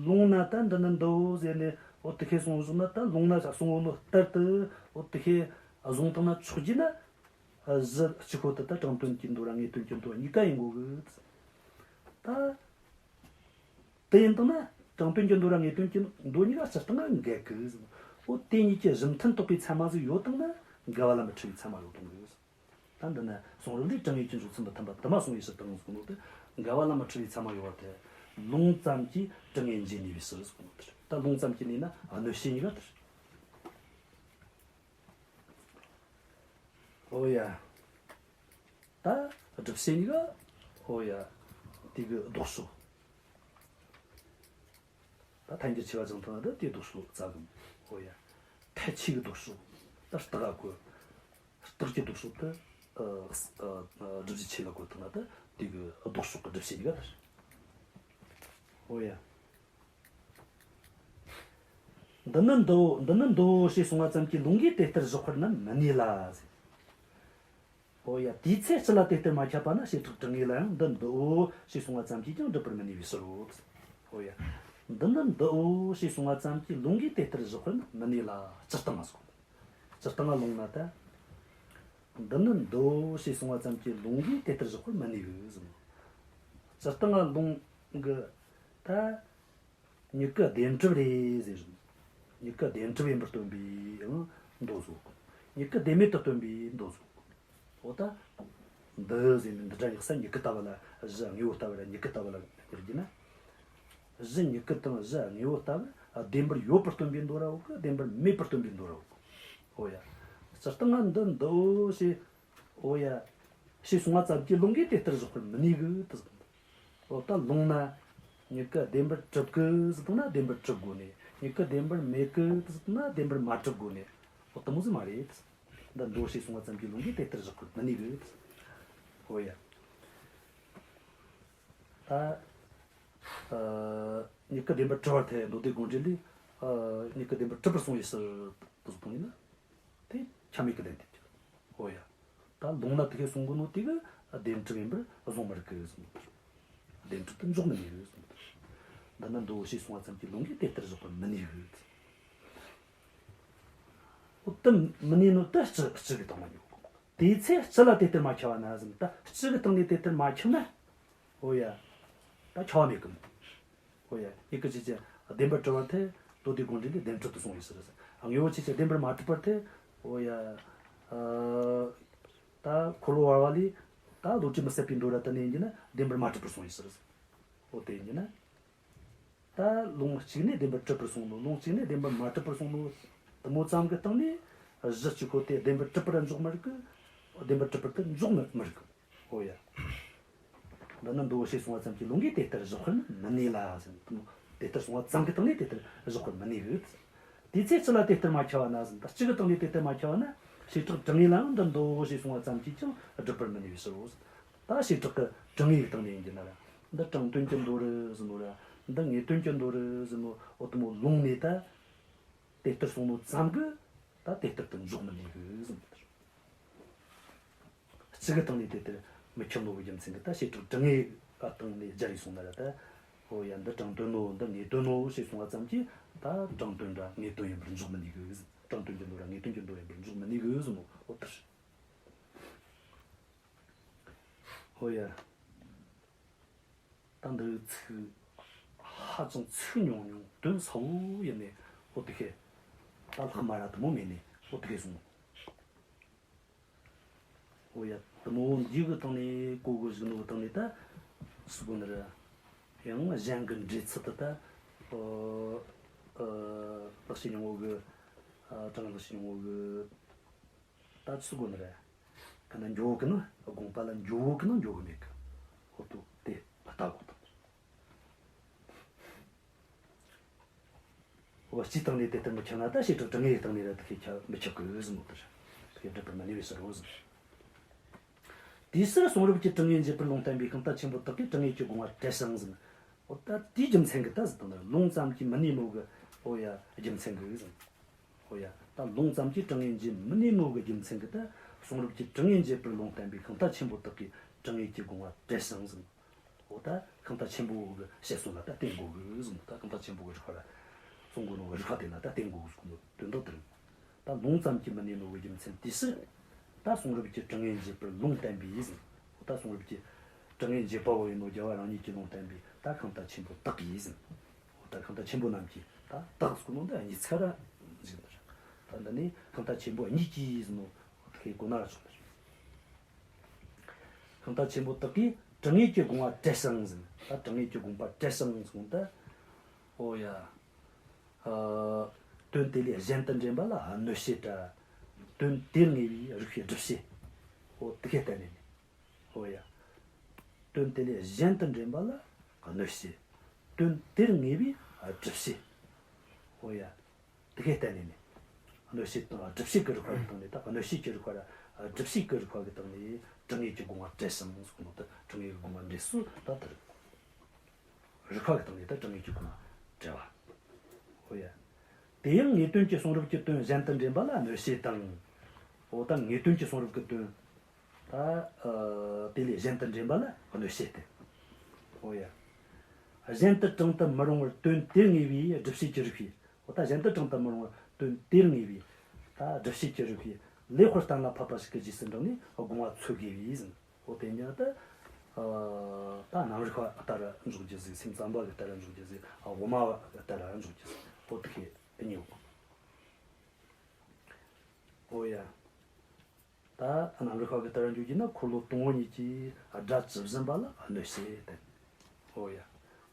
ལུང་ན་ད་འདི་ནི་འདིའོ་ཟེར་ནས། ཨོ་དེ་ཁས་སོང་བཟུང་ན་ད། ལུང་ན་གསུངས་ནོ་ལྟར་དུ། ཨོ་དེ་ཁས་བཟུང་བཏང་ན་ཆོག་རྒྱུ་ན། གཞི་གཅིག་པོ་དེ་ད་དྲང་དོན་གྱི་མདོ་ར་ངེས་དོན་གྱི་མདོ་གཉིས་ཀ་ཡིན་དགོས་གི། ད་དེ་ཡིན་དང་ན། དྲང་དོན་གྱི་མདོ་ར་ངེས་དོན་གྱི་མདོ་གཉིས་ཀ་སྤྱིར་བཏང་ང་འགལ་གི། ཨོ་དེ་གཉིས་ཀྱི་གཞི་མཐུན་དོགས་པའི་ཚད་མ་ཟིག་ཡོད་དང་ན། འགལ་བ་ལ་མི་འཁྲུལ་བའི་ཚད་མ་ཡོད་དང་གི། ད་འདི་ན་གསུང་རབ་ལས་དྲང་ངེས་ཀྱི་འཇོག་ཚུལ་མི་མཐུན་པ་དུ་མ་གསུངས་པའི་ཕྱིར་དང་གསུངས་ནོ་དེ། འགལ་བ་ལ་མི་འཁྲུལ་བའི་ཚད་མ་ཡོད་པར་ཐལ། ལུང་ཙམ་གྱིས་དྲང་ངེས་འབྱེད་ནུས་པའི་ཕྱིར་གསུངས་ནོ་དེ་རེད། ད་ལུང་ཙམ་གྱིས་ནུས་ན་གནོད་བྱེད་གཉིས་ཀ་དེ་རེད། ཨོ་ཡ། ད་སྒྲུབ་བྱེད་གཉིས་ཀ། ཨོ་ཡ། དེ་གི་ལྡོག་ཕྱོགས། ད་ཐལ་འགྱུར་ཆེ་བ་ཅན་དང་ད་དེའི་ལྡོག་ཕྱོགས་རྩ་གི། ཨོ་ཡ། ཐལ་ཆེ་གི་ལྡོག་ཕྱོགས། ད་རྟགས་ག་གོ། རྟགས་ཀྱི་ལྡོག་ཕྱོགས་དེ། ཨ། ཨ། སྒྲུབ་བྱེད་ཆེ་ལ་གོ་བཏང་ན་ད་དེ་གི་ལྡོག་ཕྱོགས་གི་སྒྲུབ་བྱེད་གཉིས་ཀ་དེ་རེད། ཨོ་ཡ། འདི་ནི་འདིའོ། འདི་ནི་འདིའོ་ཞེས་གསུང་བ་ཙམ་གྱིས་ལུང་གིས་དེ་ལྟར་བཞག་པར་ནི་མི་ནུས་ལ་ཟེར། ཨོ་ཡ། དེའི་ཚེ་སྤྱི་ལ་དེ་ལྟར་མ་ཁྱབ་པ་ན་བྱེ་བྲག་དྲང་ངེས་ལ་ཡང་འདི་འདིའོ་ཞེས་གསུང་བ་ཙམ་གྱིས་ཀྱང་སྒྲུབ་པར་མི་ནུས་པའི་ཕྱིར་རོ། ཨོ་ཡ། འདི་ནི་འདིའོ་ཞེས་གསུང་བ་ཙམ་གྱིས་ལུང་གིས་དེ་ལྟར་བཞག་པར་ནི་མི་ནུས་ལ། སྤྱིར་བཏང་ང་ཟེར། སྤྱིར་བཏང་ང་ལུང་ན་ད། འདི་ནི་འདིའོ་ཞེས་གསུང་བ་ཙམ་གྱིས་ལུང་གིས་དེ་ལྟར་བཞག་པར་མི་ནུས་གི་ཟེར། སྤྱིར་བཏང་ང་ལུང་གི་ད། མྱུ་གུ་བདེན་གྲུབ་རེད་ཟེར། མྱུ་གུ་བདེན་གྲུབ་ཡིན་པར་སྟོན་པའི་ཡང་མདོ་ཟིག། མྱུ་གུ་བདེན་མེད་དུ་སྟོན་པའི་མདོ་ཟིག། འོ་ད། འདི་ཟེར་ནས་འདི་འདྲ་ཡག་ས་མྱུ་གུ་ལྟ་བུ་ལ། གཞི་དངོས་པོ་ལྟ་བུ་ལ། མྱུ་གུ་ལྟ་བུ་ལ་ཡག་རྒྱུ་ན། གཞི་མྱུ་གུ་དང་གཞི་དངོས་པོ་ལྟ་བུ་བདེན་པར་ཡོད་པར་སྟོན་པའི་མདོ་ར་ཡོད་གི། བདེན་པར་མེད་པར་སྟོན་པའི་མདོ་ར་ཡོད་གི། འོ་ཡ། སྤྱིར་བཏང་ང་འདི་འདིའོ་ཞེས། འོ་ཡ། ཞེས་གསུངས་པ་ཙམ་གྱིས་ལུང་གིས་དེ་ལྟར་བཞག་པར་མི་ནུས་གི་དེ་ཟེར། འོ་ད་ལུང་ན་མྱུ་གུ་བདེན་པར་གྲུབ་གི་ཟེར་བཏང་ན་བདེན་པར་གྲུབ་དགོས་ནི། མྱུ་གུ་བདེན་པར་མེད་གི་ཟེར་བཏང་ན་བདེན་པར་མ་གྲུབ་དགོས་ནི། འོ་དེ་མོ་ཟིག་མ་རེད། འདི་མདོ་ཞེས་གསུངས་པ་ཙམ་གྱིས་ལུང་གིས་དེ་ལྟར་བཞག་པར་མི་ནུས་གི། འོ་ཡ། ད་ཨ་མྱུ་གུ་བདེན་པར་གྲུབ་པར་ཐལ། མདོ་སྡེ་དགོངས་འགྲེལ་ལས་ཨ་མྱུ་གུ་བདེན་པར་གྲུབ་པར་གསུངས་པའི་ཕྱིར་དུ་ཟེར་བཏང་ཡིན་ན། དེ་ཆ་མེད་ཀྱི་ལན་འདེབས་ཀྱི། འོ་ཡ། ད་ལུང་ན་དེ་སྐད་གསུང་གོ་ནོ་དེ་གིས་བདེན་གྲུབ་ཡིན་པར་བཟུང་མི་རིགས་གི་ཟེར་ནོ། བདེན་གྲུབ་ཏུ་འཇོག་མི་ནུས་གི་ཟེར་ནོ། འདི་ནི་མདོ་ཞེས་གསུངས་པ་ཙམ་གྱིས་ལུང་གིས་དེ་ལྟར་བཞག་པར་མི་ནུས་གི། འོ་དེ་མི་ནུས་ནོ་དེ་སྤྱི་སྤྱི་གི་སྟེང་ལ་ཡོད་གི། དེའི་ཚེ་སྤྱི་ལ་དེ་ལྟར་མ་ཁྱབ་པ་ན་ཟེར་ནོ། ད་སྤྱི་གི་སྟེང་ནས་དེ་ལྟར་མ་ཁྱབ་ན། འོ་ཡ། ད་ཁྱབ་པ་མེད་གི། འོ་ཡ། མྱུ་གུ་ཆོས་ཅན། བདེན་པར་གྲུབ་པར་ཐལ། མདོ་སྡེ་དགོངས་འགྲེལ་ལས་བདེན་གྲུབ་ཏུ་གསུངས་པའི་ཕྱིར་ཟེར། དངོས་པོ་ཆོས་ཅན། བདེན་པར་མ་གྲུབ་པར་ཐལ། འོ་ཡ། ཨ་ད་འཁོར་ལོ་བར་པ་ལས་ད་བློ་གྲོས་མི་ཟད་པའི་མདོ་ར་དེ་ནས་ཡིན་གྱི་ན་བདེན་པར་མ་གྲུབ་པར་གསུངས་པའི་ཕྱིར་ཟེར། འོ་དེ་ཡིན་གྱི་ན། ད་ལུང་གཅིག་ནས་བདེན་པར་གྲུབ་པར་གསུངས་ནོ། ལུང་གཅིག་ནས་བདེན་པར་མ་གྲུབ་པར་གསུངས་ནོ། དེ་མོ་ཙམ་གྱི་སྟེང་ནས་གཞི་གཅིག་པོ་དེ་བདེན་པར་གྲུབ་པར་འཇོག་མི་རིགས་གི། བདེན་པར་གྲུབ་པར་དེ་འཇོག་མི་མི་རིགས་གི། འོ་ཡ། འདི་ནི་མདོ་ཞེས་གསུངས་པ་ཙམ་གྱིས་ལུང་གིས་དེ་ལྟར་བཞག་པར་མི་ནུས་ལ་ཟེར། དེ་ལྟར་གསུངས་པ་ཙམ་གྱི་སྟེང་ནས་དེ་ལྟར་བཞག་པར་མི་ནུས་གི། དེའི་ཚེ་སྤྱི་ལ་དེ་ལྟར་མ་ཁྱབ་པ་ན་ཟེར། ད་སྤྱི་གི་སྟེང་ནས་དེ་ལྟར་མ་ཁྱབ་པ་ན། བྱེ་བྲག་དྲང་ངེས་ལའང་འདི་མདོ་ཞེས་གསུངས་པ་ཙམ་གྱིས་ཀྱང་སྒྲུབ་པར་མི་ནུས་པའི་ཕྱིར་རོ། ད་བྱེ་བྲག་གི་དྲང་ངེས་ཀྱི་སྟེང་ནས་ཡིན་གྱི་ན་ར། འདི་དྲང་དོན་གྱི་མདོ་རེད་ཟེར་ནོ་ར། འདི་ངེས་དོན་གྱི་མདོ་རེད་ཟེར་ནོ། འོ་དེ་མོ་ལུང་ནས་ད་དེ་ལྟར་གསུངས་ནོ་ཙམ་གྱིས་ད་དེ་ལྟར་དུ་འཇོག་མི་ནུས་གི་ཟེར་ནོ། སྤྱི་གི་སྟེང་ནས་དེ་ལྟར་མི་ཁྱབ་ནོ་གི་རྒྱུ་མཚན་གྱིས། ད་བྱེ་བྲག་དྲང་ངེས་ཀྱི་སྟེང་ནས་སྦྱར་ཡི་སོང་ན་ར། ད་འོ་ཡ། འདི་དྲང་དོན་ནོ། འདི་ངེས་དོན་ནོ་ཞེས་གསུངས་པ་ཙམ་གྱིས་ད་དྲང་དོན་ར་ངེས་དོན་ཡིན་པར་འཇོག་མི་ནུས་གི་ཟེར། དྲང་དོན་གྱི་མདོ་ར་ངེས་དོན་གྱི་མདོ་ཡིན་པར་འཇོག་མི་ནུས་གི་ཟེར་ནོ། འོ་དེ་རེད། འོ་ཡ། ད་འདི་ཚིག་ཧ་ཅང་ཚིག་ཉུང་ཉུང་དོན་གསལ་བོ་ཡིན་ནི། འོ་དེ་ཁེ། ད་ལྷག་མ་ར་དེ་མོ་མེད་ནི། འོ་དེ་ཁེ་སོང་། འོ་ཡ། དེ་མོ་འདི་གི་སྟེང་ནས་གོ་གི་བཞག་ནོ་གི་སྟེང་ནས་ད་སུ་གོ་ནི་ར། ཡང་གཞན་གྱི་འགྲེལ་ཚུལ་དེ་ད། ཨ་ཨ་ལེགས་བཤད་སྙིང་པོ་གི། ཨ་དྲང་ལེགས་བཤད་སྙིང་པོ་གི། ད་ཆི་གོ་ནི་རེད། ག་ན་འགྱོ་གི་ནི། དགོངས་པ་ལ་འགྱོ་གི་ནི་འགྱོ་གི་མེད་གི། འོ་དོ་དེ་ལྟ་གོ་དང་། འོ་སྤྱིའི་སྟེང་ནས་དེ་ལྟར་མི་ཁྱབ་ན། ད་བྱེ་བྲག་དྲང་ངེས་སྟེང་ནས་ར་དེ་ཁས་ཁྱབ་མི་ཁྱབ་གི་ཟེར་ནོ་དེ་རེད། དེ་སྒྲུབ་པར་མི་ནུས་པའི་ཕྱིར་རོ་ཟེར། དེའི་ཕྱིར་གསུང་རབ་ཀྱི་དྲང་ངེས་འབྱེད་པར་ལུང་བསྟན་པའི་ཤིང་རྟ་ཆེན་པོ་དག་གིས་དྲང་ངེས་ཀྱི་དགོངས་པ་བྲལ་ཞིང་ཟེར། འོ་ད་དེའི་རྒྱུ་མཚན་གྱིས་ད་ཟེར་དང་ནི། ལུང་ཙམ་གྱིས་མི་གནས་ནོ་གི། འོ་ཡ། རྒྱུ་མཚན་གྱིས་ཟེར། འོ་ཡ། ད་ལུང་ཙམ་གྱིས་དྲང་ངེས་འབྱེད་མི་ནུས་ནོ་གི་རྒྱུ་མཚན་གྱིས། ད་གསུང་རབ་ཀྱི་དྲང་ངེས་འབྱེད་པར་ལུང་བསྟན་པའི་ཤིང་རྟ་ཆེན་པོ་དག་གིས་དྲང་ངེས་ཀྱི་དགོངས་པ་བྲལ་ཞིང་ཟེར། འོ་ད་ཤིང་རྟ་ཆེན་པོ་གི་བཤད་སྲོལ་ལ་ད་བརྟེན་དགོས་གི་ཟེར། ད་ཤིང་རྟ་ཆེན་པོ་གི་རིགས་པ་ར་གསུང་གོ་ནོ་གི་རིགས་པ་དེ་ལ་ད་བརྟེན་དགོས་གི་ཟེར་གོ་ནོ་དོན་དག་དེ་རེད། ད་ལུང་ཙམ་གྱིས་མི་གནས་ནོ་གི་རྒྱུ་མཚན་དེའི་ཕྱིར། ད་གསུང་རབ་ཀྱི་དྲང་ངེས་འབྱེད་པར་ལུང་བསྟན་པའི་ཟེར། འོ་ད་གསུང་རབ་ཀྱི་དྲང་ངེས་འབྱེད་པ་བོ་ཡིན་ནོ་རྒྱལ་བ་རང་ཉིད་ཀྱིས་ལུང་བསྟན་པའི་ད་ཤིང་རྟ་ཆེན་པོ་དག་གིས་ཟེར། འོ་ད་ཤིང་རྟ་ཆེན་པོ་རྣམས་ཀྱིས། ད་དག་ཟེར་གོ་ནོ་འདི་གཉིས་ཚིག་ར་འཇུག་ནི་རེད། ད་འདི་ནི་ཤིང་རྟ་ཆེན་པོ་གཉིས་ཀྱིས་ཟེར་ནོ་དེ་གོ་ན་ར་ཆོག་ནི་རེད། ཤིང་རྟ་ཆེན་པོ་དག་གིས་དྲང་ངེས་ཀྱི་དགོངས་པ་བྲལ་ཞིང་ཟེར། ད་དྲང་ངེས་ཀྱི་དགོངས་པ་བྲལ་ཞིང་ཟེར་གོ་ནོ་ད། འོ་ཡ། ཨ་དོན་དེ་ལས་གཞན་དུ་འདྲེན་པ་ལ་གནོད་བྱེད་དྲ། དོན་དེར་ངེས་པའི་རིགས་པས་སྒྲུབ་བྱེད། འོ་དེ་གིས་བསྟན་ནས་ནི། འོ་ཡ། དོན་དེ་ལས་གཞན་དུ་འདྲེན་པ་ལ་གནོད་བྱེད། དོན་དེར་ངེས་པའི་སྒྲུབ་བྱེད། འོ་ཡ། དེ་གིས་བསྟན་ནས་ནི། གནོད་བྱེད་དང་སྒྲུབ་བྱེད་ཀྱི་རིགས་པ་གི་སྟེང་ནས། ད་གནོད་བྱེད་ཀྱི་རིགས་པ་ར་སྒྲུབ་བྱེད་ཀྱི་རིགས་པ་གི་སྟེང་ནས་དྲང་ངེས་ཀྱི་དགོངས་པ་བྲལ་ཞིང་ཟེར་གོ་ནོ་ད། དྲང་ངེས་ཀྱི་དགོངས་པ་འགྲེལ་སྲོལ་ད་དེ་རེད། རིགས་པ་གི་སྟེང་ནས་ད་དྲང་ངེས་ཀྱི་དགོངས་པ་བྲལ་བ། འོ་ཡ། དེ་ཡང་ངེས་དོན་གྱི་གསུང་རབ་ཀྱི་དོན་གཞན་དུ་འདྲེན་པ་ལ་གནོད་བྱེད་དང་། འོ་ད་ངེས་དོན་གྱི་གསུང་རབ་ཀྱི་དོན་ད་ཨ་དེ་ལས་གཞན་དུ་འདྲེན་པ་ལ་གནོད་བྱེད་དེ། འོ་ཡ། གཞན་དུ་དྲང་དུ་མི་རུང་བར་དོན་དེར་ངེས་པའི་སྒྲུབ་བྱེད་ཀྱི་རིགས་པས། འོ་ད་གཞན་དུ་དྲང་དུ་མི་རུང་བར་དོན་དེར་ངེས་པའི་ད་སྒྲུབ་བྱེད་ཀྱི་རིགས་པས་ལེགས་པར་གཏན་ལ་ཕབ་པ་ཞིག་གི་རྗེས་སུ་འབྲངས་ནས་དགོངས་པ་འཚོལ་དགོས་པས་ཟེར། འོ་དེ་ཉིད་ད་ཨ་ད་རྣམ་རིག་པ་ལྟར་འཇོག་རྒྱུ་ཟིག་སེམས་ཙམ་པ་གི་ལྟར་འཇོག་རྒྱུ་ཟིག་ཨ་དབུ་མ་ལྟར་འཇོག་རྒྱུ་ཟིག་འོ་དེ་གི་གཉིས་ཡོད། འོ་ཡ། ད་རྣམ་རིག་པ་གི་ལྟར་འཇོག་རྒྱུ་ན་འཁོར་ལོ་དང་པོ་ཉིད་ཀྱི་སྒྲ་ཇི་བཞིན་པ་ལ་གནོད་བྱེད་དེ། འོ་ཡ།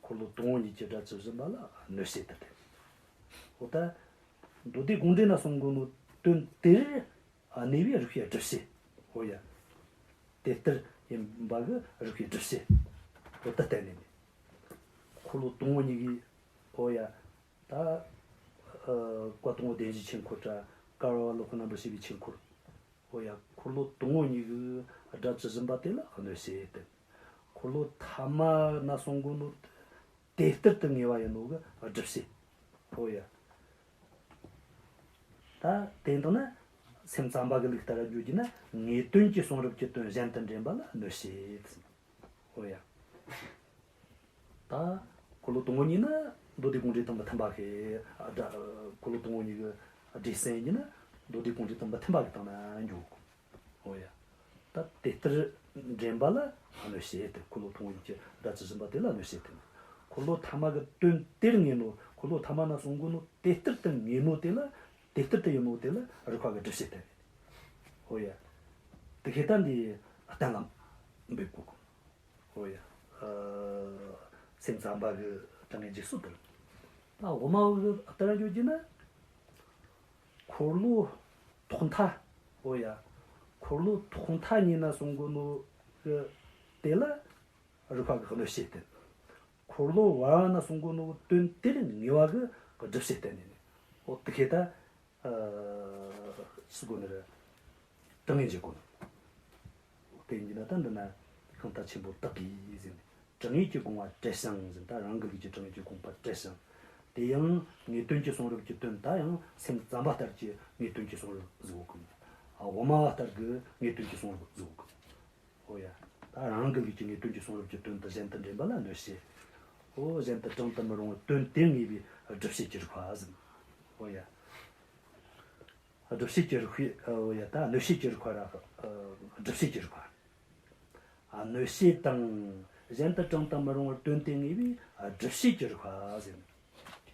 འཁོར་ལོ་དང་པོ་ཉིད་ཀྱི་སྒྲ་ཇི་བཞིན་པ་ལ་གནོད་བྱེད་དེ། འོ་ད་མདོ་སྡེ་དགོངས་འགྲེལ་ན་གསུང་གོ་ནོ་དོན་དེར་གནས་པའི་རིགས་པས་སྒྲུབ་བྱེད། འོ་ཡ། དེ་ལྟར་ཡིན་པ་གི་རིགས་པའི་སྒྲུབ་བྱེད་འོ་ད་བསྟན་ནས་ནི། འཁོར་ལོ་དང་པོ་གཉིས་ཀྱི། འོ་ཡ། ད་ཨ་བཀའ་དང་པོ་བདེན་བཞིའི་ཆོས་འཁོར་ར། བསྐལ་པ་ལོ་འཁོར་རྣམ་པར་ཕྱེ་བའི་ཆོས་འཁོར། འོ་ཡ། འཁོར་ལོ་དང་པོ་གཉིས་ཀྱི་སྒྲ་ཇི་བཞིན་པ་དེ་ལ་གནོད་བྱེད་དེ། འཁོར་ལོ་ཐ་མ་ན་གསུང་གོ་ནོ། དེ་ལྟར་དུ་ངེས་པ་ཡིན་ནོ་གི་སྒྲུབ་བྱེད། འོ་ཡ། ད་དེ་འདྲ་ན་སེམས་ཙམ་པ་གི་ལུགས་ལྟར་འཇོག་རྒྱུ་ན། ངེས་དོན་གྱི་གསུང་རབ་ཀྱི་དོན་གཞན་དུ་འདྲེན་པ་ལ་གནོད་བྱེད། འོ་ཡ། ད་འཁོར་ལོ་དང་པོ་གཉིས་ནི་མདོ་སྡེ་དགོངས་འགྲེལ་དང་མི་མཐུན་པ་ཞིག་ཨ་ད་འཁོར་ལོ་དང་པོ་གཉིས་ཀྱི་སྒྲས་ཟིན་ཡིན་ན། མདོ་སྡེ་དགོངས་འགྲེལ་དང་མི་མཐུན་པ་གི་སྟེང་ན་འཇོག་འོ་ཡ། ད་དེ་ལྟར་འདྲེན་པ་ལ་གནོད་བྱེད་དེ། འཁོར་ལོ་དང་པོ་གཉིས་ཀྱི་སྒྲ་ཇི་བཞིན་པ་དེ་ལ་གནོད་བྱེད་དེ། འཁོར་ལོ་ཐ་མ་གི་དོན་དེར་ངེས་ནོ། འཁོར་ལོ་ཐ་མ་ན་གསུང་གོ་ནོ་དེ་ལྟར་དུ་ངེས་ནོ་དེ་ལ། དེ་ལྟར་དུ་ཡིན་ནོ་དེ་ལ་རིགས་པ་གི་སྒྲུབ་བྱེད་བསྟན་ནས། འོ་ཡ། དེ་ཁེ་ད་འདི་གཏན་ལ་འབེབས་དགོས། འོ་ཡ། ཨ་སེམས་ཙམ་པ་གི་དྲང་ངེས་འཇུག་སྲོལ་དེ་རེད། ད་དབུ་མ་གི་ལྟར་འཇོག་རྒྱུ་ན། འཁོར་ལོ་ཐོག་མཐའ། འོ་ཡ། འཁོར་ལོ་ཐོག་མཐའ་གཉིས་ན་གསུང་གོ་ནོ་གི་དེ་ལ་རིགས་པ་གི་གནོད་བྱེད་དེ། འཁོར་ལོ་བར་བ་ན་གསུང་གོ་ནོ་གི་དོན་དེར་ངེས་པ་གི་སྒྲུབ་བྱེད་བསྟན་ནས་ནི། འོ་དེ་ཁེ་ད། ཨ་སུ་གོ་ནི་རེད། དྲང་ངེས་འཇུག་གོ་ནི། དེ་ཡིན་ན་ད་འདི་ན་ཤིང་རྟ་ཆེན་པོ་དག་གིས་ཟེར་ནས། དྲང་ངེས་ཀྱི་དགོངས་པ་བྲལ་ཞིང་ཟེར། ད་རང་གི་ལུགས་ཀྱི་དྲང་ངེས་ཀྱི་དགོངས་པ་བྲལ་ཞིང་། དེ་ཡང་ངེས་དོན་གྱི་གསུང་རབ་ཀྱི་དོན་ད་ཡང་སེམས་ཙམ་པ་ལྟར་གྱི་ངེས་དོན་གྱི་གསུང་རབ་ཟིག་གོ་གི། ཨ་དབུ་མ་བ་ལྟར་གྱི་ངེས་དོན་གྱི་གསུང་རབ་ཟིག་གོ་གི། འོ་ཡ། ད་རང་གི་ལུགས་ཀྱི་ངེས་དོན་གྱི་གསུང་རབ་ཀྱི་དོན་དུ་གཞན་དུ་འདྲེན་པ་ལ་གནོད་བྱེད། འོ་གཞན་དུ་དྲང་དུ་མི་རུང་བའི་དོན་དེ་ངེས་པའི་སྒྲུབ་བྱེད་ཀྱི་རིགས་པ་ཟེར། འོ་ཡ། སྒྲུབ་བྱེད་ཀྱི་རིགས་པའི། འོ་ཡ། ད་གནོད་བྱེད་ཀྱི་རིགས་པ་ར། སྒྲུབ་བྱེད་ཀྱི་རིགས་པ། གནོད་བྱེད་དང་། གཞན་དུ་དྲང་དུ་མི་རུང་བར་དོན་དེ་ངེས་པའི་སྒྲུབ་བྱེད་ཀྱི་རིགས་པ་ཟེར།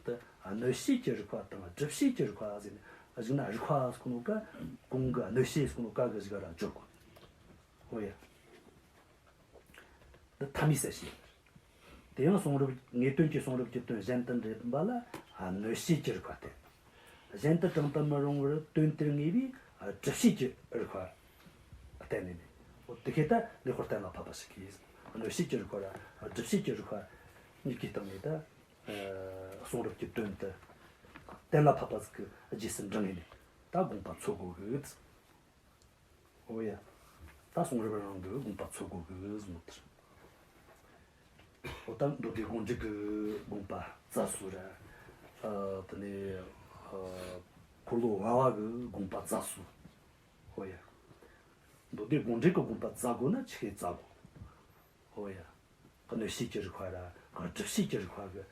ད་གནོད་བྱེད་ཀྱི་རིགས་པ་དང་སྒྲུབ་བྱེད་ཀྱི་རིགས་པ་ཟེར་ནས། གཞུག་ན་རིགས་པ་ཟེར་གོ་ནོ་ཀ། གོང་གི་གནོད་བྱེད་ཟེར་གོ་ནོ་ཀ་གི་གཞུག་ར་འཇོག་དགོས། འོ་ཡ། འདི་ཐ་མའི་གསལ་བྱེད། དེ་ཡང་གསུང་རབ། ངེས་དོན་གྱི་གསུང་རབ་ཀྱི་དོན་གཞན་དུ་འདྲེན་པ་ལ་གནོད་བྱེད་ཀྱི་རིགས་པ་བསྟན། གཞན་དུ་དྲང་དུ་མི་རུང་བར་དོན་དེར་ངེས་པའི་སྒྲུབ་བྱེད་ཀྱི་རིགས་པ་བསྟན་ནས་ནི། འོ་དེ་ཁེ་ད་ལེགས་པར་གཏན་ལ་ཕབ་པ་ཞིག་གིས། གནོད་བྱེད་ཀྱི་རིགས་པ་ར་སྒྲུབ་བྱེད་ཀྱི་རིགས་པ་གཉིས་ཀྱི་སྟེང་ནས་ད། ཨ་གསུང་རབ་ཀྱི་དོན་དུ་གཏན་ལ་ཕབ་པ་ཟིག་གི་རྗེས་སུ་འབྲང་ངེས་ནས་ད་དགོངས་པ་འཚོལ་དགོས་གི། འོ་ཡ། ད་གསུང་རབ་རང་གི་དགོངས་པ་འཚོལ་དགོས་གི་ཟེར་ནོ་དེ་རེད། འོ་ད་མདོ་སྡེ་དགོངས་འགྲེལ་གི་དགོངས་པ་རྩ་སོ་ར། ཨ་དེ་ནས་ཨ་འཁོར་ལོ་བར་བ་གི་དགོངས་པ་རྩ་སོ། འོ་ཡ། མདོ་སྡེ་དགོངས་འགྲེལ་གི་དགོངས་པ་རྩ་དགོས་ན་ཆི་རྩ་དགོས། འོ་ཡ། གནོད་བྱེད་ཀྱི་རིགས་པ་ར་སྒྲུབ་བྱེད་ཀྱི་རིགས་པ་གི་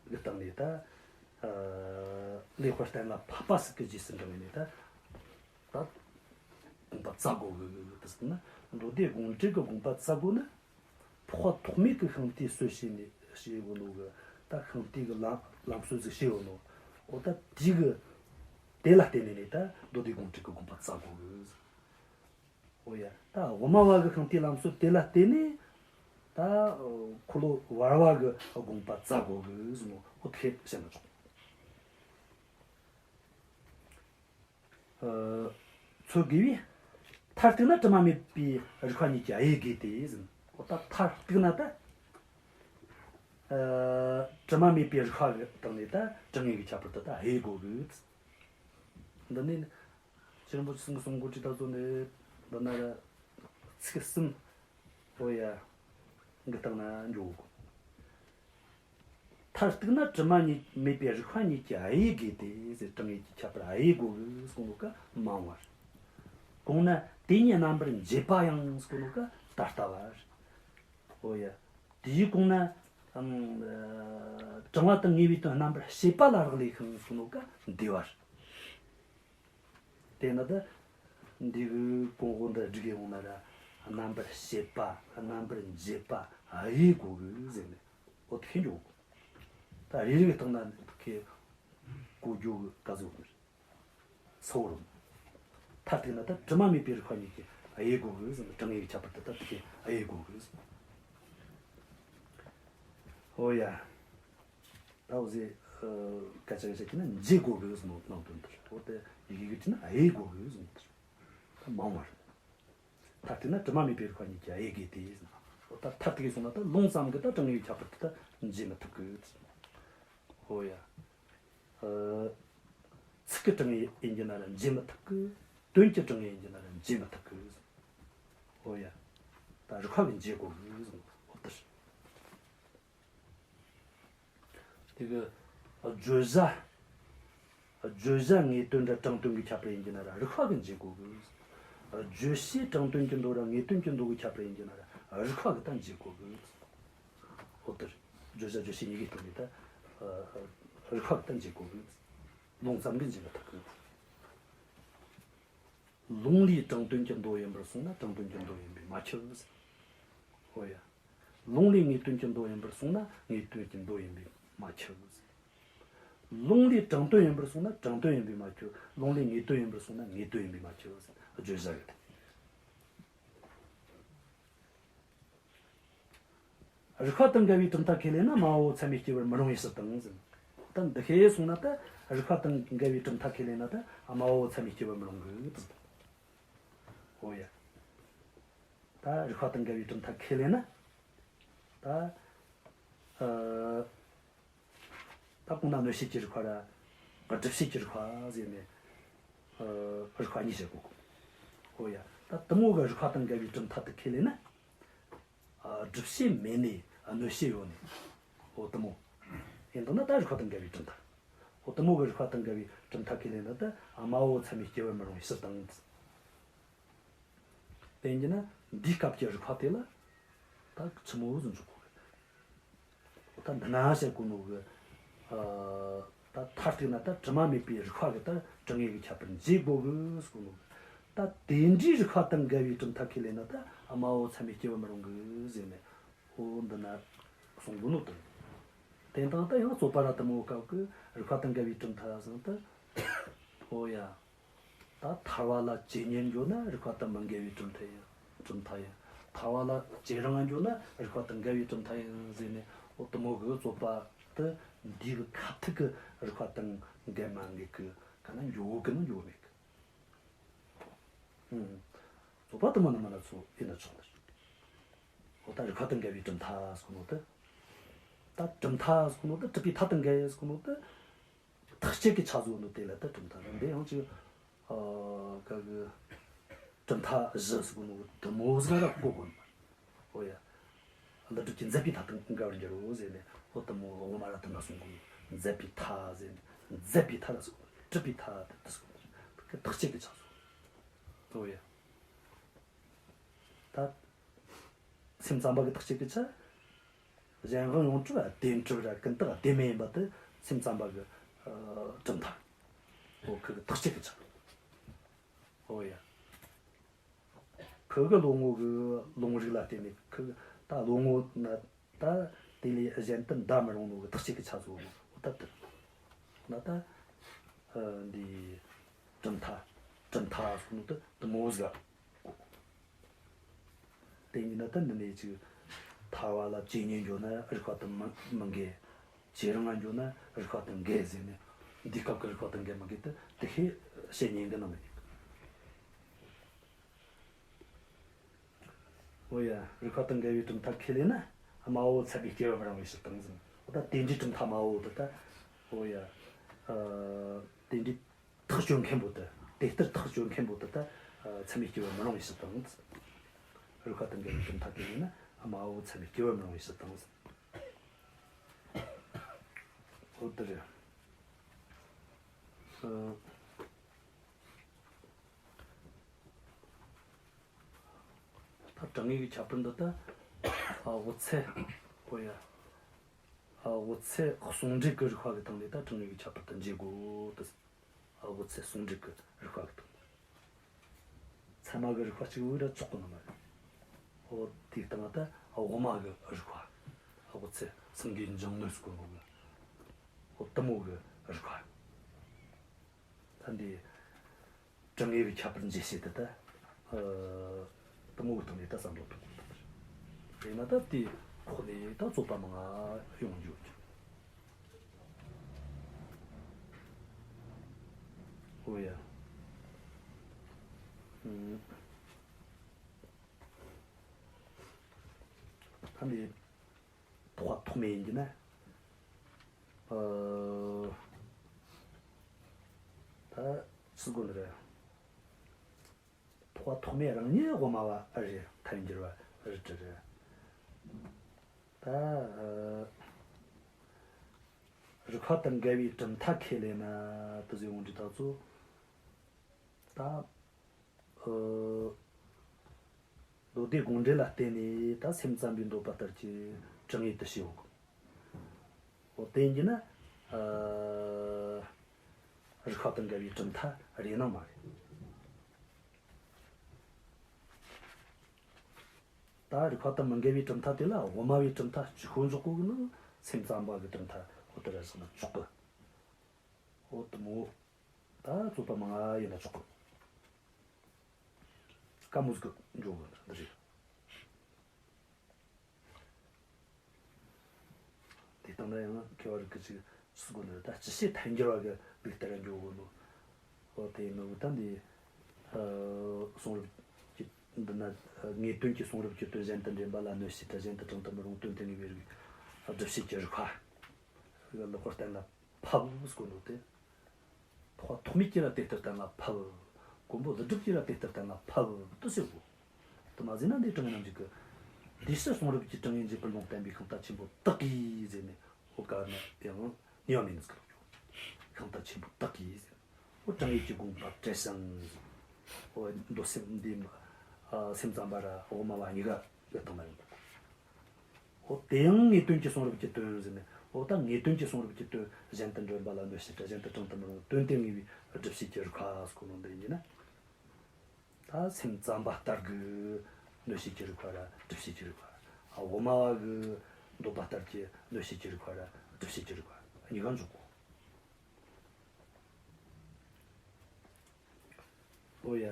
གི་སྟེང་ནས་ད། ཨ་ལེགས་པར་གཏན་ལ་ཕབ་པ་ཟིག་གི་རྗེས་སུ་འབྲང་ངེས་ནས་ད། ད་དགོངས་པ་རྩ་དགོས་གི་དེ་ཟེར་ན། མདོ་སྡེ་དགོངས་འགྲེལ་གི་དགོངས་པ་རྩ་དགོས་ན། འཕགས་པ་ཐོགས་མེད་ཀྱི་ཤིང་རྟས་སྲོལ་བྱས་ནས་བྱས་ཡོད་ནོ་གི། ད་ཤིང་རྟའི་གི་ལམ་ལམ་སྲོལ་ཟིག་བྱས་ཡོད་ནོ། འོ་ད་དེ་གི་དེ་ལ་བརྟེན་ནས་ནས་ད་མདོ་སྡེ་དགོངས་འགྲེལ་གི་དགོངས་པ་རྩ་དགོས་གི། འོ་ཡ། ད་དབུ་མ་བ་གི་ཤིང་རྟའི་ལམ་སྲོལ་དེ་ལ་བརྟེན་ནས་ད་འཁོར་ལོ་བར་བ་གི་དགོངས་པ་རྩ་དགོས་གི་ཟེར་ནོ། འོ་དེ་བཤད་མི་ཆོག་ཨ་འཚོལ་དགོས་པས། མཐར་གཏུགས་ན་དྲི་མ་མེད་པའི་རིགས་པ་ཉིད་ཀྱིས་དབྱེ་དགོས་ཏེ་ཟེར། འོ་ད་མཐར་གཏུགས་ན་ད། ཨ་དྲི་མ་མེད་པའི་རིགས་པ་གི་སྟེང་ནས་ད་དྲང་ངེས་ཀྱི་ཁྱད་པར་དེ་ད་དབྱེ་དགོས་གི། འདི་ནི་ཤེས་རབ་རིན་པོ་ཆེ་གསུང་གི་གསུང་གོ་ཅི་ད་ཚོ་ནི་འདི་ན་ཚིག་གསུམ། འོ་ཡ། འགི་སྟེང་ན་འཇོག་གོ། མཐར་གཏུགས་ན་དྲི་མ་ཉིད་མེད་པའི་རིགས་པ་ཉིད་ཀྱིས་དབྱེ་དགོས་ཏེ་ཟེར། དྲང་ངེས་ཀྱི་ཁྱད་པར་དབྱེ་དགོས་གི་གསུང་ནོ་ཀ་མང་བ་རེད། གོང་ན་དེ་ཉིད་རྣམ་པར་འབྱེད་པ་ཡང་གསུང་ནོ་ཀ་ད་ལྟ་བ་རེད། འོ་ཡ། དེའི་གོང་ན་ཨམ་ཨ་དྲང་བ་དང་ངེས་པའི་དོན་རྣམ་པར་བཤད་པ་ལ་རག་ལས་ཤིང་གསུང་ནོ་ཀ་འདས་པ་རེད། དེས་ན་ད་འདི་གི་གོང་འོག་འདི་སྒྲིག་ཡོང་ན་ར། རྣམ་པར་བཤད་པ། རྣམ་པར་འབྱེད་པ། དབྱེ་དགོས་གི་ཟེར་ནས། འོ་དེ་འཇོག་གོ། ད་རེ་རེ་གི་སྟེང་ན་ཁེ་གོ་རྒྱུ་གི་ག་ཟེར་བ་ནི་རེད། སོ་རུང་། མཐར་གཏུགས་ན་ད་དྲི་མ་མེད་པའི་རིགས་པ་ཉིད་ཀྱིས་དབྱེ་དགོས་གི་ཟེར་ནས། དྲང་ངེས་ཀྱི་ཁྱད་པར་དེ་ད་དེ་ཁེ་དབྱེ་དགོས་གི་ཟེར། འོ་ཡ། ད་འོ་ཟེ་ཨ་སྐད་ཆ་གི་བཤད་ཀྱི་ན་འབྱེད་དགོས་གི་ཟེར་ནོ་ནང་དོན་དེ་རེད། འོ་དེ་ཡི་གེ་གི་བྲིས་ན་དབྱེ་དགོས་གི་ཟེར་ནོ་དེ་རེད། ད་མང་བ་རེད། མཐར་གཏུགས་ན་དྲི་མ་མེད་པའི་རིགས་པ་གཉིས་ཀྱིས་དབྱེ་དགོས་ཏེ། འོ་ད་མཐར་གཏུགས་སོང་ན་ད་ལུང་ཙམ་གྱིས་ད་དྲང་ངེས་ཀྱི་ཁྱད་པར་དེ་ད་འབྱེད་མི་ཐུབ་གི། འོ་ཡ། ཨ། ཚིག་གི་དྲང་ངེས་ཡིན་རྒྱུ་ན་ར་འབྱེད་མི་ཐུབ་གི། དོན་གྱི་དྲང་ངེས་ཡིན་རྒྱུ་ན་ར་འབྱེད་མི་ཐུབ་གི། འོ་ཡ། ད་རིགས་པ་གིས་འབྱེད་དགོས་གི་ཟེར། འོ་ད་དེ་གི་བརྗོད་བྱ། བརྗོད་བྱ་ངེས་དོན་ར་དྲང་དོན་གྱི་ཁྱད་པར་ཡིན་རྒྱུ་ན་ར་རིགས་པ་གིས་འབྱེད་དགོས་གི། བརྗོད་བྱའི་དྲང་དོན་གྱི་མདོ་ར་ངེས་དོན་གྱི་མདོ་གི་ཁྱད་པར་ཡིན་རྒྱུ་ན་ར་རིགས་པ་གིས་ད་འབྱེད་དགོས་གི། འོ་དེར་བརྗོད་བྱ་བརྗོད་བྱེད་གཉིས་ཀའི་སྟེང་ནས་ད་རིགས་པ་གིས་ད་འབྱེད་དགོས་གི། ལུང་ཙམ་གྱིས་འབྱེད་མི་ཐུབ་གི། ལུང་ལས་དྲང་དོན་གྱི་མདོ་ཡིན་པར་སོང་ན་དྲང་དོན་གྱི་མདོ་ཡིན་པས་མ་ཁྱབ་ཟེར། འོ་ཡ། ལུང་ལས་ངེས་དོན་གྱི་མདོ་ཡིན་པར་སོང་ན་ངེས་དོན་གྱི་མདོ་ཡིན་པས་མ་ཁྱབ་ཟེར། ལུང་ལས་དྲང་དོན་ཡིན་པར་སོང་ན་དྲང་དོན་ཡིན་པས་མ་ཁྱབ། ལུང་ལས་ངེས་དོན་ཡིན་པར་སོང་ན་ངེས་དོན་ཡིན་པས་མ་ཁྱབ་ཟེར། བརྗོད་བྱ་གི་རིགས་པ་དང་འགལ་བའི་གྲུབ་མཐའ་ཁས་ལེན་ན་སྨྲ་བོ་ཚད་མས་སྐྱེ་བར་མི་རུང་བའི་ཕྱིར་དང་ཟེར། ད་འདི་ཁས་སོང་ན་ད་རིགས་པ་དང་འགལ་བའི་གྲུབ་མཐའ་ཁས་ལེན་ན་ད་སྨྲ་བོ་ཚད་མས་སྐྱེ་བར་མི་རུང་གི་ཟེར། འོ་ཡ། ད་རིགས་པ་དང་འགལ་བའི་གྲུབ་མཐའ་ཁས་ལེན་ན་ད་ཨ། ད་གོང་ན་གནོད་བྱེད་ཀྱི་རིགས་པ་ར་སྒྲུབ་བྱེད་ཀྱི་རིགས་པ་ཟེར་ནས་ཨ་རིགས་པ་གཉིས་བཤད་གོ་གི། འོ་ཡ། ད་དེ་མོ་གི་རིགས་པ་དང་འགལ་བའི་གྲུབ་མཐའ་དེ་ཁས་ལེན་ན། ཨ། སྒྲུབ་བྱེད་མེད་ནས་གནོད་བྱེད་ཡོད་ནས། འོ་དེ་མོ་ཡིན་དང་ན་ད་རིགས་པ་དང་འགལ་བའི་གྲུབ་མཐའ། འོ་དེ་མོ་གི་རིགས་པ་དང་འགལ་བའི་གྲུབ་མཐའ་ཁས་ལེན་ན་ད་སྨྲ་བོ་ཚད་མས་སྐྱེ་བར་མི་རུང་བའི་ཕྱིར་དང་། དེ་ཡིན་ན་འདིའི་སྐབས་ཀྱི་རིགས་པ་དེ་ལ་ད་ཆི་མོ་ཟིག་འཇོག་དགོས་གི། ད་འདི་ན་བཤད་གོ་ནོ་གི། ཨ། ད་མཐར་གཏུགས་ན་ད་དྲི་མ་མེད་པའི་རིགས་པ་གིས་ད་དྲང་ངེས་ཀྱི་ཁྱད་པར་འབྱེད་དགོས་གི་ཟེར་གོ་ནོ་གི། ད་དེ་འདྲའི་རིགས་པ་དང་འགལ་བའི་གྲུབ་མཐའ་ཁས་ལེན་ན་ད་སྨྲ་བོ་ཚད་མས་སྐྱེ་བར་མི་རུང་གི་ཟེར་ནས། འོ་འདི་ན་གསུང་གོ་ནོ་དེ། དེ་དང་ད་ཡང་རྩོད་པ་ར་དེ་མོ་སྐབས་ཀྱི་རིགས་པ་དང་འགལ་བའི་གྲུབ་མཐའ་ཟེར་ན་ད། འོ་ཡ། ད་ཐར་བ་ལ་ཇེ་ཉེར་འགྱོ་ན་རིགས་པ་དང་མི་འགལ་བའི་གྲུབ་མཐའ་ཡིན། གྲུབ་མཐའ་ཡིན། ཐར་བ་ལ་ཇེ་རིང་འགྱོ་ན་རིགས་པ་དང་འགལ་བའི་གྲུབ་མཐའ་ཡིན་ཟེར་ནས། འོ་དེ་མོ་གི་རྩོད་པ་དེ་འདི་གི་ཁ་ཐུག་གི་རིགས་པ་དང་འགལ་མ་འགལ་གི་ག་ན་འགྱོ་གི་ན་འགྱོ་མེད་གི། ཨང་། རྩོད་པ་དེ་མོ་ནི་མ་ན་ཚོ་ཡིན་ན་ཆོག་ནི། འོ་ད་རིགས་པ་དང་འགལ་བའི་གྲུབ་མཐའ་ཟེར་གོ་ནོ་དེ། ད་གྲུབ་མཐའ་ཟེར་གོ་ནོ་དེ་གྲུབ་པའི་མཐའ་དང་འགལ་ཟེར་གོ་ནོ་དེ། ཐག་བཅད་ཀྱི་ཆ་བཟོ་ནོ་དེ་ལ་ད་གྲུབ་མཐའ་ཟེར། འདི་ཡང་ཅིག་ཨ། ག་གི་གྲུབ་མཐའ་བཞི་ཟེར་གོ་ནོ་དེ་མོ་ཟིག་ར་གོ་དགོས་ནི། འོ་ཡ། ཀླུ་སྒྲུབ་ཀྱིས་མཛད་པའི་མཐའ་དང་འགལ་བར་འགྱུར་རོ་ཟེར་ནས། འོ་དེ་མོ་དབུ་མ་ར་དེ་འདྲ་གསུང་གོ། མཛད་པའི་མཐའ་ཟེར་ནས། མཛད་པའི་མཐའ་ལ་ཟེར་གོ། གྲུབ་པའི་མཐའ་དེ་དེ་ཟེར་གོ། ཐག་བཅད་ཀྱི་ཆ་བཟོ། འོ་ཡ། ད་སེམས་ཙམ་པ་གི་ཐག་བཅད་ཀྱི་ཆ། གཞན་དབང་ཡོངས་གྲུབ་བདེན་གྲུབ་ར་ཀུན་བཏགས་བདེན་མེད་ཡིན་པ་དེ་སེམས་ཙམ་པ་གི་ཨ་གྲུབ་མཐའ། འོ་ཁོ་གི་ཐག་བཅད་ཀྱི་ཆ། འོ་ཡ། ཁོ་གི་བློ་ངོ་གི་ལུང་རིགས་ལ་བརྟེན་ནས་ཁོ་གི་ད་བློ་ངོ་ན་ད་དེ་ལས་གཞན་དུ་འདའ་མི་རུང་ནོ་གི་ཐག་བཅད་ཀྱི་ཆ་བཟོ་ནོ། འོ་ད་དེ་ན་ད་ཨ་འདི་གྲུབ་མཐའ། གྲུབ་མཐའ་ཟེར་ནོ་དེ་དེ་མོ་ཟིག་གོ། དེ་ཡིན་ན་ད་འདི་ནས་ཅིག་ཐར་བ་ལ་ཇེ་ཉེར་འགྱོ་ན་རིགས་པ་དང་མི་མི་འགལ། ཇེ་རིང་ང་འགྱོ་ན་རིགས་པ་དང་འགལ་ཟེར་ནས། འདི་སྐབས་ཀྱི་རིགས་པ་དང་འགལ་མི་འགལ་དེ་དེ་ཤེས་བཤད་ཉན་གི་ནི་མི་ཉན་གི། འོ་ཡ། རིགས་པ་དང་འགལ་བའི་གྲུབ་མཐའ་ཁས་ལེན་ན་སྨྲ་བོ་ཚད་མས་སྐྱེ་བར་མི་རུང་བའི་ཕྱིར་དང་ཟེར། འོ་ད་དེ་འདྲའི་གྲུབ་མཐའ་སྨྲ་བོ་དེ་ད། འོ་ཡ། ཨ། དེ་འདྲའི་ཐག་གཅོད་མཁན་པོ་དེ། དེ་ལྟར་ཐག་གཅོད་མཁན་པོ་དེ་ད་ཚད་མས་སྐྱེ་བར་མི་རུང་བའི་ཕྱིར་དང་། རིགས་པ་དང་འགལ་བའི་གྲུབ་མཐའ་དེ་ཡིན་ན་སྨྲ་བོ་ཚད་མས་སྐྱེ་བར་མི་རུང་བའི་ཕྱིར་དང་། འོ་དེ་རེད། ཨ། ད་དྲང་ངེས་ཀྱི་ཁྱད་པར་འདི་ད། ཨ། དབུ་ཚད། འོ་ཡ། ཨ། དབུ་ཚད་ཟུང་འབྲེལ་གྱི་རིགས་པ་གི་སྟེང་ནས་ད་དྲང་ངེས་ཀྱི་ཁྱད་པར་དེ་འབྱེད་དགོས་ཏེ། ཨ། དབུ་ཚད་ཟུང་འབྲེལ་གྱི་རིགས་པ་གི་སྟེང་ནས། ཚད་མ་གི་རིགས་པ་གཅིག་པུ་ར་ཆོག་གི་ནི་མ་རེད། འོ་དེའི་སྟེང་ད་དབུ་མ་གི་རིགས་པ། དབུ་ཚད་སེང་གེའི་མཇིང་བསྣོལ་ཟེར་གོ་ནོ་གི། འོ་དེ་མོ་གི་རིགས་པ། ད་འདི་དྲང་ངེས་པའི་ཁྱད་པར་འབྱེད་བྱེད་དེ་ད། ཨ། དེ་མོ་གི་ཐོག་ནས་ད་བསམ་བློ་གཏོང་དགོས་པ་རེད། དེས་ན་ད་དེའི་ཁོག་ནས་ད་རྩོད་པ་མང་ང་ཡོང་རྒྱུ་ཡོད་རྒྱུ། འོ་ཡ། ཨུམ། ནས་ཐོགས་པ་ཐོགས་མེད་ཡིན་གྱི་ན། ཨ། ད་སུ་དགོས་ནི་རེད། ཐོགས་པ་ཐོགས་མེད་རང་ཉིད་དབུ་མ་པ་རེད། ཐལ་འགྱུར་བ་རེད་དྲི་རེད། ད་ཨ། རིགས་པ་དང་འགལ་བའི་གྲུབ་མཐའ་ཁས་ལེན་ན་དེ་ཟེར་ཡོང་དུས་ད་ཚོ། ད་ཨ། མདོ་སྡེ་དགོངས་འགྲེལ་ལ་བརྟེན་ནས་ད་སེམས་ཙམ་པའི་འདོད་པ་ལྟར་གྱི་དྲང་ངེས་དུ་བྱེད་འོང་གི། འོ་དེ་ཡིན་གྱི་ན། ཨ། རིགས་པ་དང་འགལ་བའི་གྲུབ་མཐའ་རེད་ནམ་མ་རེད། ད་རིགས་པ་དང་མི་འགལ་བའི་གྲུབ་མཐའ་དེ་ལ་དབུ་མ་པའི་གྲུབ་མཐའ་གཅིག་པོ་འཇོག་དགོས་གི་ན། སེམས་ཙམ་པ་གི་གྲུབ་མཐའ་འོ་དེ་ར་ཟེར་ན་ཆོག་གི། འོ་དེ་མོ། ད་རྩོད་པ་མང་ང་ཡིན་ན་ཆོག་གི། དཀའ་མོ་ཟིག་འཇོག་གི་འདི་རེད། དེ་ལྟ་ན་ཡང་མཁས་པ་རིགས་ཀྱི་ཅིག་སུ་དགོས་ནི་ད་སྤྱི་བྱེ་ཐལ་འགྱུར་བ་གི་ལུགས་ལྟར་འགྱོ་དགོས་ནོ། ཨོ་དེ་ནོ་ད་འདི། ཨ། གསུང་རབ་ཀྱི་འདི་ན་ཨ་ངེས་དོན་གྱི་གསུང་རབ་ཀྱི་དོན་གཞན་དུ་འདྲེན་པ་ལ་གནོད་བྱེད་དྲ། གཞན་དུ་དྲངས་དུ་མི་རུང་དོན་དུ་ངེས་པའི་རིགས། ཨ། སྒྲུབ་བྱེད་ཀྱི་རིགས་པ་གི་ལེགས་པར་བསྟན་ལ་ཕབ་ཟེར་གོ་ནོ་དེ། ཐོགས་པ་ཐོགས་མེད་ཀྱིས་ར་དེ་ལྟར་བསྟན་ལ་ཕབ། མགོན་པོ་ཀླུ་སྒྲུབ་ཀྱིས་ར་དེ་ལྟར་བསྟན་ལ་ཕབ་དུ་ཟེར་གོ། དེ་མ་ཟེར་ན་འདི་དྲང་ངེས་རྣམ་འཇོག་གི། དེ་ཕྱིར་གསུང་རབ་ཀྱི་དྲང་ངེས་འབྱེད་པར་ལུང་བསྟན་པའི་ཤིང་རྟ་ཆེན་པོ་དག་གིས་ཟེར་ནས། འོ་ག་ན་ཡང་ནུས་པ་མེད་ནི་ཟིག་ལོག་ཡོད། ཤིང་རྟ་ཆེན་པོ་དག་གིས་ཟེར། འོ་དྲང་ངེས་ཀྱི་དགོངས་པ་བྲལ་ཞིང་། འོ་མདོ་སེམས་འདི། ཨ། སེམས་ཙམ་པ་ར་དབུ་མ་པ་གཉིས་ཀ་ཡོད་དང་མ་ཡོང་གི། འོ་དེ་ཡང་ངེས་དོན་གྱི་གསུང་རབ་ཀྱི་དོན་ཟེར་ནས། འོ་ད་ངེས་དོན་གྱི་གསུང་རབ་ཀྱི་དོན་གཞན་དུ་འདྲེན་པ་ལ་གནོད་བྱེད་དྲ། གཞན་དུ་དྲངས་དུ་མི་རུང་དོན་དུ་ངེས་པའི་སྒྲུབ་བྱེད་ཀྱི་རིགས་པ་ཟེར་གོ་ནོ་འདི་ཡིན་ན། ད་སེམས་ཙམ་པ་ལྟར་གྱི་གནོད་བྱེད་ཀྱི་རིགས་པ་ར་སྒྲུབ་བྱེད་ཀྱི་རིགས་པ། ཨ། དབུ་མ་པ་གི་འདོད་པ་ལྟར་གྱི་གནོད་བྱེད་ཀྱི་རིགས་པ་ར་སྒྲུབ་བྱེད་ཀྱི་རིགས་པ་གཉིས་ཀ་འཇོག་གོ། ཨོ་ཡ།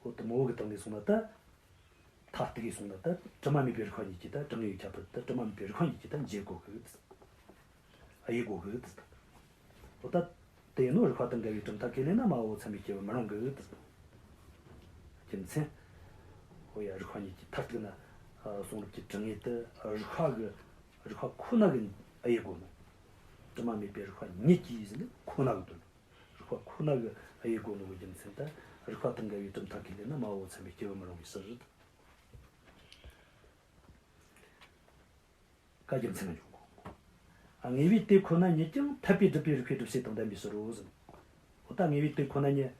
འོ་དེ་མོ་གི་སྟེང་ནས་སོང་ན་ད། མཐར་གཏུགས་སོང་ན་ད་དྲི་མ་མེད་པའི་རིགས་པ་གཉིས་ཀྱིས་ད། དྲང་ངེས་ཀྱི་ཁྱད་པར་ད་དྲི་མ་མེད་པའི་རིགས་པ་གཉིས་ཀྱིས་ད་འབྱེད་གོ་གི། དབྱེ་གོ་གི། འོ་ད་དེ་ནོ་རིགས་པ་དང་འགལ་བའི་གྲུབ་མཐའ་ཁས་ལེན་ན་མ་འོ་ཚད་མས་སྐྱེ་བར་མི་རུང་གི། རྒྱུ་མཚན། འོ་ཡ། རིགས་པ་གཉིས་ཀྱིས་མཐར་གཏུགས་ན། ཨ། གསུང་རབ་ཀྱི་དྲང་ངེས་དེ་རིགས་པ་གི། རིགས་པ་ཁོ་ན་གི་དབྱེ་གོ་ནོ། དྲི་མ་མེད་པའི་རིགས་པ་ཉིད་ཀྱིས་ཟེར་ནས་ཁོ་ན་གི་དོན། རིགས་པ་ཁོ་ན་གི་དབྱེ་གོ་ནོ་གི་རྒྱུ་མཚན་ད། རིགས་པ་དང་འགལ་བའི་གྲུབ་མཐའ་ཁས་ལེན་ན་མ་འོ་ཚད་མས་སྐྱེ་བར་མི་རུང་བའི་ཕྱིར། ཀ། རྒྱུ་མཚན་འཇོག་གོ། ཨ། ངེས་པའི་དེ་ཁོ་ན་ཉིད་ཀྱང་འཐད་པའི་སྒྲུབ་པའི་རིགས་པའི་སྒྲུབ་བྱེད་དང་ལྡན་པའི་ཕྱིར་རོ་ཟེར། འོ་ད་ངེས་པའི་དེ་ཁོ་ན་ཉིད་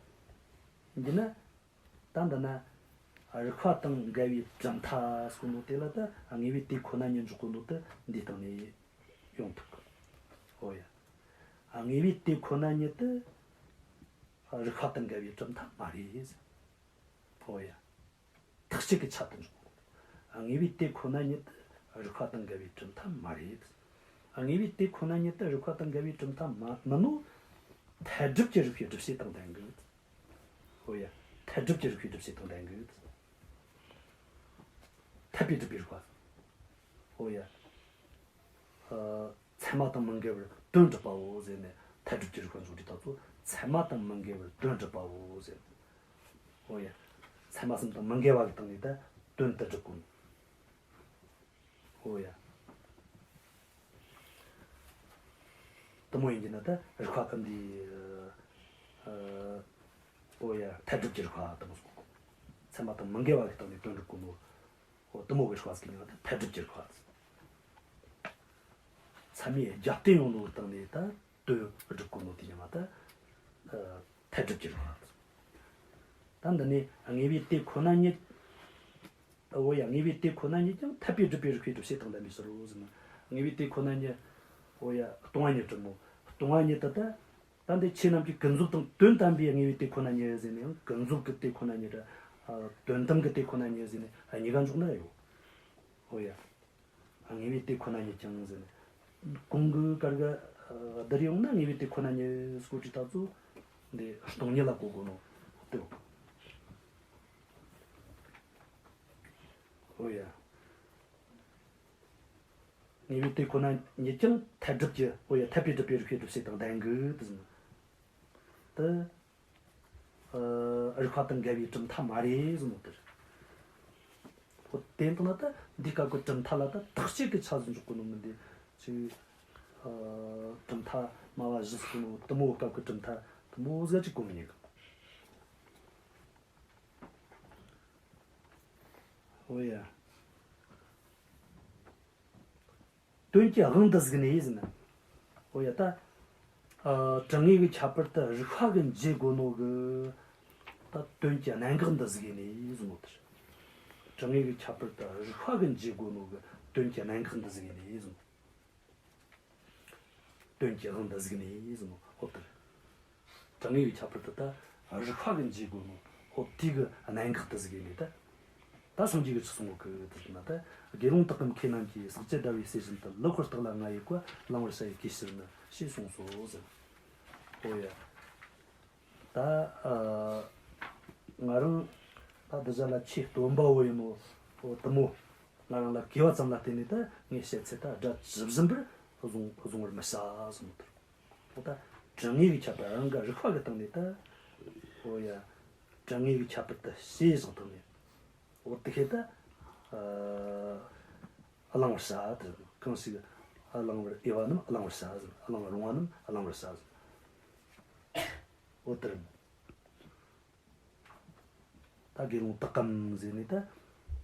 ཡིན་ན། ད་འདི་ན་རིགས་པ་དང་འགལ་བའི་གྲུབ་མཐའ་ཟེར་གོ་ནོ་དེ་ལ་ད་ངེས་པའི་དེ་ཁོ་ན་ཉིད་འཇོག་གོ་ནོ་དེ་འདིའི་སྟེང་ནས་ཡོང་ཐུབ་གི། འོ་ཡ། ངེས་པའི་དེ་ཁོ་ན་ཉིད་དེ་རིགས་པ་དང་འགལ་བའི་གྲུབ་མཐའ་མ་རེད། འོ་ཡ། ཐེག་གཅིག་གི་ཆ་དེ་འཇོག་གོ། ངེས་པའི་དེ་ཁོ་ན་ཉིད་དེ་རིགས་པ་དང་འགལ་བའི་གྲུབ་མཐའ་མ་རེད། ངེས་པའི་དེ་ཁོ་ན་ཉིད་དེ་རིགས་པ་དང་འགལ་བའི་གྲུབ་མཐའ་མ་མིན་ནོ། འཐད་སྒྲུབ་ཀྱི་རིགས་པའི་སྒྲུབ་བྱེད་དང་ལྡན་གི། འོ་ཡ། འཐད་སྒྲུབ་ཀྱི་རིགས་པའི་སྒྲུབ་བྱེད་དང་ལྡན་གི། འཐད་པའི་སྒྲུབ་པའི་རིགས་པ། འོ་ཡ། ཨ། ཚད་མ་དང་མི་འགལ་བར་དོན་སྒྲུབ་པའོ་ཟེར་ནས་འཐད་སྒྲུབ་ཀྱི་རིགས་པ་འཇོག་དུས་ད་ཚོ། ཚད་མ་དང་མི་འགལ་བར་དོན་སྒྲུབ་པའོ་ཟེར། འོ་ཡ། ཚད་མ་གསུམ་དང་མི་འགལ་བ་གི་སྟེང་ནས་ད་དོན་དེ་སྒྲུབ་དགོས། འོ་ཡ། དེ་མོ་ཡིན་གྱི་ན་ད་རིགས་པ་ཀུན་འདི། ཨ། འོ་ཡ། འཐད་སྒྲུབ་ཀྱི་རིགས་པ་དེ་མོ་སོང་། ཚད་མ་དང་མི་འགལ་བ་གི་སྟེང་ནས་དོན་སྒྲུབ་དགོས་ནོ། འོ་དེ་མོ་གི་རིགས་པ་ཟེར་གྱི་ན་ད་འཐད་སྒྲུབ་ཀྱི་རིགས་པ། ཚད་མས་རྒྱབ་རྟེན་ཡོང་ནོ་གི་སྟེང་ནས་ད་དོན་སྒྲུབ་དགོས་ནོ་དེ་ཡིན་ན་ད། ཨ། འཐད་སྒྲུབ་ཀྱི་རིགས་པ། ད་འདི་ནས་ངེས་པའི་དེ་ཁོ་ན་ཉིད། འོ་ཡ། ངེས་པའི་དེ་ཁོ་ན་ཉིད་ཀྱང་འཐད་པའི་སྒྲུབ་པའི་རིགས་པའི་སྒྲུབ་བྱེད་དང་ལྡན་པའི་ཕྱིར་རོ་ཟེར་ན། ངེས་པའི་དེ་ཁོ་ན་ཉིད། འོ་ཡ། སྟོང་པ་ཉིད་དྲུག་མོ། སྟོང་པ་ཉིད་དེ་ད། ད་འདི་ཆོས་རྣམས་ཀྱི་ཀུན་རྫོབ་དང་དོན་དམ་པའི་ངེས་པའི་དེ་ཁོ་ན་ཉིད་ཟེར་ནས་ཡང་ཀུན་རྫོབ་ཀྱི་དེ་ཁོ་ན་ཉིད་ར། ཨ། དོན་དམ་གྱི་དེ་ཁོ་ན་ཉིད་ཟེར་ནས། ཨ། གཉིས་ཀ་འཇོག་ན་ཡོད། འོ་ཡ། ངེས་པའི་དེ་ཁོ་ན་ཉིད་ཀྱང་ཟེར་ནས། གོང་གི་སྐར་ག་བསྡུར་ཡོང་ན་ངེས་པའི་དེ་ཁོ་ན་ཉིད་སྐོར་གྱི་ད་ཚོ། འདི་སྟོང་ཉིད་ལ་གོ་དགོས་ནོ་དེ། འོ་ཡ། ངེས་པའི་དེ་ཁོ་ན་ཉིད་ཀྱང་འཐད་སྒྲུབ་ཀྱི། འོ་ཡ། འཐད་པའི་སྒྲུབ་པའི་རིགས་པའི་སྒྲུབ་བྱེད་དང་ལྡན་གི་དེ་ཟེར་ནས། དེ། ཨ། རིགས་པ་དང་འགལ་བའི་གྲུབ་མཐའ་མ་རེད་ཟེར་ནོ་དེ་རེད། ཁོ་དེ་འདྲ་ན་ད་འདི་སྐབས་ཀྱི་གྲུབ་མཐའ་ལ་ད་ཐག་གཅོད་ཀྱི་ཆ་ཟིག་འཇོག་གི་ནོ་མིན། འདི་ཅིག་ཨ་གྲུབ་མཐའ་སྨྲ་བ་བཞི་ཟེར་གོ་ནོ་དེ་མོ་སྐབས་ཀྱི་གྲུབ་མཐའ་དེ་མོ་ཟིག་ཅིག་གོ་མི་ཉན་གི། འོ་ཡ། དོན་གྱི་དབང་དུ་གཟིགས་ནས་ཟེར་ན། འོ་ཡ་ད། ཨ་དྲང་ངེས་ཀྱི་ཁྱད་པར་དེ་རིགས་པ་གིས་འབྱེད་དགོས་ནོ་གི། ད་དོན་གྱི་གནད་འགག་འདི་གཟིགས་ནས་ཟེར་ནོ་དེ་རེད། དྲང་ངེས་ཀྱི་ཁྱད་པར་དེ་རིགས་པ་གིས་འབྱེད་དགོས་ནོ་གི་དོན་གྱི་གནད་འགག་འདི་གཟིགས་ནས་ཟེར་ནོ། དོན་གྱི་དབང་དུ་གཟིགས་ནས་ཟེར་ནོ། འོ་དེ་རེད། དྲང་ངེས་ཀྱི་ཁྱད་པར་དེ་ད་རིགས་པ་གིས་འབྱེད་དགོས་ནོ། འོ་དེ་གི་གནད་འགག་དེ་གཟིགས་ནས་ད། ད་སངས་རྒྱས་ཀྱིས་ཆི་གསུངས་གི་ཟེར་ན། ད་དགེ་སློང་དག་གམ་མཁས་རྣམས་ཀྱིས། ཟག་བཅས་བརྡར་བའི་གསེར་བཞིན་དུ། ལེགས་པར་བརྟགས་ལ་ང་ཡི་བཀའ། བླང་བར་བྱ་ཡི་གུས་ཕྱིར་ནི། ཞེས་གསུངས་སོ་ཟེར། འོ་ཡ། ད་ཨ་ང་རང་ད་འདི་ཟ་ལ་ཆེས་སྟོན་པ་བོ་ཡིན་ནོ། འོ་དེ་མོ་ང་རང་ལ་གུས་པ་ཙམ་ལ་བརྟེན་ནས་ད་ངས་བཤད་ཚད་ད་སྒྲ་ཇི་བཞིན་པར་བཟུང་བཟུང་བར་མི་བྱ་ཟེར་ནོ་དེ་རེད། འོ་ད་དྲང་ངེས་ཀྱི་ཁྱད་པར་རང་གི་རིགས་པ་གི་སྟེང་ནས་ད། འོ་ཡ། དྲང་ངེས་ཀྱི་ཁྱད་པར་དེ་ཕྱེ་བཞག་སྟེང་ནས། འོ་དེ་ཤེས་ད། ཨ་བླང་བར་བྱ་དེ། གང་ཞིག་བླང་བར་འོས་པ་རྣམས་བླང་བར་བྱ་ཟེར། བླང་རུང་བ་རྣམས་བླང་བར་བྱ་ཟེར། འོ་དེ་རེད། ད་དགེ་སློང་དག་གམ་ཟེར་ནས་ད།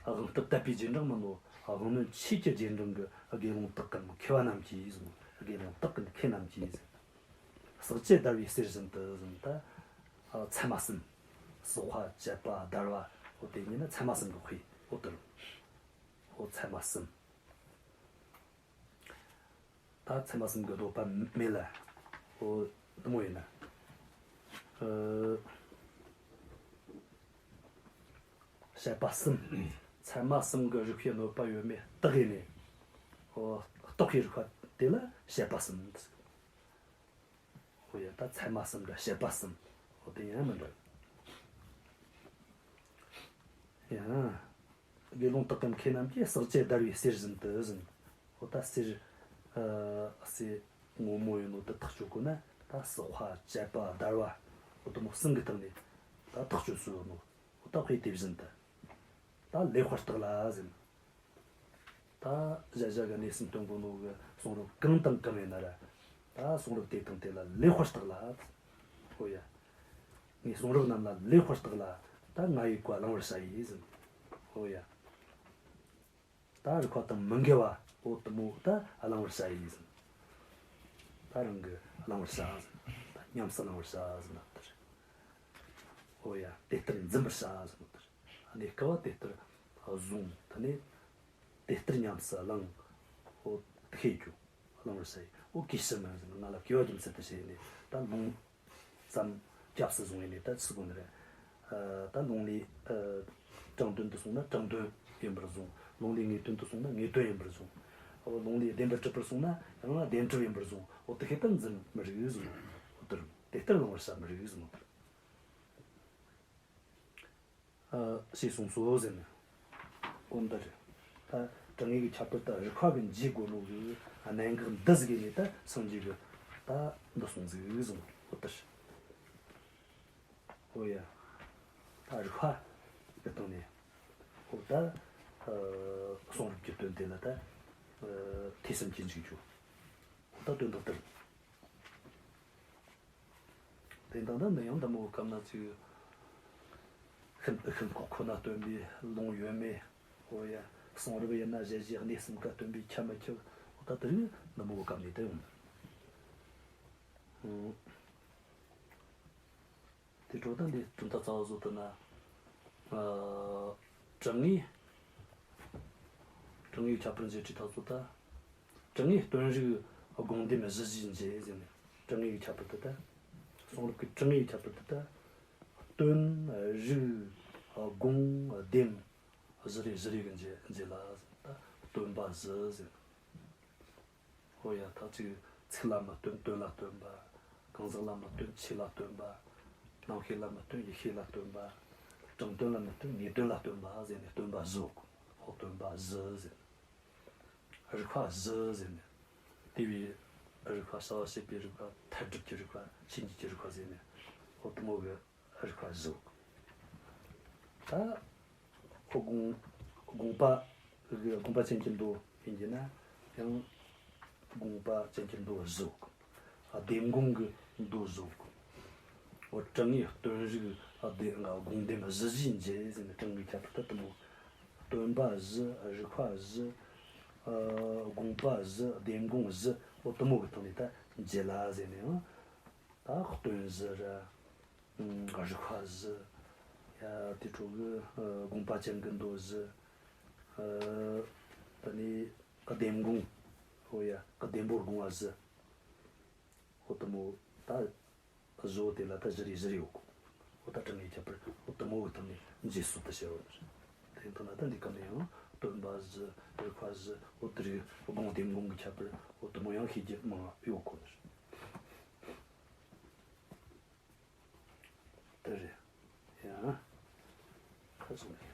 དབང་སྟབས་དད་པའི་རྗེས་འབྲང་མིན་ནོ། དབང་རྣོན་ཆོས་ཀྱི་རྗེས་འབྲང་གི་དགེ་སློང་དག་གམ་མཁས་པ་རྣམས་ཀྱིས་ཟེར། དགེ་སློང་དག་གམ་མཁས་རྣམས་ཀྱིས་ཟེར། ཟག་བཅས་བརྡར་བའི་གསེར་བཞིན་དུ་ཟེར། ད་ཚད་མ་གསུམ། ཟག་པ་བཅས་པ་བརྡར་བ། འོ་དེ་གཉིས་ནི་ཚད་མ་གསུམ་གི་དཔེ། འོ་དེ་རེད། འོ་ཚད་མ་གསུམ། ད་ཚད་མ་གསུམ་གི་ལྡོག་པ་མེད་ལ། འོ་དེ་མོ་ཡིན་ན། ཨ་བཤད་པ་གསུམ། ཚད་མ་གསུམ་གི་རིགས་པས་གནོད་པ་ཡོད་མེད་བརྟགས་ཡས་ནས། འོ་རྟོག་གི་རིགས་པ་དེ་ལ་བཤད་པ་གསུམ། འོ་ཡ། ད་ཚད་མ་གསུམ་ར་བཤད་པ་གསུམ། འོ་དེ་ཡང་མི་འདྲ། ཡང་། དགེ་སློང་དག་གམ་མཁས་རྣམས་ཀྱིས། ཟག་བཅས་བརྡར་བའི་གསེར་བཞིན་དུ་ཟེར། འོ་ད་གསེར། ཨ་གསེར་སྔོན་མོ་ཡིན་ནོ་དེ་ཐག་གཅོད་དགོས་ན། ད་ཟག་པ་བཅས་པ་བརྡར་བ། འོ་དེ་མོ་གསུམ་གི་སྟེང་ནས་ད་ཐག་གཅོད་སྲོལ་ཡོད་ནོ། འོ་ད་དཔེ་དེ་བཞིན་དུ། ད་ལེགས་པར་བརྟགས་ལ་ཟེར། ད་གཞལ་བྱ་གི་གནས་གསུམ་སྟོན་གོ་ནོ་གི་གསུང་རབ་གང་དང་གང་ཡིན་ན་ར། ད་གསུང་རབ་དེ་དང་དེ་ལ་ལེགས་པར་བརྟགས་ལ། ཧོ་ཡ། ངས་གསུང་རབ་རྣམས་ལ་ལེགས་པར་བརྟགས་ལ། ད་ང་ཡི་བཀའ་བླང་བར་བྱ་ཡིས་ཟེར། ཧོ་ཡ། ད་རིགས་པ་དང་མི་འགལ་བ་འོ་དེ་མོ་ད་བླང་བར་བྱ་ཡིས་ཟེར། ད་རང་གིས་བླང་བར་བྱ་ཟེར། ད་ཉམས་སུ་བླང་བར་བྱ་ཟེར་ན་དེ་རེད། ཨོ་ཡ། དེ་ལྟར་འཛིན་པར་བྱ་ཟེར་ནོ་དེ་རེད། གནས་སྐབས་བ་དེ་ལྟར་བཟུང་། དེ་ནས་དེ་ལྟར་ཉམས་སུ་བླང་། ཨོ་དེ་ཤེས་རྒྱུ། བླང་བར་བྱ་ཡི། ཨོ་གུས་ཕྱིར་ནི་ཟེར་ནས་ང་ལ་གུས་པ་རྒྱུ་མཚན་དུ་བྱས་ནས་ད་ལུང་ཙམ་སྐྱབས་སུ་བཟུང་ཡས་ནས་ད་ཚིག་གོ་ནི་རེད། ཨ་ད་ལུང་ལས་ཨ་དྲང་དོན་དུ་སོང་ན་དྲང་དོན་ཡིན་པར་བཟུང་། ལུང་ལས་ངེས་དོན་དུ་སོང་ན་ངེས་དོན་ཡིན་པར་བཟུང་། ཨོ་ལུང་ལས་བདེན་པར་གྲུབ་པར་སོང་ན་ཡང་ན་བདེན་གྲུབ་ཡིན་པར་བཟུང་། ཨོ་དེ་ཤེས་ད་འཛིན་མི་རིགས་ཟེར་ནོ། ཨོ་དེ་རེད། དེ་ལྟར་བླང་བར་བྱ་མི་རིགས་ཟེར་ནོ། ཨ་ཞེས་གསུངས་སོ་ཟེར་ནས། འོ་འདི་རེད། ད་དྲང་ངེས་ཀྱི་ཁྱད་པར་ད་རིགས་པ་གིས་འབྱེད་དགོས་ནོ་གི་གནད་འགག་འདི་ཟིག་ཡིན་ནས་ད་སངས་རྒྱས་ཀྱིས་ད་འདི་གསུངས་ཟིག་ཟེར་ནོ། འོ་དེ་རེད། འོ་ཡ། ད་རིགས་པ་གི་སྟེང་ནས། འོ་ད་ཨ་གསུང་རབ་ཀྱི་དོན་དེ་ལ་ད་ཨ་ཐོས་བསམ་གྱིས་འཇུག་རྒྱུ། འོ་ད་དོན་དག་ལྟར། དེ་འདྲ་ད་ནི་ཡང་འདི་མོ་གི་སྐབས་ན་ཅིག་ཤིན་ཤིན་ལྐོག་ཁོ་ན་སྟོན་པའི་ལུང་ཡོད་མེད། འོ་ཡ། གསུང་རབ་ཡིན་ན་གཞལ་བྱའི་གནས་གསུམ་ཀ་སྟོན་པས་ཁྱབ་མི་ཁྱབ། འོ་ད་དེ་རིགས་འདི་མོ་གི་སྐབས་ནས་ད་ཡོང་། ཨང་། དེ་འཕྲོ་ད་འདི་གྲུབ་མཐའ་རྩ་བ་བཟོ་ཐུབ་ན། ཨ་དྲང་ངེས། དྲང་ངེས་ཁྱད་པར་འབྱེད་ཁྲིད་ཐག་ཚོད་ད། དྲང་ངེས་སྟོན་རིགས་སྒོང་ལྡེམ་བཞི་བཞིས་འབྱེད་ཟེར་ནས། དྲང་ངེས་ཀྱི་ཁྱད་པར་དེ་ད། གསུང་རབ་ཀྱི་དྲང་ངེས་ཀྱི་ཁྱད་པར་དེ་ད། སྟོན་རིགས་སྒོང་ལྡེམ་བཞི་རེ་བཞི་རེ་གི་འབྱེད་འབྱེད་ལ་ད་སྟོན་པ་བཞི་ཟེར། ཧོ་ཡ། ད་ཅིག་ཚིག་ལ་མི་རྟོན་དོན་ལ་རྟོན་པ། གང་ཟག་ལ་མི་རྟོན་ཆོས་ལ་རྟོན་པ། རྣམ་ཤེས་ལ་མི་རྟོན་ཡིད་ཤེས་ལ་རྟོན་པ། དྲང་དོན་ལ་མི་རྟོན་ངེས་དོན་ལ་རྟོན་པ་ཟེར་ནས་སྟོན་པ་བཞི། ཧོ་སྟོན་པ་བཞི་ཟེར། རིགས་པ་བཞི་ཟེར་ནས། དེ་བས་རིགས་པ་གསལ་བར་བྱེད་པའི་རིགས་པ། ཐལ་སྒྲིབ་ཀྱི་རིགས་པ། ཆོས་ཉིད་ཀྱི་རིགས་པ་ཟེར་ནས། ཧོ་དེ་མོ་གི་རིགས་པ་བཞི། ད་ཁོ་སྒོང་ དགོངས་པ་གི་དགོངས་པ་ཅན་གྱི་མདོ་ཡིན་གྱི་ན་ཡང་དགོངས་པ་ཅན་གྱི་མདོ་བཞི་ཡོད་གི། ཨ་ལྡེམ་དགོངས་གི་མདོ་བཞི་ཡོད་གི། འོ་དྲང་ངེས་སྟོན་རིག་ཨ་ལྡེ་ཨ་དགོངས་ལྡེམ་བཞི་བཞིས་འབྱེད་ཟེར་ནས་དྲང་ངེས་ཁྱད་པར་ད་དེ་མོ། སྟོན་པ་བཞི། རིགས་པ་བཞི། ཨ་དགོངས་པ་བཞི། ལྡེམ་དགོངས་བཞི། འོ་དེ་མོ་གི་སྟེང་ནས་ད་འབྱེད་ལ་ཟེར་ནས་ཡང་ད་སྟོན་བཞི་ར། ཨ་རིགས་པ་བཞི། ཡ་དེ་འཕྲོ་གི་ཨ་དགོངས་པ་ཅན་གྱི་མདོ་བཞི། ཨ་ད་ནི་ཨ་ལྡེམ་དགོངས། འོ་ཡ་ཨ་ལྡེམ་པོར་དགོངས་པ་བཞི། འོ་དེ་མོ་ད་བཞི་བོ་དེ་ལ་ད་བཞི་རེ་བཞི་རེ་ཡོད་གོ། འོ་ད་དྲང་ངེས་ཁྱད་པར་འོ་དེ་མོ་གི་སྟེང་ནས་འབྱེད་སྲོལ་དུ་བྱས་ཡོད་ནི་རེད། དེ་ཡིན་དུས་ན་ད་འདི་ག་ནས་ཡང་སྟོན་པ་བཞི། རིགས་པ་བཞི། འོ་དེ་རིགས་དགོངས་ལྡེམ་དགོངས་ཀྱི་ཁྱད་པར་འོ་དེ་མོ་ཡང་ཤེས་རྒྱུ་མང་ཡོད་གོ་ནི་རེད། དེ་རེད། ཡང་ཁ་སང་ནས་